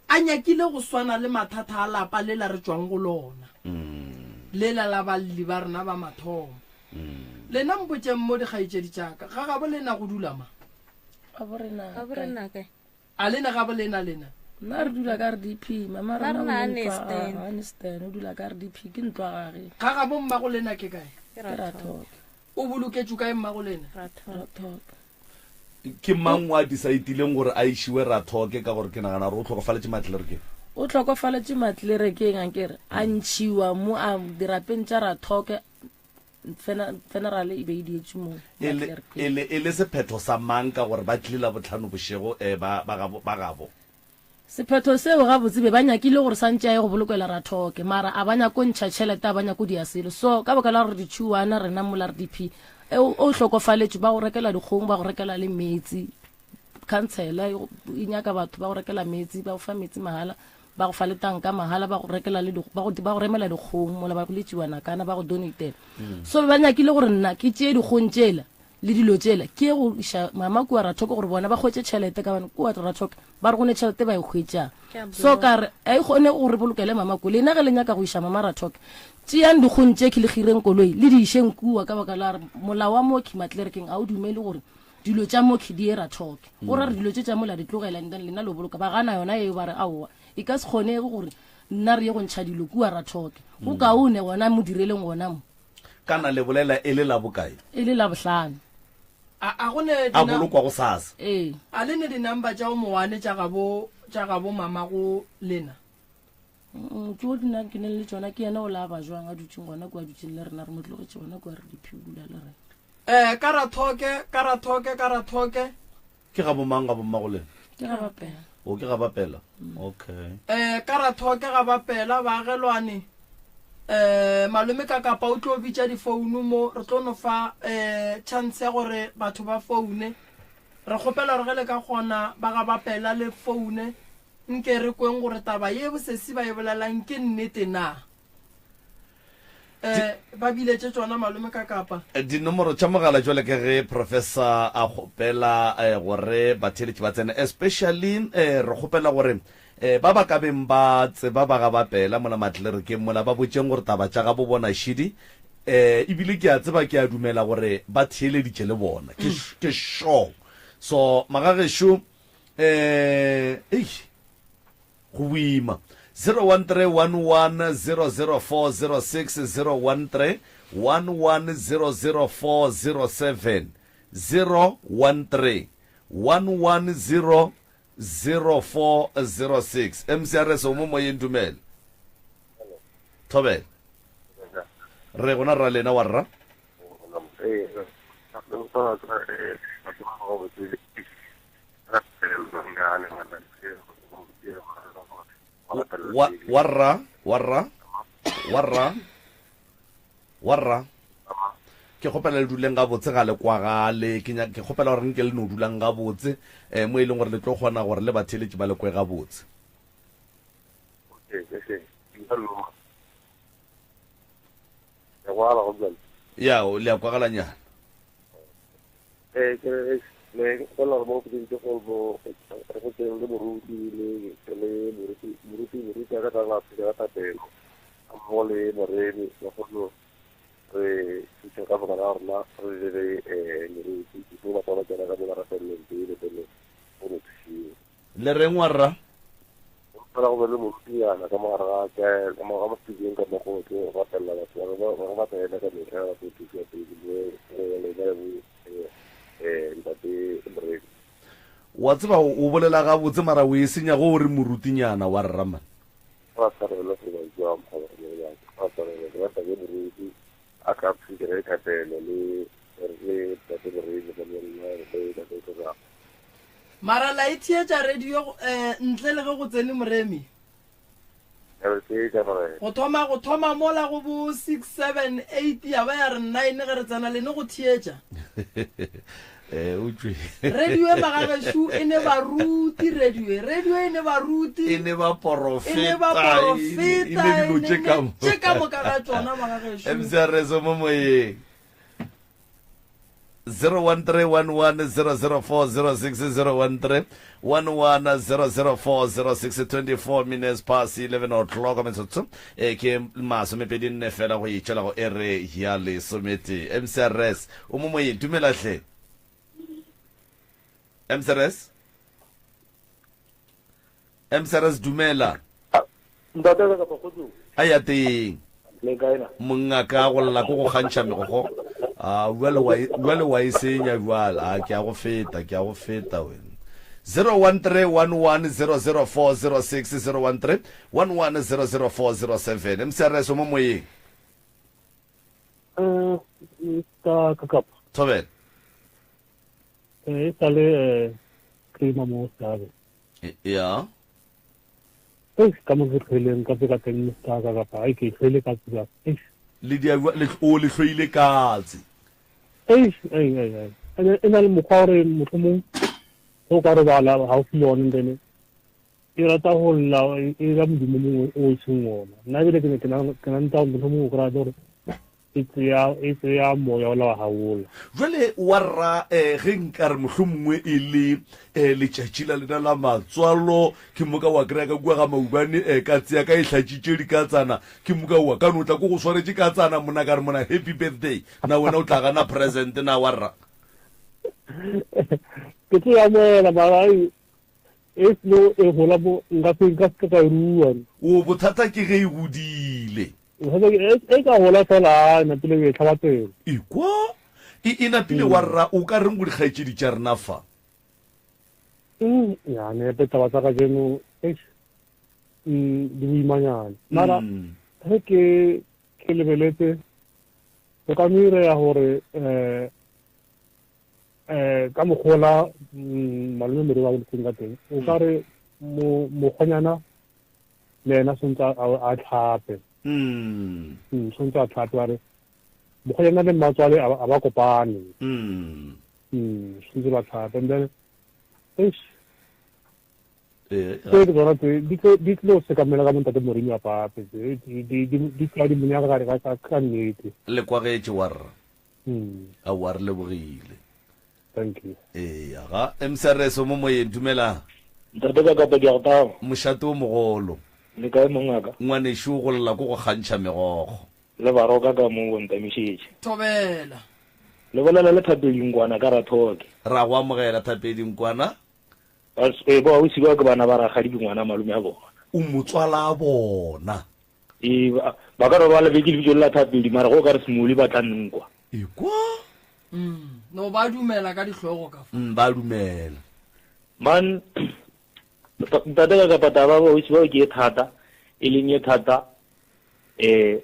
a nyakile go swana le mathata a lapa le la re tšwang go lona. Mm. Lela la balli ba rena ba mathomo. Mm. Lena mpotšeng mo dikgaetšedi tša ka, ga gabo lena go dula mang? Gabo rena. Gabo rena kae? A lena gabo lena lena? Nna re dula ka RDP, mama Ba rena rena o a ntlo ne a stand. a ne stand, o dula ka RDP, ke ntlo a gage. Ga gabo mmago lena ke kae? Ke Ke Rathoko. Rathoko. O boloketšwe kae mmago lena? Rathoko. Rathoko. Ke mang o a decide-ileng gore a išiwe Rathoke ka gore ke nagana gore o hlokofaletše Matlerekeng? O hlokofaletše Matlerekeng ankere, a ntšhiwa mo a dirapeng tša Rathoke. Funeral e be e dietšwe mo E le, e le, e le sephetho sa mang ka gore ba tlile Labohlano bošego eh, ba, ba gabo, ba gabo? Sephetho seo gabotse be ba nyakile gore santše a ye go bolokela Rathoke mara a ba nyako ntšha tšhelete a ba nyako dia selo so ka baka la gore ditšhuwana rena mola RDP e o o hlokofaletšwe ba go rekela dikgong ba go rekela le meetse khansela e e nyaka batho ba go rekela meetse ba go fa meetse mahala ba go fa le tanka mahala ba go rekela le ba go ba go remela dikgong mola ba go letšiwa nakana ba go donatela mm. so ba nyakile gore nna ke tšee dikgong tšela le dilo tšela ke go iša mama kua rathoke gore bona ba kgwetše tšhelete ka bane kua rathoke ba re go ne tšhelete ba e kgwetšang so ka re a e kgone gore bolokele mama ko lena ge le nyaka go iša mama rathoke tšeang dikgong tše ke le gireng koloi le di išeng kua ka baka la re molao wa moki matlerekeng ga o dumele gore Dilo tša mo di era thoke. Go ra re dilo tše tša mo la di tlogela and then lena lo boloka. Ba gana yona eo ba re aowa e ka se kgonege gore nna re ye go ntšha dilo kua ra thoke. Go kaone gona mo direleng gona mo. Kana le bolela e le la bokae? E le Labohlano. A a go ne A dina bolokwa gosasa. Ee. A le ne di-number tša o mowane tša gabo tša gabo mamago lena? Mm, tšeo di nna ke neng le tšona ke yena o la ba jwang a dutšeng gona kua a dutšeng le rena re mo tlogetše gona kua re di o dula le rena. Eh, ka Rathoke, ka Rathoke, ka Rathoke. Ke ga bomang ga bommago lena? Ke ga Bapela. O ke ga Bapela. Okay. Eh, ka Rathoke ga Bapela, baagelwane. Eh, malome ka kapa o tlo bitša difounu mo, re tlo no fa eh chance ya gore batho ba foune. Re kgopela gore ge le ka kgona ba ga Bapela le foune, nke re kweng gore taba ye bosesi ba e bolelang ke nnete na. Eh, ba biletše tšona malome ka kapa. Dinomoro tša mogala jwale ka ge Professor a kgopela eh, gore batheeletši ba tsene especially eh, re kgopela gore eh, ba ba ka beng ba tseba ba ga bapela mola matlerekeng mola ba botšeng gore taba tša gabo bona šidi eh, ebile ke a tseba ke a dumela gore ba theeleditše le bona ke, ke sure so magagešo eh, eish Go boima. 0131100406 013 1100407 013 1100406 MCRS o mo moyeng dumela. Thobela. Re gona rra lena wa rra. Wa, wa rra, wa rra, wa rra, wa rra. Ke kgopela le duleng gabotse ga le kwagale. Ke nya, ke kgopela gore nke le no dulang gabotse eh, mo e leng gore le tlo kgona gore le batheeletši ba le kwe gabotse. Ya, le a kwagalanyana. Ee, ke re ne ke kgopela gore mo go go bo re go tseng le moruti le le moruti moruti moruti a ka tla ba thuša ka thapelo ga mmogo le moremi bagolo re thuša ka moka ga rona re dire um moruti before batho ba ba tsena ka mo ba rapeleleng pele pele go no thušiwa. Le reng wa rra? Fela go be le morutinyana ka mo gare ga ka mo ga mosebeng ka mo go tlo rapelela batho ba ba ba ba tsena ka mehla ba tlo thuša pele mo go lena le bo eh ntate Moremi. Wa tseba o bolela gabotse mara o e senya go o re morutinyana wa rra man. Ba tshwarelo gore ba jwa mokgwa ba ba tshwarelo ke rata ke moruti a ka thuša ka dithapelo le le ntate Moremi le nna le ntate Tlogang. Mara la e theetša radio eh, ntle le ge go tsene Moremi? Re theetša morena. Go thoma go thoma mola go bo 6, 7, 8 ya ba ya re 9 ge re tsena le ne go theetša. Eh, o tšwe. Radio e magagešo e ne baruti radio e radio e ne baruti e ne baporofeta e ne baporofeta e ne dilo tše ka tše ka moka ga tšona magagešo. MCRS mo moyeng. 0131100406 013 1100406 24 minutes past 11 o'clock metsotso e ke masomepedi nne fela go itšwela go ere ya lesometee mcrs o mo moyeng dumela hle mcrs Mcrs dumela. Ntate ka kapa kgotsong. A ya teng. Le kae na? Mongaka go lla ko go kgantšha megogo. A bjale wa e, bjale wa e senya bjale. A ke a go feta, ke a go feta wena. 0131100406 013 1100407 MCRS o mo moyeng. Eh, ka ka kapa. Thobela. Eh, e sa le eh cream mo sabe. Ya. Eish, ka mo ke tlhoileng ka tse ka teng ka ka kapa ai ke tlhoile ka tse eish. Le dia le o le hloile katse. Eish, ei ei ei. Ene e na le mokgwa gore mohlomong go ka robala gaufi le one then e rata go lla e ira modumo mongwe o e seng ona. Nna ebile ke ne ke na ntsa gore mohlomong o kry-a gore e tseya e tseya moya ola wa gaola. Jwale wa rra eh, ge nka re mohlomongwe e le eh, letšatši la lena la matswalo, ke moka wa kry-a ka kua ga maubane eh, ka tseya ka e hlatšitše dikatsana, ke moka wa ka no tla ko go swaretše katsana mona ka re mona happy birthday, na wena o tla gana present na wa rra? Ke tlo e amoela mara ai e seno e gola mo nka se nka se ka e rua. O bothata ke ge e godile. E ka gola fela e napile e tlhaba pele. Ekwa e e napile wa rra o ka reng go dikgaetšedi tša rena fa? Mm, ya nepe taba tsa kajeno eish mm, di boimanyana. Mara Mm. ge ke ke lebeletse go ka no ireya gore um um ka mokgola mm, malome mere ba boletseng ka teng o ka re mo- mokgonyana le ena sentse a tlhape mm. mm sentse a tlhape ba re mokgonyana le mmatswale a ba kopane mm mm sentse ba tlhape and then eish eh, tse ke tsona tse di tlo sekamela ka montate morimi wa pape tse di tla di monyaka gare ka ka nnete le kwagetše wa rra mm. aowa re lebogile Thank you. Eya ga MCRS o mo moyeng dumela. Ntate ka kapa ke a go taba. Mošate o mogolo. Le kae mongaka? Ngwanešu go lla ko go kgantšha megokgo. Le baroka ka mo bo ntamišetše. Thobela. Le bolela le Thapedi Nkwana ka Rathoke. Ra go amogela Thapedi Nkwana. Ee, bo ausi bao ke bana ba rakgadi ke ngwana malome a bona. O motswala bona. Ee, ba, ba ka no ba lebetše lebitso le la Thapedi, mara go ka re Smoli ba tla nkwa. Ekwa. Mm, no ba dumela ka dihlogo ka fa. Mm, ba dumela. Man, ntate ka kapa taba ba ausi bao ke e thata, e leng e thata, eh,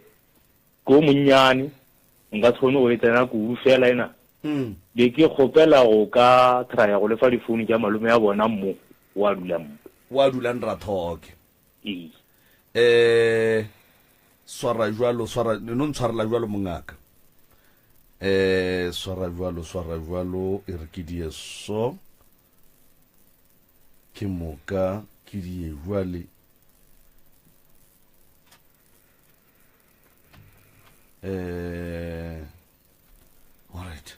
ko monnyane, nka se kgone go e tsena kudu fela ena. Mm. Be ke kgopela go ka traya go lefa difounu tša malome ya bona mo, wa dulang mo. Wa dulang Rathoke. Ee. Eh, swara jwalo, swara, no ntshwarela jwalo mongaka. Eh, swara jwalo, swara jwalo, e re ke die so. Ke moka, ke die jwale. Eh, all right.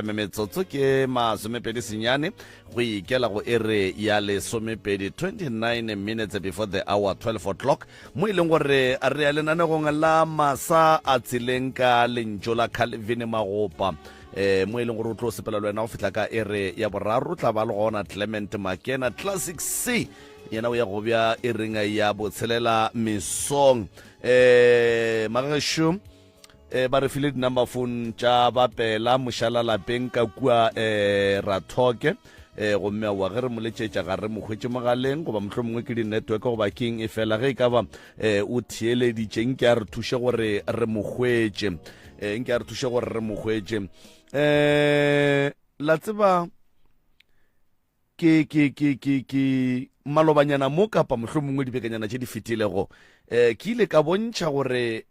Metsotso ke masomepedi senyane go ikela go ere ya lesomepedi 29 minutes before the hour 12 o'clock mo e leng gore re ya lenanegong la masa a tseleng ka lentšu la Calvin Magopa eh mo e leng gore o tlo sepela le wena go fihla ka ere ya boraro tla ba le gona Clement Makena Classic C yena o ya go bja ereng ya botshelela mesong eh magešo eh ba re file di-number phone tša bapela mošala lapeng ka kua eh rathoke eh gomme aowa ge re mo letšetša ga re mo hwetše mogaleng goba mohlomongwe ke di-network goba keng e fela ge e ka ba eh o theeleditše nke a re thuše gore re mo hwetše eh nke a re thuše gore re mo hwetše eh la tseba ke ke ke ke ke malobanyana mo kapa mohlomongwe dibekanyana tše di fetilego eh ke ile ka bontšha gore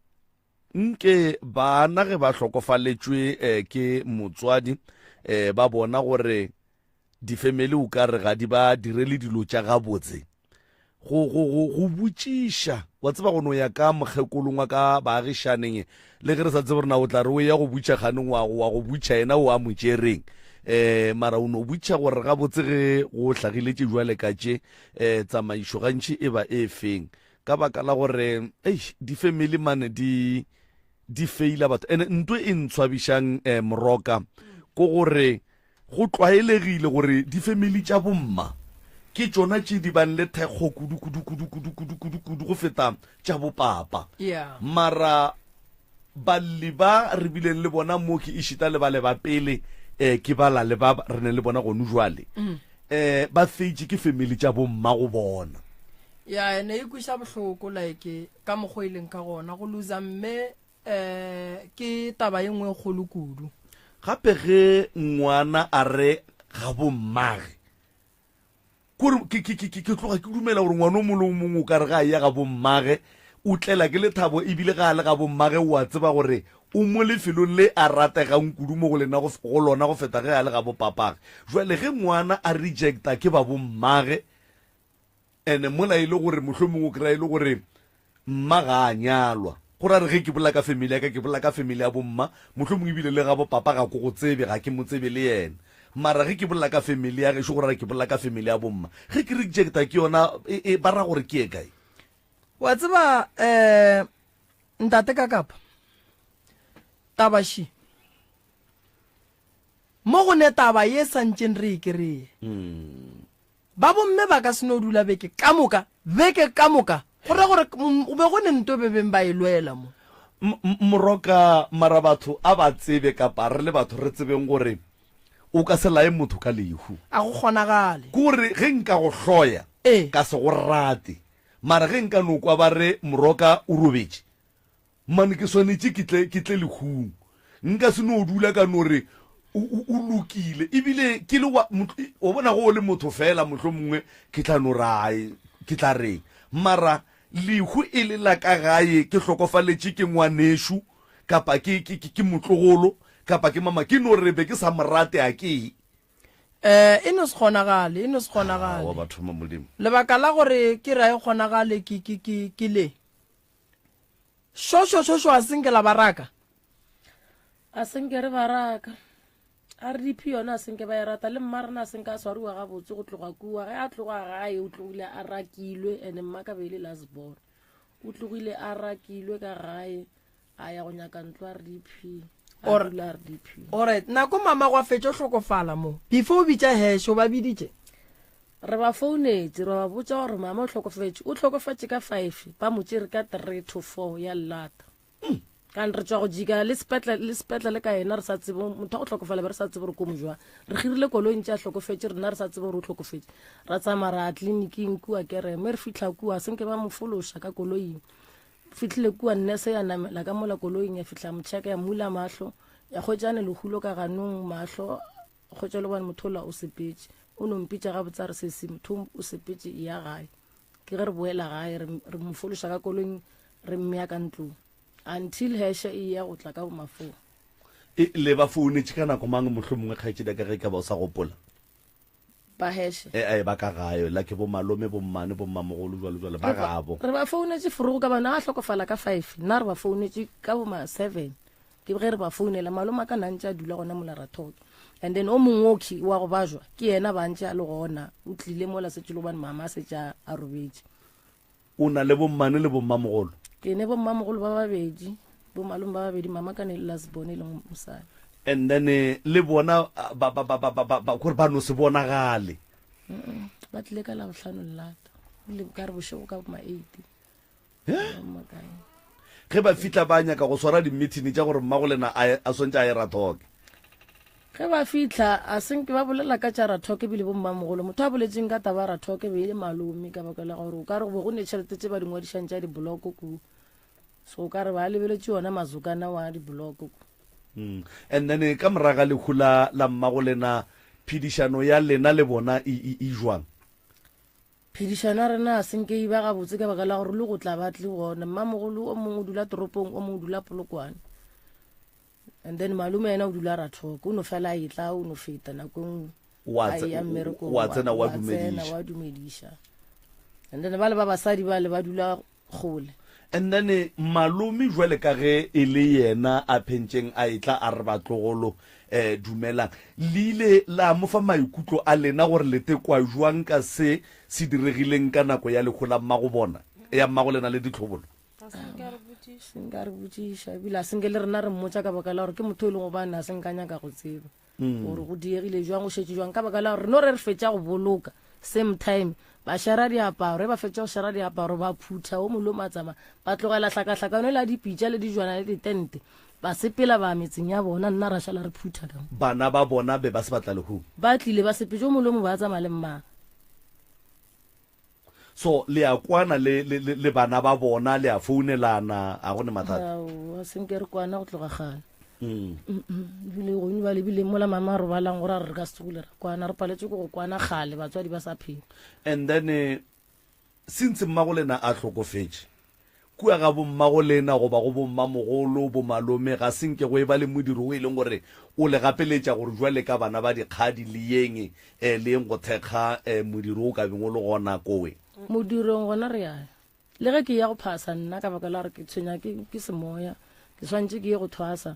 Nke bana ge ba hlokofaletšwe eh, ke motswadi eh, ba bona gore difemeli o ka re ga di ba direle dilo tša gabotse go, go, go, go botšiša wa tseba go no ya ka mokgekolong wa ka baagišaneng le ge re sa tsebe gore na o tla re o ya go butša kganeng wa go wa go butša yena o a mo tšereng eh mara o no butša gore gabotse ge go hlagiletše jwale ka tše eh tsamaišo gantši e ba e feng Ka baka la gore eish di-family mane di di feila batho. Ene nto e ntshwabišang eh, moroka ko gore go tlwaelegile gore di-family tša bomma ke tšona tše di bang le thekgo kudu kudu kudu kudu kudu kudu kudu go feta tša bopapa. Yeah. Mara balli ba re bileng le bona mo ke ešita le bale ba pele. um ke bala le ba re neng le bona gonu jwale um ba feitše ke family tša bomma go bona. Ya ene e kweša bohloko like ka mokgwa e leng ka gona go loser mme um ke taba ye nngwe e kgolo kudu. Gape ge ngwana a re ga bommage Kore ke, ke, ke, ke, ke tloga ke dumela gore ngwana o mongwe le o mongwe o ka re ga a eya ga bommage o tlela ke lethabo, ebile ga a le ga bommage o a tseba gore o mo lefelong le a rategang kudu mo go lena go, go lona go feta ge a le ga bopapage. Bjale ge ngwana a rejecta ke ba bommage, ene mola e le gore mohlomongwe o kry-a e le gore Mma ga a nyalwa. Go ra re ge ke bolela ka family ya ka, ke bolela ka family ya bomma, mohlomongwe ebile le gabo papa ga ko go tsebe, ga ke mo tsebe le yena. Mara ge ke bolela ka family ya gešo, go ra re ke bolela ka family ya bomma. Ge ke rejecta ke yona, e, e, ba ra gore ke ye kae? Wa tseba, um ntate Kakapa, taba še, mo go ne taba ye sa ntšeng re e kereye. Ba bomme ba ka se no dula beke ka moka, beke ka moka, go ra gore go be go ne nto be beng ba e lwela mo. Moroka, mara batho a ba tsebe kapa re le batho re tsebeng gore o ka se laye motho ka lehu. A go kgonagale. Ke gore ge nka go hloya, ka se go rate, mara ge nka no kwa ba re Moroka o robetše, Mane ke swanetše ke tle, ke tle lehung. Nka se no dula ka no re o, o, o lokile. Ebile ke le wa, wa bona go o le motho feela mohlomongwe ke tla no re ai, ke tla reng. Mara lehu e le la ka gae, ke hlokofaletše ke ngwanešu, kapa ke, ke, ke, ke motlogolo, kapa ke mama, ke no re be ke sa mo rate a ke ye. Eh, e no se kgonagale, e no se kgonagale. Aowa batho ba Modimo. Lebaka la gore ke re a e kgonagale ke, ke, ke, ke le. Šošo, šošo, a se nke la ba raka? A se nke re ba raka. RDP yona a se nke ba e rata, le mma rena a se nke a swariwa gabotse go tloga kua. Ge a tloga gae o tlogile a rakilwe, ene mma ka be e le last born. O tlogile a rakilwe ka gae, a ya go nyaka ntlo RDP. A dula RDP. Alright, nako mama gwa fetša o hlokofala mo. Before o bitša hash, o ba biditše? Re ba founetše ra ba botša gore mama o hlokofetše. O hlokofetše ka five, ba mo tšere ka three to four ya lelata. Kane re tšwa go jika le sepetlele, le sepetlele ka yena re sa tsebe motho wa go hlokofala be re sa tsebe gore ko mo jwang. Re girile koloi ntše a hlokofetše rena re sa tsebe gore o hlokofetše. Ra tsamaya ra ya tleliniking kua Kereme, re fihla kua se nke ba mo fološa ka koloing. Fihlile kua nurse ya namela ka mola koloing ya fihla mo checka ya mmula mahlo ya hwetša a ne lehulo ka ganong mahlo Kgotsa le gobane motho ola o sepetše. O no mpitša gabotse a re, Sesi, motho o sepetše, eya gae. Ke ge re boela gae, re, re mo fološa ka koloing, re mmea ka ntlong. Until heshe e eya go tla ka bomafong. E, le ba founetše ka nako mang mohlomongwe, kgaetšedi ya ka, ge e ka ba o sa gopola? Ba heshe. E, e, ba ka gae, like bomalome, bommane, bommamogolo, jwalo, jwalo, ba gabo. Re ba founetše forogo ka bana, a hlokofala ka five, nna re ba founetše ka boma seven. Ke ge re ba founela, malome a ka na ntše a dula gona mola Rathoko. And then o mongwe okhwi wa go bajwa ke yena ba ntše a le gona, o tlile mola setše le gobane mama a setše a, a robetše. O na le bommane le bommamogolo? Ke ne bommamogolo ba babedi, bomalome ba babedi, mama ka ne le last born e leng mosadi. And then le bona ba, ba, ba, ba, ba, ba, ba, kore ba no se bonagale? Mm-mm, ba tlile ka Labohlano lelata, le ka re bošego ka bo ma eight. Ge ba fihla ba nyaka go swara dimithini tša gore mmagolena a, a swantše a ye Rathoke. Ge ba fihla a se nke ba bolela ka tša Rathoke ebile bommamogolo. Motho a boletseng ka taba ya Rathoke be e le malome ka baka la gore o ka re go be go ne tšhelete tše ba di ngwadišang tša diboloko ku. So o ka re ba lebeletše yona mazokana wa diboloko ku. Mm. And then ka moraga lehu la, la mmagolena phedišano ya lena le bona e, e, e jwang? Phedišano ya rena ga se nke e ba gabotse ka baka la gore le go tla ba tle gona. Mmamogolo o mongwe o dula toropong, o mongwe o dula Polokwane. And then malome yena o dula Rathoko. O no fela a etla, o no feta nako e nngwe. Wa A eya mmerekong, wa tsena wa wa tsena, dumediša. wa dumediša. And then bale ba basadi bale ba dula kgole. And then malome jwale ka ge e le yena a phentšeng a etla a re batlogolo eh dumelang, le ile la mo fa maikutlo a lena gore le tekwa jwang ka se se diregileng ka nako ya lehu la mmago bona, ya mmago lena le ditlhobolo? A se nke a re botšiša. Se nke a re botšiša ebile a se nke le rena re mmotša ka baka la gore ke motho e leng gobane a se nka nyaka go tseba. gore go diegile jwang go šetše jwang ka baka la gore re no re re fetša go boloka same time ba šera diaparo e ba fetša go šera diaparo ba phutha o molome a tsamaya ba tlogela hlakahlakano e la dipitša le dijwana le ditente. Ba sepela ba ya metseng ya bona, nna ra šala re phutha ka mo. Bana ba bona be ba se ba tla lehung. Ba tlile ba sepetše, o mongwe le o mongwe ba tsamaya le mmagwe. So le a kwana le, le, le, le bana ba bona, le a founelana, a go ne mathata? Aowa, se nke re kwana go tloga kgale. Mm. Ebile gone ba lebile mola mama a robalang gore a re re ka se tsogile ra kwana, re paletswe ke go kwana kgale batswadi ba sa phela. And then eh, since mmagolena a hlokofetše, Kua ga bommagolena goba go bommamogolo, bomalome, ga se nke go eba le modiro wo e leng gore o le gapeletša gore bjale ka bana ba dikgadi le yeng, eh, le yeng go thekga, eh, modiro wo ka beng o le gona kowe. Modirong gona re ya ya. Le ge ke eya go phasa nna ka baka la gore ke tshwenya ke, ke semoya, ke swanetše ke ye go thwasa.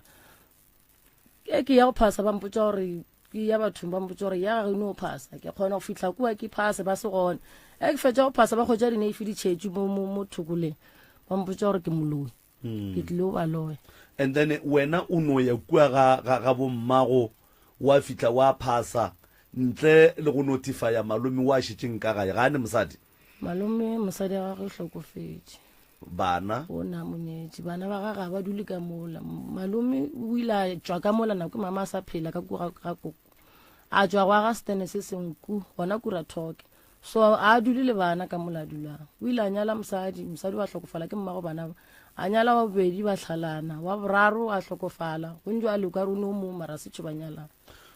Ge ke ya go phasa ba mpotša gore ke ya bathong ba mpotša gore ya gageno o phasa ke kgona go fihla kua ke phase ba se gona ge ke fetša go phasa ba kgwetša dineifi di tšhetše mo, mo, mo thokoleng ba mpotša gore ke moloi hmm. ke tlile o ba loya and then wena o no ya kua ga, ga, ga bommago wa fihla wa phasa ntle le go notifya malome wa šetšeng ka gae ga a ne mosadi malome mosadi wa gagwe o hlokofetše Bana. O na mo nyetše. Bana ba gagwe ga ba dule ka mola. Malome o ile a tšwa ka mola nako e mama a sa phela ka kua ga koko. A tšwa go aga setene se sengwe ku, gona kura Thoke. So a dule le bana ka mola a dulang. O ile a nyala mosadi, mosadi wa hlokofala ke mmago bana ba. A nyala wa bobedi ba hlalana, wa boraro a hlokofala. Go ntšo a le o ka re o ne o mong mara se tšho ba nyalana.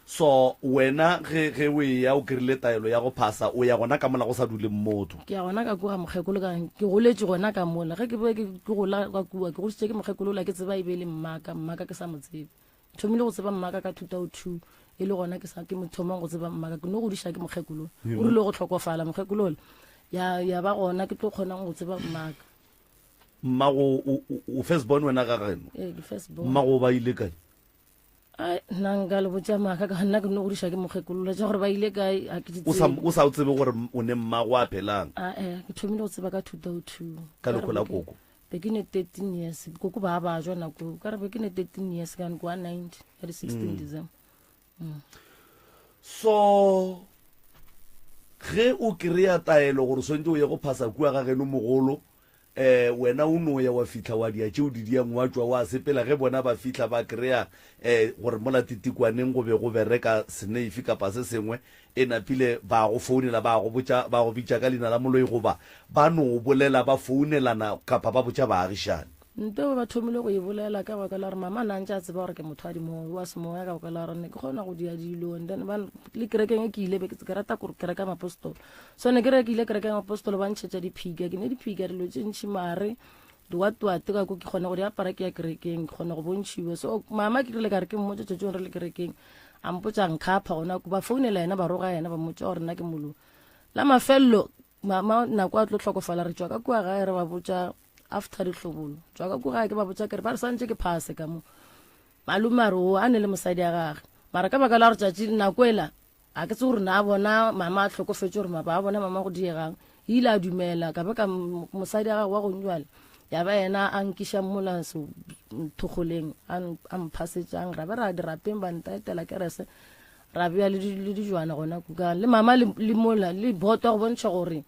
So wena ge ge o eya o kry-ile taelo ya go phasa o ya gona ka mola go sa duleng motho? Ke ya gona ka kua ga mokgekolo ka ke goletše gona ka mola ge ke be ke gola ka kua ke godisitše ke mokgekolo ola ke tseba e be e le mmaka mmaka ke sa mo tsebe thomile go tseba mmaka ka 2002 e le gona ke sa ke mo thomang go tseba mmaka ke no godiša ke mokgekolo o rile go hlokofala mokgekolo ola ya ya ba gona ke tlo kgonang go tseba mmaka Mmago o first born wena ga geno? Ee ke first born. Mmago ba ile kae? Ai, nna nka le botša maaka ka nna ke no godiša ke mokgekolola tša gore ba ile kae a ke di O sa tsebe. o sa o tsebe gore o ne mmago a phelang A eh ke thomile go tseba ka 2002. ka Ka re lehu la be ke koko. be ke ne 13 years koko ba ba jwa nako eo. ka re be ke ne 13 years ka kwa 90 ka di 16 December. So ge o kry-a taelo gore o swantse o ye go phasa kua ga geno mogolo um wena o no ya wa fihla wa dia tšeo di diang wa tšwa wa sepela ge bona ba fihla ba kry-a um gore mola titikwaneng go be go bereka seneifi kapa se sengwe e napile ba go founela ba go botša ba go bitša ka leina la moloi goba ba no bolela ba founelana kapa ba botša baagišani. Nto ba thomile go e bolela ka baka la gore mama na ntse a tseba gore ke motho wa dimoya wa semoya ka baka la gore ne ke kgona go dia dilo and then ba le kerekeng e ke ile be ke rata gore kereka mapostolo so ne ke re ke ile kerekeng mapostolo ba ntšhetša diphika ke ne diphika dilo tše ntšhi mare diwatwate ka ko ke kgona go di apara ke ya kerekeng ke kgona go bontšhiwa so mama ke rile ka re ke mmotša tšatšong re le kerekeng a mpotša nkhapha gona ba founela yena ba roga yena ba mmotša gore nna ke moloi la mafelelo mama nako a tlo hlokofala re tšwa ka kua gae re ba botša after dihlobolo tšwa ka kua gae ke ba botša kere ba re swantše ke phase ka mo malome a re o a ne le mosadi ya gage mara ka baka la gore tšatši nako ela a ke tse gore na bona mama a hlokofetše gore maba a bona mama go diegang ile a dumela ka ba ka mosadi ya gage wa go njwale ya ba yena a nkiša mola thokgoleng a mphasetšang ra be ra dirapeng ba ntaetela kerese ra bea le dijwana gona kuka le mama le mola le botwa go bontšha gore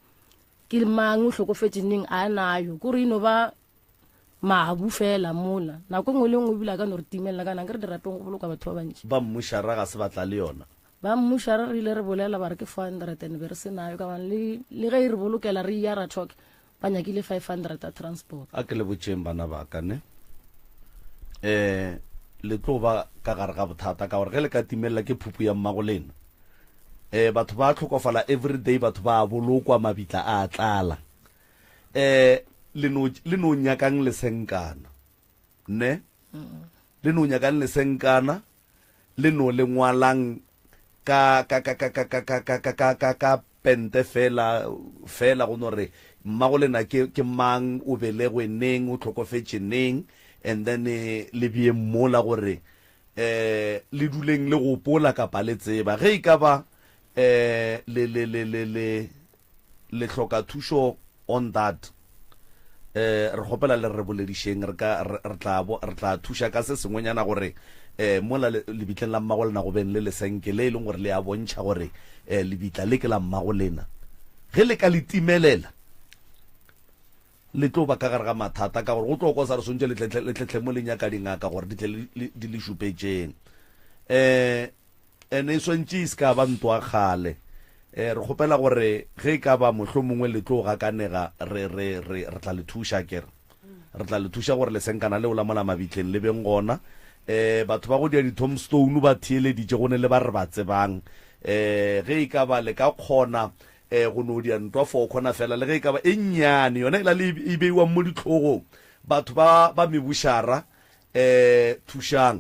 Ke mang o hlokofetše neng a nayo kore e no ba mabu fela mola nako e nngwe le nngwe ebile a ka no re timelela kana ke re dirapeng go bolokwa batho ba bantši. Ba mmušara ga se ba tla le yona. Ba mmušara re ile re bolela ba re ke 400 and be re se nayo ka gobane le le ge e re bolokela re ya ra talk ba nyakile 500 a transport. A ke le botšeng bana ba ka ne eh le tlo ba ka gare ga bothata ka gore ge le ka timelela ke phupu ya mmago lena eh batho ba tlhokofala everyday batho ba bolokwa mabitla a tlala eh le no le no nyakang lesenkana ne le no nyakang lesenkana le no le ngwalang ka ka ka ka ka ka ka ka ka ka ka ka pente fela fela go no re mmago lena ke ke mang o belegwe neng o tlhokofetše neng and then eh, le bie mola gore eh le duleng le gopola kapa le tseba ge e ka ba eh le le le le le le hloka thušo on that eh re kgopela le re boledišeng re ka re tla re tla thuša ka se sengwenyana gore eh mola lebitleng la mmago lena go beng le lesenke le e leng gore le a bontšha gore eh lebitla le ke la mmago lena ge le ka le timelela. Le tlo ba ka gare ga mathata ka gore go tlo kwa sa re swantše le tle le tle mo le nyaka dingaka gore di tle di le šupetšeng. Um ene e swantše e se ka ba ntwa kgale. Um re kgopela gore ge e ka ba mohlomongwe le tlo gakanega re re re re tla le thuša akere. Re tla le thuša gore lesenkana leo la mola mabitleng le beng gona. Um batho ba go dia di-tombstone ba theeleditše go ne le ba re ba tsebang. Um ge e ka ba le ka kgona E, go no dia ntwa fo khona fela, le ge e ka ba e nnyane, yona e la le e beiwang mo dihlogong. Batho ba ba mebušara, e, thušang.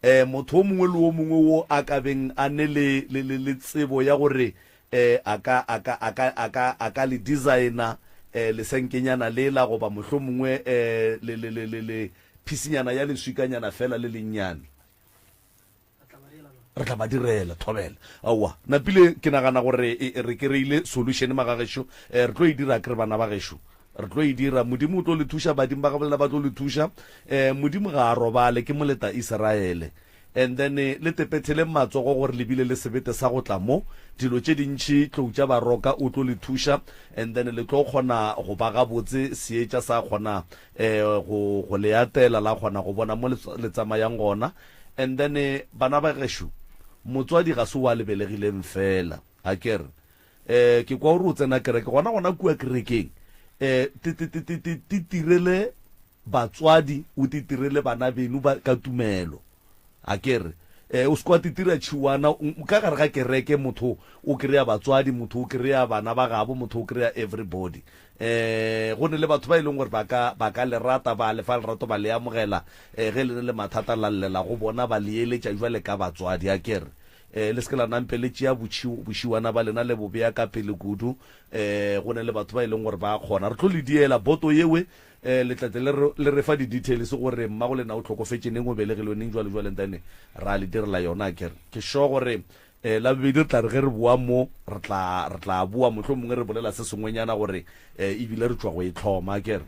E, motho o mongwe le o mongwe wo a ka beng a ne le, le, le, le tsebo ya gore, e, a ka, a ka, a ka, a ka, a ka le designer, e, lesenkenyana lela, goba mohlomongwe, e, le, le, le, le, le phisinyana ya leswikanyana fela le lennyane. Re tla ba direla, thobela. Aowa, napile ke nagana gore e, e, re kereile solution magagešo. E, re tlo e dira akere bana ba gešo. Re tlo e dira. Modimo o tlo le thuša, badimo ba gabo lena ba tlo le thuša. E, Modimo ga a robale, ke moleta Israele. And then le tepetheleng matsogo gore le bile le sebete sa go tla mo. Dilo tše dintši tlou tša baroka o tlo le thuša. And then le tlo kgona go ba gabotse, seetša sa kgona e, go, go le atela, la kgona go bona mo le, le tsamayang gona. And then bana ba gešo, motswadi ga se wa le belegileng fela, a ke re? Eh, ke kwa o re o tsena kereke, gona gona kua kerekeng, eh, te, te, te, te, te, te tirele batswadi, o te tirele bana beno ba, ka tumelo, a ke re? Eh, o se kwa te tira tšhiwana, ka gare ga kereke motho o kry-a batswadi, motho o kry-a bana ba gabo, motho o kry-a everybody. Um go ne le batho ba e leng gore ba ka, ba ka le rata, ba le fa lerato, ba le amogela, um ge le ne le mathata la llela go bona, ba le eletša jwale ka batswadi. A ke re, um le se ke la nampe le tšea botšhi, bošiwana ba lena le bo bea ka pele kudu. Um go ne le batho ba e leng gore ba kgona. Re tlo le diela boto yewe, um le tla tle le re, le re fa di-details gore mmago lena o hlokofetše neng, o belegilwe neng, jwalo jwalo, and then ra le direla yona. A ke re, ke sure gore E, la bobedi re tla re ge re boa mo, re tla, re tla boa mohlomongwe re bolela se sengwenyana gore e, ebile re tšwa go e hloma, akere.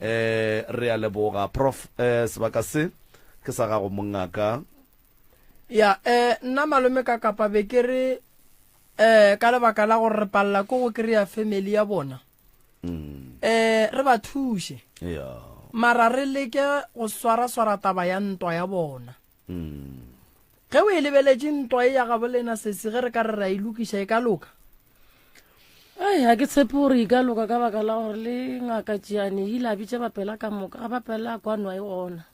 E, re a leboga, Prof. E, sebaka se ke sa gago, mongaka. Ya, e, nna malome ka kapa be ke re, e, ka lebaka la gore re palela ke go kry-a family ya bona, mm. e, re ba thuše. Ya. Mara re leke go swara-swara taba ya ntwa ya bona. Mm. Ge o e lebeletše ntwa e ya gabo lena sesi ge re ka re ra e lokiša e ka loka? Ai, ga ke tshepe gore e ka loka ka baka la gore le ngaka Tšiane e ile a bitša bapela ka moka ga bapela kwano a e gona.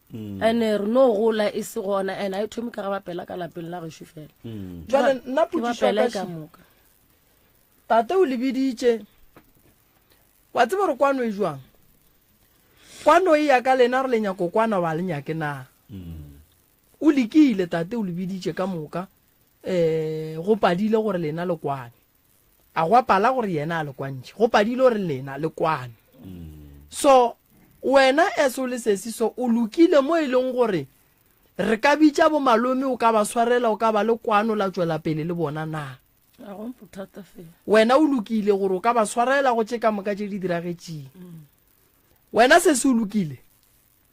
Mm. Ene re no gola e se gona ene a e thome ka ga bapela ka lapeng la gešo fela. Mm. Jwale nna Ke potšišo ya bapela ka e ka še. moka. Tate o le biditše. Wa tseba gore kwano e jwang? Kwano e ya ka lena re le nyako kwana wa le nyake na? Mm. O lekile, tate o le biditše ka moka, um go padile gore lena le kwane. A gwa pala gore yena a le kwantšhe, go padile gore lena le kwane. So wena as o le sesi so o lokile mo e leng gore re ka bitša bo malome o ka ba swarela o ka ba le kwano la tšwela pele le bona na? Ga go bothata fela. Wena o lokile gore o ka ba swarela go tše ka moka tše di diragetšeng. Wena sesi o lokile?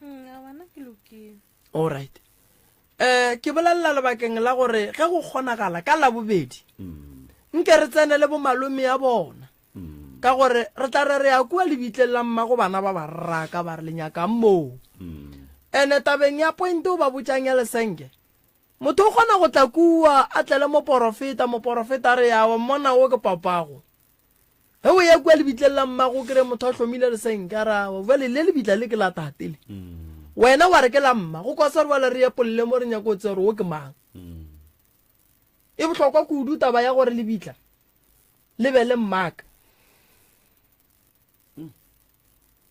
Mm, a bana ke lokile. All right. Eh, ke bolelela lebakeng la gore ge go kgonagala ka Labobedi, nke re tsene le bomalome ya bona. Ka gore re tla re re ya kua lebitleng la mmago bana ba ba raka ba re le nyakang moo. Ene tabeng ya point o ba botšang ya lesenke, motho o kgona go tla kua a tlele moporofeta, moporofeta a re ya wa mmona wo ke papago. Ge o ya kua lebitleng la mmago o kry-e motho a hlomile lesenke a re awa bjale le lebitla le ke la tate le. Wena wa re ke la mma, go kwa sa re bjale re epolle mo re nyaka go tseba gore wo ke mang. E bohlokwa kudu taba ya gore lebitla le be le mmaka.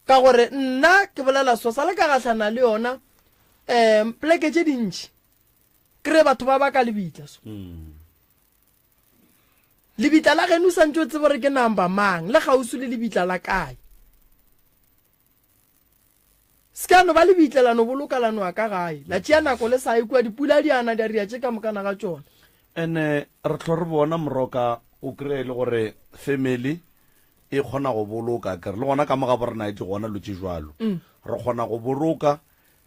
Ka gore nna ke bolela so sa le ka gahlana le yona um pleke tše dintši kry batho ba baka lebitla so. Lebitla la geno o santše o tsebe gore ke number mang, le kgauswi le lebitla la kae. Se ka no ba lebitla la no boloka la noa ka gae, la tšea nako le sa ye kua, dipula di ana di a ria tše ka mokana ga tšona. Ene re hlo re bona moroka o kry-e le gore family e kgona go boloka akere le gona ka mo ga borena di gona lo tše jwalo. Re kgona go boloka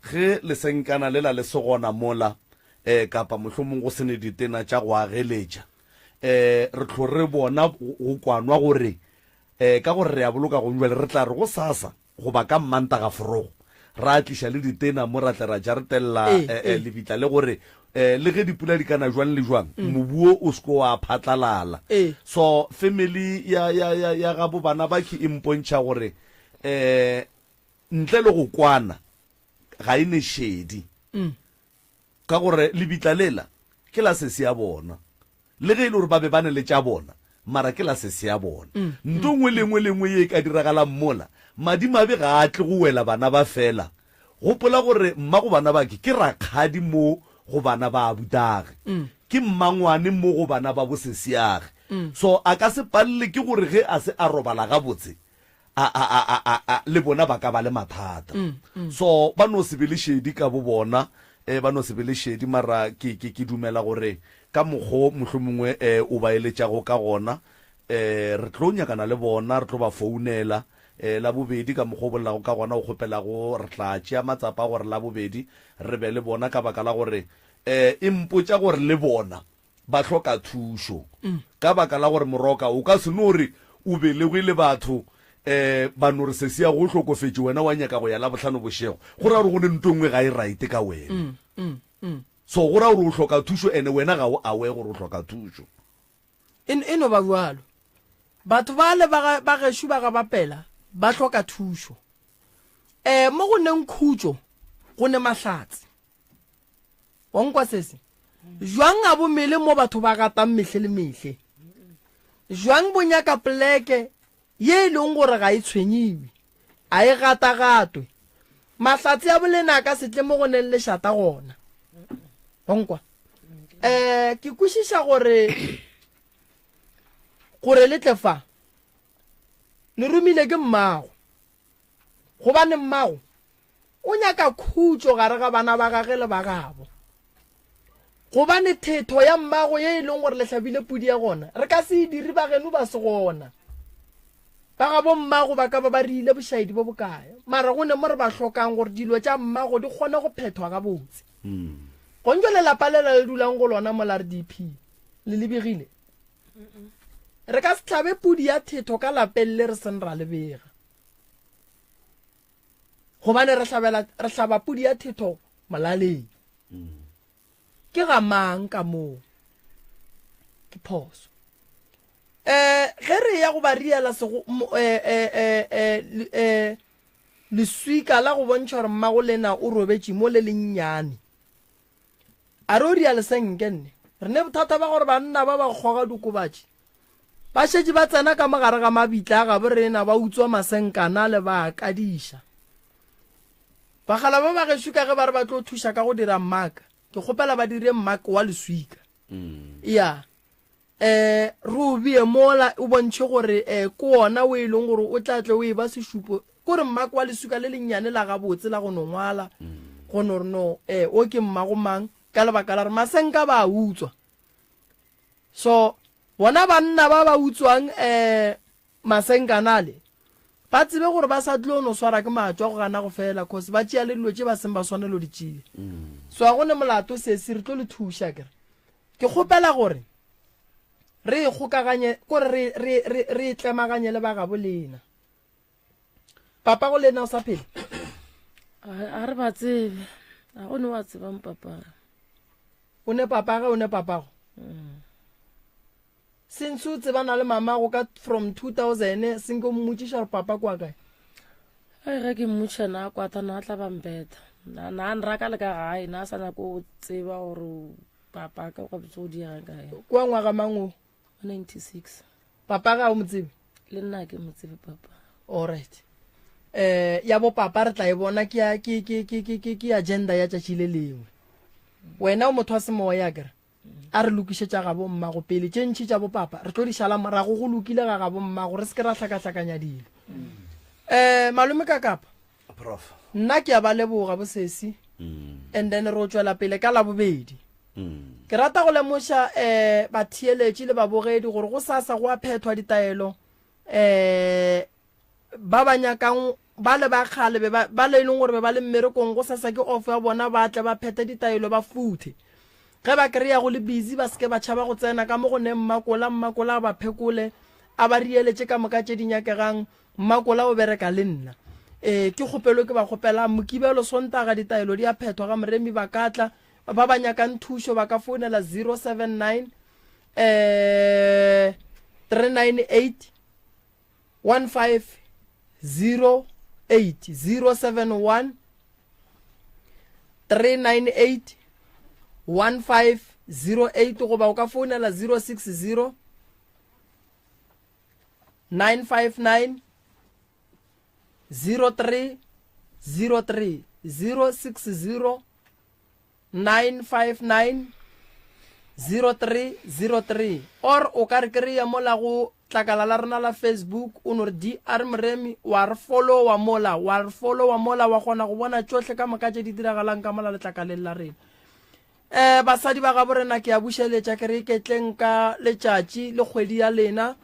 Ge lesenkana lela le se gona mola, eh, kapa mohlomong go se ne ditena tša go ageletša, eh, re hlo re bona go kwanwa gore, Um ka gore re a boloka gong jwale, re tla re gosasa goba ka Mmantaga forogo ra tliša le ditena mo ra tle ra jaretella lebitla le gore um le ge dipula di ka na jwang le jwang, mobu wo o se ke wa phatlalala. So family ya, ya, ya, ya gabo bana ba ke e mpontšha gore um ntle le go kwana ga e ne šedi. Ka gore lebitla lela ke la sesi ya bona. Le ge e le gore ba be ba ne le tša bona, mara ke la sesi ya bona. Nto nngwe le nngwe le nngwe ye e ka diragalang mola, madimabe ga a tle go wela bana ba fela. Gopola gore mmago bana ba ke, ke rakgadi mo go bana ba abutage. Ke mmangwane mo go bana ba bosesiage. So a ka se palele ke gore ge a se a robala gabotse, a, a, a, a, a, a, le bona ba ka ba le mathata. Mm, mm. So ba no se be le šedi ka bo bona, eh, ba no se be le šedi, mara ke, ke, ke dumela gore ka mokgo mohlomongwe eh, o ba eletšago ka gona, eh, re tlo nyakana le bona, re tlo ba founela. Eh, la bobedi ka mokgo o bolelago ka gona, o kgopelago, re tla tšea matsapa a gore la bobedi re be le bona ka baka la gore eh, e mpotša gore le bona ba hloka thušo ka baka la gore moroka o ka se no re o belegwe le batho um ba no re sesi ya go hlokofetše wena wa nyaka go ya labohlano bošego go ra gore go ne nto nngwe ga e right ka wena so go ra gore o hloka thušo ene wena ga o aware gore o hloka thušo. E, e no ba bjalo. Batho bale ba, ba gešo ba ga Bapela ba hloka thušo. Um mo go neng khutšo go ne mahlatse. Wa nkwa sese? Jwang a bo mele mo batho ba gatang mehle le mehle? Jwang bo nyaka pleke ye e leng gore ga e tshwenyiwe, a e gatagatwe? Mahlatse a bolena a ka se tle mo go neng lešata gona. Wa nkwa? Um ke kwešiša gore gore le tle fa le romile ke mmago, gobane mmago O nyaka khutšo gare ga bana ba gage le ba gabo. Gobane thetho ya mmago ye e leng gore le hlabile pudi ya gona, re ka se e dire ba geno ba se gona. Ba gabo mmago ba ka ba ba riile bošaedi bo bokae, mara go ne mo re ba hlokang gore dilo tša mmago di kgone go phethwa gabotse. Gontšo lelapa lela le dulang go lona mola RDP le lebegile. Re ka se hlabe pudi ya thetho ka lapeng le re seng ra le bega. Gobane re hlabela re hlaba pudi ya thetho molaleng. Ke ga mang ka moo? Ke phoso. Eh ge re ya go ba riela sego eh eh eh eh, eh leswika la go bontšha gore mmago lena o robetše mo le lennyane. A re o ria lesenke nne. Re ne bothata ba gore banna ba ba kgoga dikobatši Ba šetše ba tsena ka mo gare ga mabitla a gabo rena ba utswa masenkana le ba a kadiša. Bagala ba ba gešo ka ge ba re ba tlo thuša ka go dira mmaka, ke kgopela ba dire mmaka wa leswika. Ya. Eh, re o bee mola o bontšhe gore eh ke wona o e leng gore o tla tle o e ba sešupo. Ko re mmaka wa leswika le lennyane la gabotse la go no ngwala go no re no eh o ke mmago mang ka lebaka la gore masenka ba a utswa. So bona banna ba ba utswang um masenkanale ba tsebe gore ba sa tlo no swara ke matšwa go gana go fela cause ba tšea le dilo tše ba seng ba swanelo di tšea. So a go ne molato sesi re tlo le thuša kere. Ke kgopela gore re e kgokaganye kore re re re re e tlemaganye le ba gabo lena. Papa go lena o sa phela? A re ba tsebe. A go ne wa tsebang papa. O ne papa ge o ne papago? Mm. Since o tsebana le mamago ka from 2000 senke o mmotšiša gore papa kwa kae? Ai ge ke mmotšiša na kwata na tla ba mpetha. Na na nraka le ka gae na sa nyako go tseba gore papa ka go botse go diegang kae. Kwa ngwaga mang o? 96. Papa ga o mo tsebe? Le nna ke mo tsebe papa. All right. Eh ya bo papa re tla e bona ke ya ke ke ke ke ke ke agenda ya tšatši le lengwe. Wena o motho wa semoya kere. A re lokišetša gabo mmago pele tše ntši tša bo papa re tlo di šala morago go lokile ga gabo mmago re se ke ra hlakahlakanya dilo. Eh malome ka kapa. Prof. Nna ke a ba leboga bo sesi. And then re o tšwela pele ka labobedi. Ke rata go lemoša um batheeletši le babogedi gore go sasa go a phethwa ditaelo um ba ba nyakang ba le ba kgale be ba ba le e leng gore be ba le mmerekong go sasa ke off ya bona ba tle ba phethe ditaelo ba futhe ge ba kry-a go le busy ba seke ba tšhaba go tsena ka mo go neng mmakola mmakola a ba phekole. A ba riele tše ka moka tše di nyakegang. Mmakola o bereka le nna. Ee, ke kgopelo ke ba kgopelang. Mokibelo, Sontaga, ditaelo di a phethwa ga Moremi ba ka tla. Ba ba nyakang thušo ba ka founela 079 eh 398 1508 071 398 1508 goba o ka founela 060 959 03 03 060 959 0303 or o ka re kry-a mola go tlakala la rena la Facebook o no re DR Moremi wa re followa mola wa re followa mola wa kgona go bona tšohle ka moka tše di diragalang ka mola letlakaleng la rena. Um basadi ba gabo rena ke a bušeletša ke re iketleng ka letšatši le kgwedi ya lena.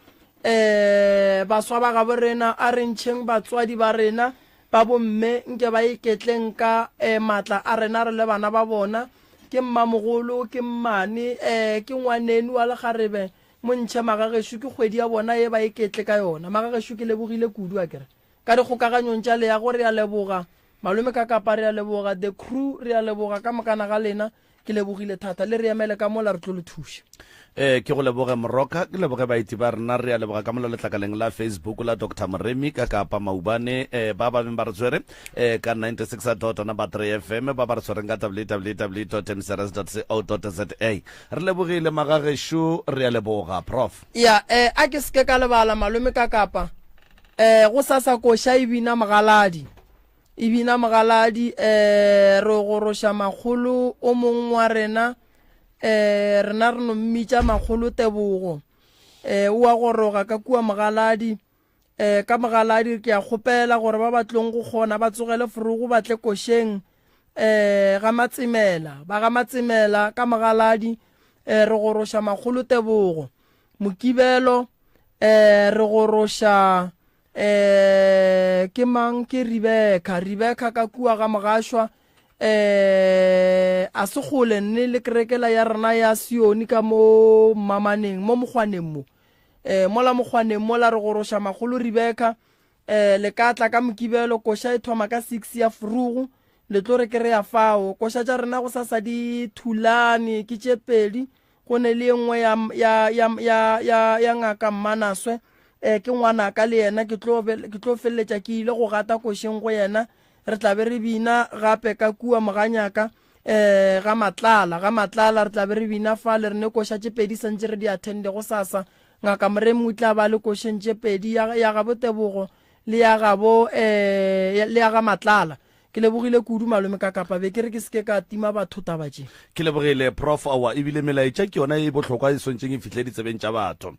Um baswa ba gabo rena a re ntšheng batswadi ba rena ba bomme nke ba iketleng ka um maatla a rena re le bana ba bona. Ke mmamogolo, ke mmane, um ke ngwanenu wa lekgarebe, mo ntšhe magagešo ke kgwedi ya bona ye ba iketle ka yona. Magagešo ke lebogile kudu akere ka dikgokaganyong tša leago re a leboga. Malome ka kapa re a leboga, the crew re a leboga ka mokana ga lena, ke lebogile thata. Le re emele ka mola re tlo le thuša. Ee, ke go leboge Moroka, ke leboge baeti ba rena, re a leboga ka mola letlakaleng la Facebook la Doctor Moremi ka Kapa Maubane, eh, ba ba beng ba re tshwere eh, ka 96 dot number 3 FM, ba ba re tshwereng ka www dot mcrs dot co dot za. Re lebogile magagešo, re a leboga Prof. Ya, eh, a ke seke ka lebala malome ka Kapa, eh, go sasa koša e bina mogaladi. E bina mogaladi, eh, re goroša makgolo o mong wa rena, eh, rena re no mmitša makgolo Tebogo, eh, o a goroga ka kua mogaladi, eh, ka mogaladi ke a kgopela gore ba ba tlong go kgona ba tsogele forogo ba tle košeng, eh, ga Matsemela, ba ga Matsemela ka mogaladi, eh, re goroša makgolo Tebogo. Mokibelo, eh, re goroša eh ke mang ke Rebecca Rebecca ka kua ga mogašwa eh a se kgole nne le kerekela ya rena ya Sioni ka mo mmamaneng mo mokgwaneng mo eh mola mokgwaneng mola re goroša magolo Rebecca eh le ka tla ka mokibelo koša e thoma ka 6 ya frugu le tlo re kry-a fao koša tša rena go sasa di thulane ke tše pedi Go ne le ye nngwe ya, ya, ya, ya, ya, ya ngaka Mmanaswe, eh, ke ngwanaka le yena, ke tlo, ke tlo feleletša ke ile go gata košeng go yena. Re tla be re bina gape ka kua Moganyaka, eh, ga Matlala, ga Matlala re tla be re bina fale, re ne koša tše pedi santše re di attende gosasa. Ngaka Moremi o tla ba le košeng tše pedi, ya, ya gabo Tebogo le ya gabo, eh, le ya ga Matlala. Ke lebogile kudu malome ka kapa be ke re ke seke ka tima batho taba tše. Ke lebogile Prof. Aowa ebile melaetša ke yona e bohlokwa e swantšeng e fihle ditsebeng tša batho.